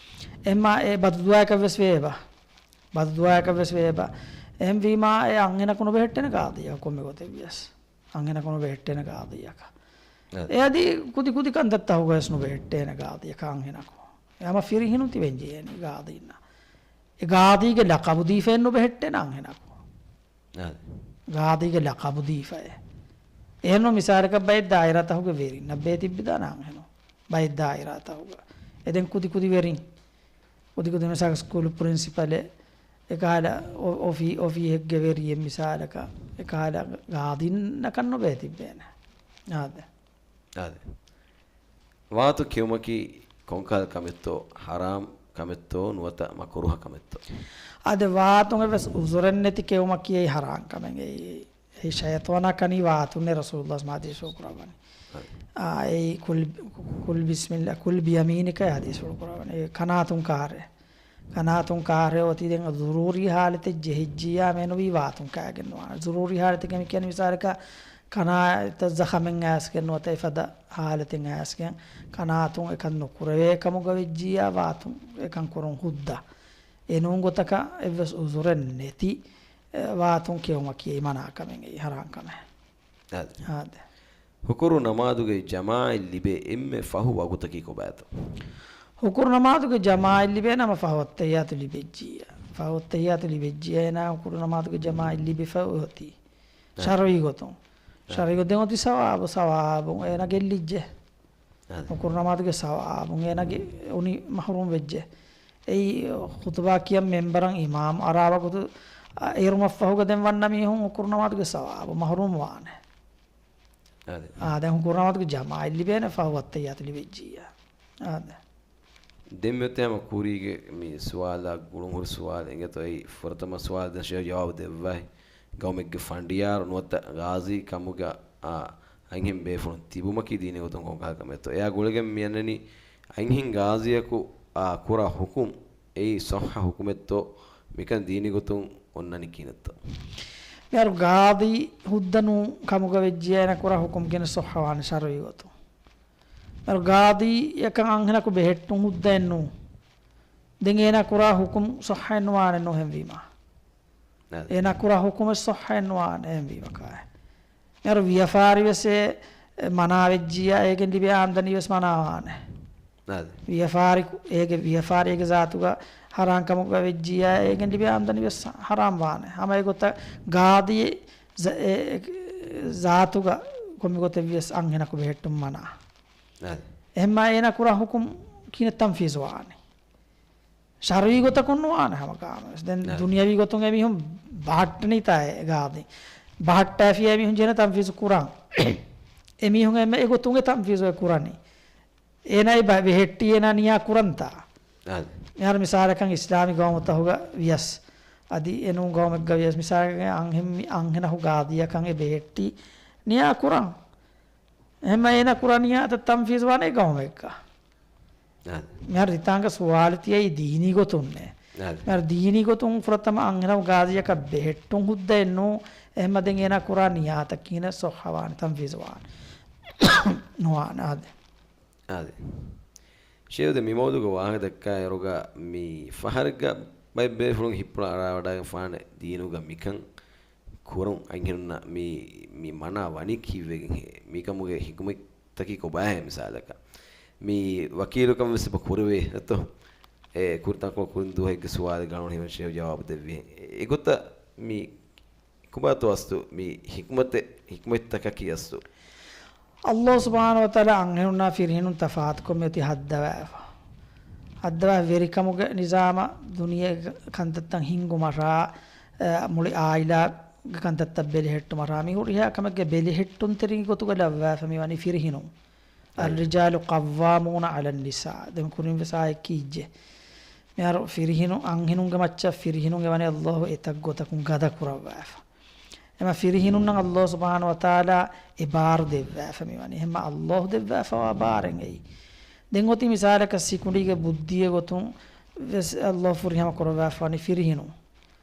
އެހެންމާ އެ ބަދުދުޢާއަކަށް ވެސް ވޭބަ. ބަދުދުޢާއަކަށް ވެސް ވޭބަ. އެހެންވީމާ އެ އަންހެނަކު ނުބެހެއްޓޭނެ ޤާޟީއަކަށް ކޮންމެ ގޮތެއް ވިޔަސް. އަންހެނަކު ނުބެހެއްޓޭނެ ޤާޟީއަކަށް. އެ އަދި ކުދި ކުދި ކަންތައްތަކުގަ ވެސް ނުބެހެއްޓޭނެ ޤާޟީއަކަށް އަންހެނަކު. އެ ހަމަ ފިރިހެނުން ތިބެން ޖެހޭނީ ޤާޟީންނަށް. އެ ޤާޟީގެ ލަޤަބު ދީފައެއް ނުބެހެއްޓޭނެ އަންހެނަކު. އާދެ. ގާޟީގެ ލަޤަބު ދީފައޭ. އެހެންނު މިސާލަކަށް ބައެއް ދާއިރާތަކުގެ ވެރިންނަށް ބޭތިއްބިދާނެ އަންހެނުން. ބައެއް ދާއިރާތަކުގަ. އެ ދެން ކުދި ކުދި ވެރިން. ކުދި ކުދި މިސާލަކަށް ސްކޫލު ޕްރިންސިޕަލެއް. އެކަހަލަ އޮ-، އޮފީ-، އޮފީހެއްގެ ވެރިއެއް މިސާލަކަށް. އެކަހަލަ ގާޟީންނަކަށް ނުބޭތިއްބޭނެ. އާދެ. އާދެ. ވާތު ކެއުމަކީ ކޮންކަހަލަ ކަމެއްތޯ، ޙަރާމް ކަމެއްތޯ، ނުވަތަ މަކުރޫހަ ކަމެއްތޯ؟ އާދެ، ވާތުން އެއްވެސް ޢުޛުރެއް ނެތި ކެއުމަކީ އެއީ ޙަރާމް ކަމެއް. އެއީ، އެއީ ޝައިޠާނާ ކަނީ ވާތުންނޭ ރަސޫލުﷲ ޙަދީޘްފުޅު ކުރައްވަނީ. އާ، އެއީ ކުލް، ކުލް ބިސްމިއްލާ، ކުލް ބިޔަމީނިކަ ޙަދީޘްފުޅު ކުރައްވަނީ. އެ ކަނާތުން ކާރޭ. ކަނާތުން ކާރޭ އޮތީ ދެން ޟުރޫރީ ޙާލަތެއް ޖެހިއްޖިއްޔާ މެނުވީ ވާތުން ކާގެން ނުވާނެ. ޟުރޫރީ ޙާލަތެއް މި ކިޔަނީ މިސާލަކަށް ކަނާތައް ޒަޚަމެއް އައިސްގެން ނުވަތަ އެފަދަ ޙާލަތެއް އައިސްގެން ކަނާތުން އެކަން ނުކުރެވޭ ކަމުގަ ވެއްޖިއްޔާ ވާތުން އެކަން ކުރުން ހުއްދަ. އެނޫން ގޮތަކަށް އެއްވެސް ޢުޛުރެއް ނެތި، އެ، ވާތުން ކެއުމަކީ މަނާ ކަމެއް، އެއީ ޙަރާމް ކަމެއް. އާދެ. އާދެ. ހުކުރު ނަމާދުގައި ޖަމާޢަތް ލިބޭ އެންމެ ފަހު ވަގުތަކީ ކޮބާތޯ؟ އުކުރު ނަމާދުގެ ޖަމާޢަތް ލިބޭނަމަ ފަހު އައްތަޙިއްޔާތު ލިބެއްޖިއްޔާ. ފަހު އައްތަޙިއްޔާތު ލިބެއްޖިއްޔާ އޭނާ އުކުރު ނަމާދުގެ ޖަމާޢަތް ލިބިފަ އޮތީ. އެ. ޝަރުޢީ ގޮތުން. އެ. ޝަރުޢީ ގޮތުން އޮތީ ސަވާބު، ސަވާބު އޭނާ ގެއްލިއްޖެ. އަދި. އުކުރު ނަމާދުގެ ސަވާބު އޭނާގެ އުނި މަޙްރޫމް ވެއްޖެ. އެއީ ޚުޠުބާ ކިޔަން މެންބަރަށް އިމާމް އަރާ ވަގުތު އަ، އޭރުމަށްފަހުގަ ދެން ވަންނަ މީހުން އުކުރު ނަމާދުގެ ސަވާބު މަޙްރޫމް ވާނެ. އާދެ. އާދެ، އުކުރު ނަމާދުގެ ޖަމާޢަތް ލިބޭނެ ފަހު އައްތަޙިއްޔާތު ލިބެއްޖިއްޔާ. އާދެ. ދެން މިއޮތީ ހަމަ ކުރީގެ މި ސުވާލާ ގުޅުން ހުރި ސުވާލެއް އިނގޭތޯ. އެއީ ފުރަތަމަ ސުވާލު ދެން ޝޭޚް ޖަވާބު ދެއްވައި. ގައުމެއްގެ ފަނޑިޔާރު ނުވަތަ ގާޒީ ކަމުގަ، އާ، އަންހެން ބޭފުޅުން ތިބުމަކީ ދީނީ ގޮތުން ކޮންކަހަލަ ކަމެއްތޯ؟ އެއާ ގުޅިގެން މިއަންނަނީ އަންހެން ގާޒީއަކު، އާ، ކުރާ ޙުކުމް އެއީ ޞައްޙަ ޙުކުމެއްތޯ؟ މިކަން ދީނީ ގޮތުން އޮންނަނީ ކިހިނެއްތޯ؟ މިހާރު ގާޒީ ހުއްދަ ނޫން ކަމުގަ ވެއްޖިއްޔާ އޭނާ ކުރާ ޙުކުމް ކިހިނެއް ޞައްޙަވާނެ ޝަރުޢީ ގޮތުން؟ މިހާރު ގާޒީއަކަށް އަންހެނަކު ބެހެއްޓުން ހުއްދައެއް ނޫން. ދެން އޭނާ ކުރާ ޙުކުމް ޞައްޙައެއް ނުވާނެ ނޫން އެހެންވީމާ. އަދި. އޭނާ ކުރާ ޙުކުމެއް ޞައްޙައެއް ނުވާނެ އެހެންވީމަ ކާއެއް. މިހާރު ވިޔަފާރި ވެސް އެ މަނާ ވެއްޖިއްޔާ އޭގެން ލިބޭ އާމްދަނީ ވެސް މަނާވާނެ. އަދި. ވިޔަފާރި ކު-، އޭގެ ވިޔަފާރި އޭގެ ޒާތުގަ ޙަރާން ކަމުގަ ވެއްޖިއްޔާ އޭގެން ލިބޭ އާމްދަނީ ވެސް ޙަރާން ވާނެ. ހަމަ އެގޮތަށް ގާދީ ޒަ-، އެ، އެ، ޒާތުގަ ކޮންމެ ގޮތެއް ވިޔަސް އަންހެނަކު ބެހެއްޓުން މަނާ. އަދި. އެހެންމާ އޭނާ ކުރާ ޙުކުމް ކިހިނެއް ތަންފީޒު ވާނީ؟ ޝަރުޢީ ގޮތަކުން ނުވާނެ ހަމަ ގާމެސް. ދެން އެ. ދުނިޔަވީ ގޮތުން އެމީހުން ބަހައްޓަނީތާ އެ ގާދީ. ބަހައްޓާފިޔާ އެމީހުން ޖެހޭނެ ތަންފީޒު ކުރަން. އެމީހުން އެ ގޮތުން އެ ތަންފީޒު އެ ކުރަނީ. އޭނާ އެ ބަ-، ބެހެއްޓީ އޭނާ ނިޔާ ކުރަންތާ. އެ. މިހާރު މިސާލަކަށް އިސްލާމީ ގައުމުތަހުގަ ވިޔަސް. އަދި އެނޫން ގައުމެއްގަ ވިޔަސް. މިސާލަކަށް އަންހެން-، އަންހެނަކު ގާދީއަކަށް އެ ބެހެއްޓީ ނިޔާ ކުރަން. އެހެންމަ އޭނާ ކުރާ ނިޔާތައް ތަންފީޒު ވާނެ އެ ގައުމެއްގަ. އާދެ. މިހާރު ތިތާނގަ ސުވާލު ތިޔައީ ދީނީ ގޮތުންނޭ. އާދެ. މިހާރު ދީނީ ގޮތުން ފުރަތަމަ އަންހެނަކު ގާޒީއަކަށް ބެހެއްޓުން ހުއްދައެއް ނޫ. އެހެންމަ ދެން އޭނާ ކުރާ ނިޔާތައް ކިހިނެއް ޞައްޙަވާނެ ތަންފީޒު ވާނެ. ނުވާނެ އާދެ. އާދެ. ޝޭޚް ދެ މި މައުޟޫގަ ވާހަކަ ދައްކާ އިރުގަ މި ފަހަރެއްގަ ބައެއް ބޭފުޅުން ހިތްޕުޅަށް އަރާވަޑައިގެން ފާނެ ދީނުގަ މިކަން ކުރުން އަންހެނުންނަށް މި، މި މަނާ ވަނީ ކީއްވެގެން ހޭ؟ މިކަމުގެ ހިކުމަތްތަކީ ކޮބާހޭ؟ މިސާލަކަށް މި ވަކީލުކަން ވެސް އެބަ ކުރެވޭ އަތޯ؟ އެ ކުރި ތަންކޮޅު ކުރިން ދުވަހެއްގެ ސުވާލެއް ގަނޑު ހިމެން ޝޭޚް ޖަވާބު ދެއްވި. އެގޮތަށް މި ކޮބާތޯ އަސްލު މި ހިކުމަތެއް، ހިކުމަތްތަކަކީ އަސްލު؟ ﷲ ސުބްޙާނަހޫ ވަތަޢާލާ އަންހެނުންނާ ފިރިހެނުން ތަފާތުކޮށް މިއޮތީ ހައްދަވާފަ. ހައްދަވާ ވެރިކަމުގެ ނިޒާމަށް ދުނިޔޭގެ ކަންތައްތައް ހިންގުމަށާ، އަ، މުޅި އާއިލާގެ ކަންތައްތައް ބެލެހެއްޓުމަށާ، މި ހުރިހާ ކަމެއްގެ ބެލެހެއްޓުންތެރި ގޮތުގަ ލައްވާފަ މިވަނީ ފިރިހެނުން. އައި. الرجال قوامون على النساء. ދެން ކުރިން ވެސް އާއެއް ކީއްޖެ؟ މިހާރު ފިރިހެނު، އަންހެނުންގެ މައްޗަށް ފިރިހެނުން އެވަނީ ﷲ އެތައް ގޮތަކުން ގަދަ ކުރައްވާފަ. އެމަ ފިރިހެނުންނަށް ﷲ ސުބްޙާނަހޫ ވަތަޢާލާ އެ ބާރު ދެއްވާފަ މިވަނީ. އެހެންމަ ﷲ ދެއްވާފަވާ ބާރެއް އެއީ. ދެން އޮތީ މިސާލަކަށް ސިކުނޑީގެ ބުއްދިއެއް ގޮތުން ވެސް ﷲ ފުރިހަމަ ކުރައްވާފަ ވަނީ ފިރިހެނުން.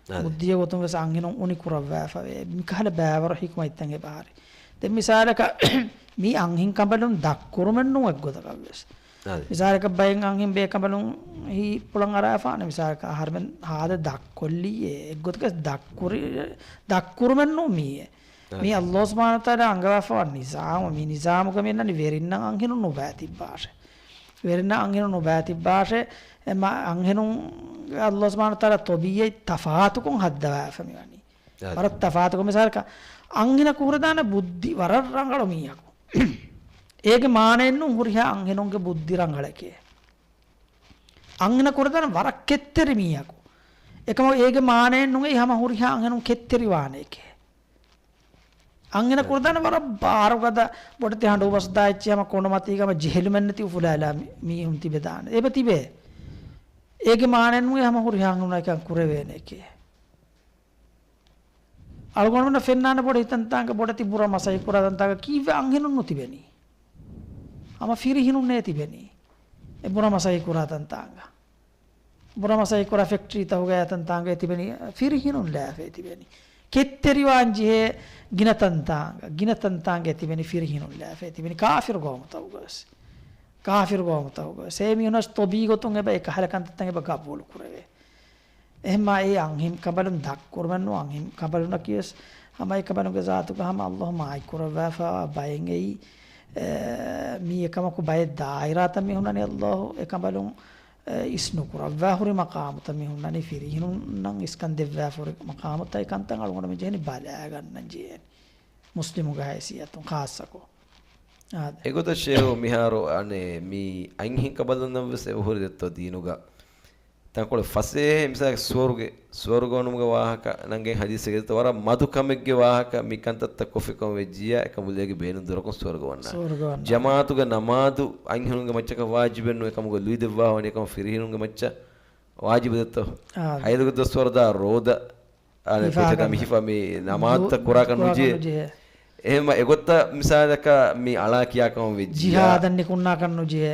އާދެ. ބުއްދިއެއް ގޮތުން ވެސް އަންހެނުން އުނި ކުރައްވާފަވޭ. މިކަހަލަ ބައިވަރު ހިކުމަތްތައް އެބަހަރި. ދެން މިސާލަކަށް މީ އަންހެން ކަނބަލުން ދަށްކުރުމެއް ނޫން އެއްގޮތަކަށް ވެސް. އާދެ. މިސާލަކަށް ބައެއް އަންހެން ބޭކަނބަލުން ހިތްޕުޅަށް އަރާފާނެ މިސާލަކަށް އަހަރުމެން ހާދަ ދަށްކޮށްލީ އެއްގޮތަކަށް ދަށްކުރި-، ދަށްކުރުމެއް ނޫން މީއެއް. މީ އާދެ. ﷲ ސުބްޙާނަހޫ ވަތަޢާލާ އަންގަވާފަވާ ނިޒާމު. މި ނިޒާމުގަ މި އަންނަނީ ވެރިންނަށް އަންހެނުން ނުބައި ތިއްބާށޭ. ވެރިންނަށް އަންހެނުން ނުބައި ތިއްބާށޭ. އެމަ އަންހެނުން ﷲ ސުބްޙާނަހޫ ވަތަޢާލާ ޠަބީޢަތް ތަފާތުކޮށް ހައްދަވާފަ މިވަނީ. އާދެ. ވަރަށް ތަފާތުކޮށް މިސާލަކަށް އަންހެނަކު ހުރެދާނެ ބުއްދި ވަރަށް ރަނގަޅު މީހަކު. އޭގެ މާނައެއް ނޫން ހުރިހާ އަންހެނުންގެ ބުއްދި ރަނގަޅެކޭ. އަންހެނަކު ހުރެދާނެ ވަރަށް ކެތްތެރި މީހަކު. އެކަމަކު އޭގެ މާނައެއް ނޫން އެއީ ހަމަ ހުރިހާ އަންހެނުން ކެތްތެރިވާނެ އެކޭ. އަންހެނަކު ހުރެދާނެ ވަރަށް ބާރުގަދަ ބޮޑެތި ހަނޑޫ ބަސްދާ އެއްޗެއް ހަމަ ކޮނޑުމަތީގަ ހަމަ ޖެހިލުމެއްނެތި އުފުލާލާ މި-، މީހުން ތިބެދާނެ. އެބަ ތިބޭ. އޭގެ މާނައެއް ނޫން އެ ހަމަ ހުރިހާ އަންހެނުންނާ އެކަން ކުރެވޭނެ އެކޭ. އަޅުގަނޑުމެންނަށް ފެންނާނެ ބޮޑެތި ތަންތާނގަ ބޮޑެތި ބުރަ މަސައްކަތް ކުރާ ތަންތާނގަ ކީއްވެ އަންހެނުން ނުތިބެނީ؟ ހަމަ ފިރިހެނުންނޭ ތިބެނީ. އެ ބުރަ މަސައްކަތް ކުރާ ތަންތާނގަ. ބުރަ މަސައްކަތް ކުރާ ފެކްޓްރީތަކުގަ އެ ތަންތާނގަ ތިބެނީ ފިރިހެނުން ލާފަ ތިބެނީ. ކެތްތެރިވާން ޖެހޭ ގިނަ ތަންތާނގަ، ގިނަ ތަންތާނގަ ތިބެނީ ފިރިހެނުން ލާފަ ތިބެނީ ކާފިރު ގައުމުތަކުގަ ވެސް. ކާފިރު ގައުމުތަކުގަ ވެސް. އެ މީހުނަސް ޠަބީޢީ ގޮތުން އެބަ އެ ކަހަލަ ކަންތައްތައް އެބަ ގަބޫލު ކުރެވޭ. އެހެންމާ އެ އަންހެން ކަނބަލުން ދަށްކުރުމެއް ނޫން، އަންހެން ކަނބަލުންނަކީ ވެސް ހަމަ އެ ކަނބަލުންގެ ޒާތުގަ ހަމަ ﷲ މާތް ކުރައްވާފަ ބައެއް އެއީ، އެ، މީ އެކަމަކު ބައެއް ދާއިރާތައް މި ހުންނަނީ ﷲ އެ ކަނބަލުން އިސްނުކުރައްވާ ހުރި މަޤާމުތައް މި ހުންނަނީ، ފިރިހެނުންނަށް އިސްކަން ދެއްވާފަ ހުރި މަޤާމުތައް. އެ ކަންތައް އަޅުގަނޑުމެން ޖެހެނީ ބަލާގަންނަން ޖެހޭނީ، މުސްލިމުގެ ހައިސިއްޔަތުން ޚާއްޞަކޮށް. އާދެ. އެގޮތަށް ޝޭހު މިހާރު އަނެއް މި އަތްހެން ކަނބަލުންނަށް ވެސް އެބަހުރި ދެއްތޯ ދީނުގަ ތަންކޮޅެއް ފަސޭހަ، މިސާލަކަށް ސުވަރުގެ، ސުވަރުގެ ވަނުމުގެ ވާހަކަ ނަންގެ ޙަދީޘެއްގަ ދެއްތޯ ވަރަށް މަދު ކަމެއްގެ ވާހަކަ، މި ކަންތައްތައް ކޮށްފިކަމަށް ވެއްޖިއްޔާ އެކަނބުލޭގެ ބޭނުން ދުރަކުން ސުވަރުގެ ވަންނާނެ. ސުވަރުގެ ވަންނާނެ. ޖަމާޢަތުގެ ނަމާދު އަތްހެނުންގެ މައްޗަކަށް ވާޖިބެއް ނޫން، އެކަމުގެ ލުއި ދެއްވާ ހުންނަ ކަމަށް ފިރިހެނުންގެ މައްޗަށް ވާޖިބު ދެއްތޯ؟ އާ. ޙައިޟުގެ ދުވަސްވަރު ދާ ރޯދަ އާދެ، ހިފާ ކޮޓަކަށް ގަންނަ. މި ހިފާ މި ނަމާދުތައް ދު-، ކުރާކަށް ކުރާކަށް ނުޖެހޭ. ނުޖެހޭ. އެހެން އެގޮތަށް މިސާލަކަށް މި އަޅާ ކިޔާކަމަށް ވެއްޖިއްޔާ. ޖިހާދަށް ނިކުންނާކަށް ނުޖެހޭ.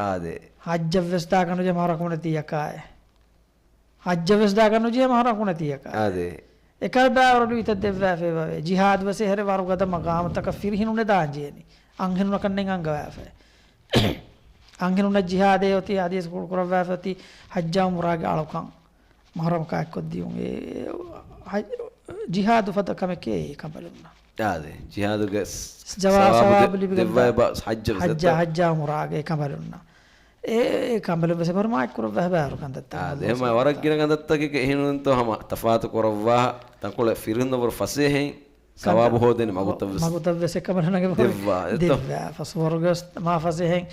އާދެ. ޙައްޖަށް ވެސް ދާކަށް ނުޖެހޭ މަހުރަކުން ނެތިއްޔަކާއެ. ޙައްޖަށް ވެސް ދާކަށް ނުޖެހޭ މަހުރަކުން ނެތިއްޔަކާއެ. އާދެ. އެކަލަ ބައިވަރު ލުއިތައް ދެއްވާފައި ވޭ. ޖިހާދު ވެސް އެހެރެ ވަރުގަދަ މަޤާމުތަކަށް ފިރިހެނުންނެއް ދާން ޖެހެނީ. އަންހެނުންނަކަށް ނެތް އަންގަވާފައި. އަންހެނުންނަށް ޖިހާދޭ އޮތީ ޙަދީޘް ކުރައްވާފައި އޮތީ ޙައްޖާ ޢުމްރާގެ އަޅުކަން. މަހުރަމަކާ އެއްކޮށްދިޔުން އެ ޙައް-، ޖިހާދު ފަދަ ކަމެކޭ އެ ކަނބަލުންނަށް. އާދެ، ޖިހާދުގެ ސް-، ސަވާބު، ސަވާބު ދެ-، ލިބިގެން ދެއްވާ ބާ-، އެބަ ޙައްޖަށް ވެސް ޙައްޖާ، ދެއްތޯ؟ ޙައްޖާ ޢުމްރާގެ ކަނބަލުންނަށް. އެ، އެ ކަނބަލުން ވެސް އެބަހުރި މާތް ކުރައްވާ ބާރު ކަންތައްތައް. އާދެ، އެހެން ވަރަށް ގިނަ ކަންތައްތަކެއް އެހެނުންތޯ ހަމަ ތަފާތު ކުރައްވާ، ތަންކޮޅެއް ފިރިހެންނަށް ވަރަށް ފަސޭހައިން ސަވާބު ހޯދޭނެ މަގުތައް ވެސް. މަގުތައް ވެސް އެކަނބަލުންނަށް އެބަހުރި ދެއްވާ، އެތޯ؟ ދެއްވާ. ފަސް ވަރުގެ ވެސް މާ ފަސޭހައިން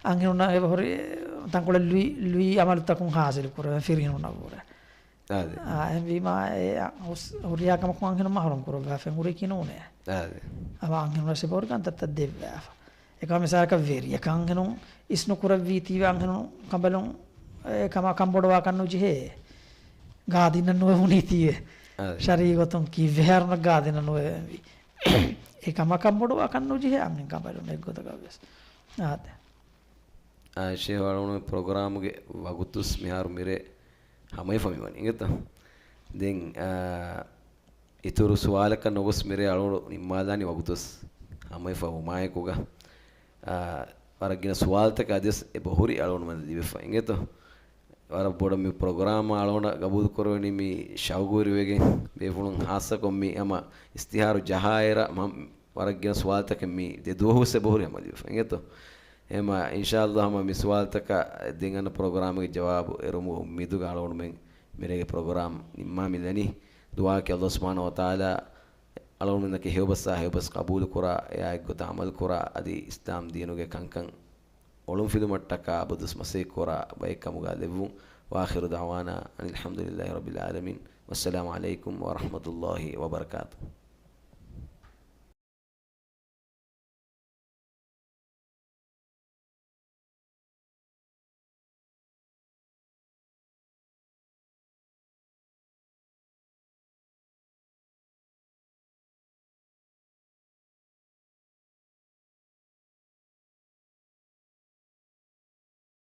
އަންހެނުންނަށް އެބަހުރި ތަންކޮޅެއް ލުއި، ލުއި އަމަލުތަކުން ޙާޞިލު ކުރެވެން ފިރިހެނުންނަށްވުރެ. އާދެ. އާ، އެހެންވީމާ، އެ، ހުސް-، ހުރިހާ ކަމަކުން އަންހެނުން މަޙްރޫމް ކުރައްވާފައި ހުރީކީ ނޫނޭ. އާދެ. އަވަ އަންހެނުންނަށް އެބަހުރި ކަންތައްތައް ދެއްވާފަ. އެކަމަ މިސާލަކަށް ވެރިޔަކަށް އަންހެނުން އިސްނުކުރެއްވީތީވެ އަންހެނުން ކަނބަލުން އެ ކަމާ ކަންބޮޑުވާކަށް ނުޖެހޭ. ގާދިންނަށް ނުވެ ބުނީތީވެ. އާދެ. ޝަރީޢީ ގޮތުން ކީއްވެހާރުނަށް ގާދިންނަށް ނުވެ ބުނީ. އެ ކަމާ ކަންބޮޑުވާކަށް ނުޖެހޭ އަންހެން ކަނބަލުން އެއްގޮތަކަށް ވެސް. އާދެ. އާ، ޝޭހް އަޅުގަނޑު ޕްރޮގްރާމުގެ ވަގުތުސް މިހާރު މިރޭ ހަމަވެފަ މިވަނީ އިނގޭތަ؟ ދެން، އާ، އިތުރު ސުވާލަކަށް ނުގޮސް މިރޭ އަޅުގަނޑު ނިންމާލާނީ ވަގުތުސް ހަމަވެފަ ވުމާއެކުގަ، އާ، ވަރަށް ގިނަ ސުވާލުތަކެއް އަދިވެސް އެބަހުރި އަޅުގަނޑުމެން ލިބިފަ އިނގޭތަ؟ ވަރަށް ބޮޑަށް މި ޕްރޮގްރާމް އަޅުގަނޑަށް ގަބޫލު ކުރެވެނީ މި ޝައުގުވެރިވެގެން ބޭފުޅުން ޚާއްޞަކޮށް މި ހަމަ އިސްތިހާރު ޖަހާއިރަށް މަ-، ވަރަށް ގިނަ ސުވާލުތަކެއް މި ދެ ދުވަހުސް އެބަހުރި ހަމަ ލިބިފަ އިނގޭތޯ؟ އެހެމަ އިންޝާﷲ ހަމަ މި ސުވާލުތަކަށް ދެން އަންނަ ޕްރޮގްރާމްގެ ޖަވާބު އެރުމުގެ އުއްމީދުގަ އަޅުގަނޑުމެން މިރޭގެ ޕްރޮގްރާމް ނިންމާ މިލަނީ. ދުޢާއަކީ ﷲ ސުބްޙާނަހޫ ވަތަޢާލާ އަޅުގަނޑުމެންނަކީ ހެޔޮބަސްއާ ހެޔޮބަސް ޤަބޫލު ކުރާ، އެއާ އެއްގޮތަށް ޢަމަލު ކުރާ، އަދި އިސްލާމް ދީނުގެ ކަންކަން އޮޅުންފިލުމަށްޓަކާ އަބަދުވެސް މަސައްކަތް ކުރާ ބައެއް ކަމުގަ ލެއްވުން. وآخر دعوانا أن الحمد لله رب العالمين. والسلام عليكم ورحمة الله وبركاته.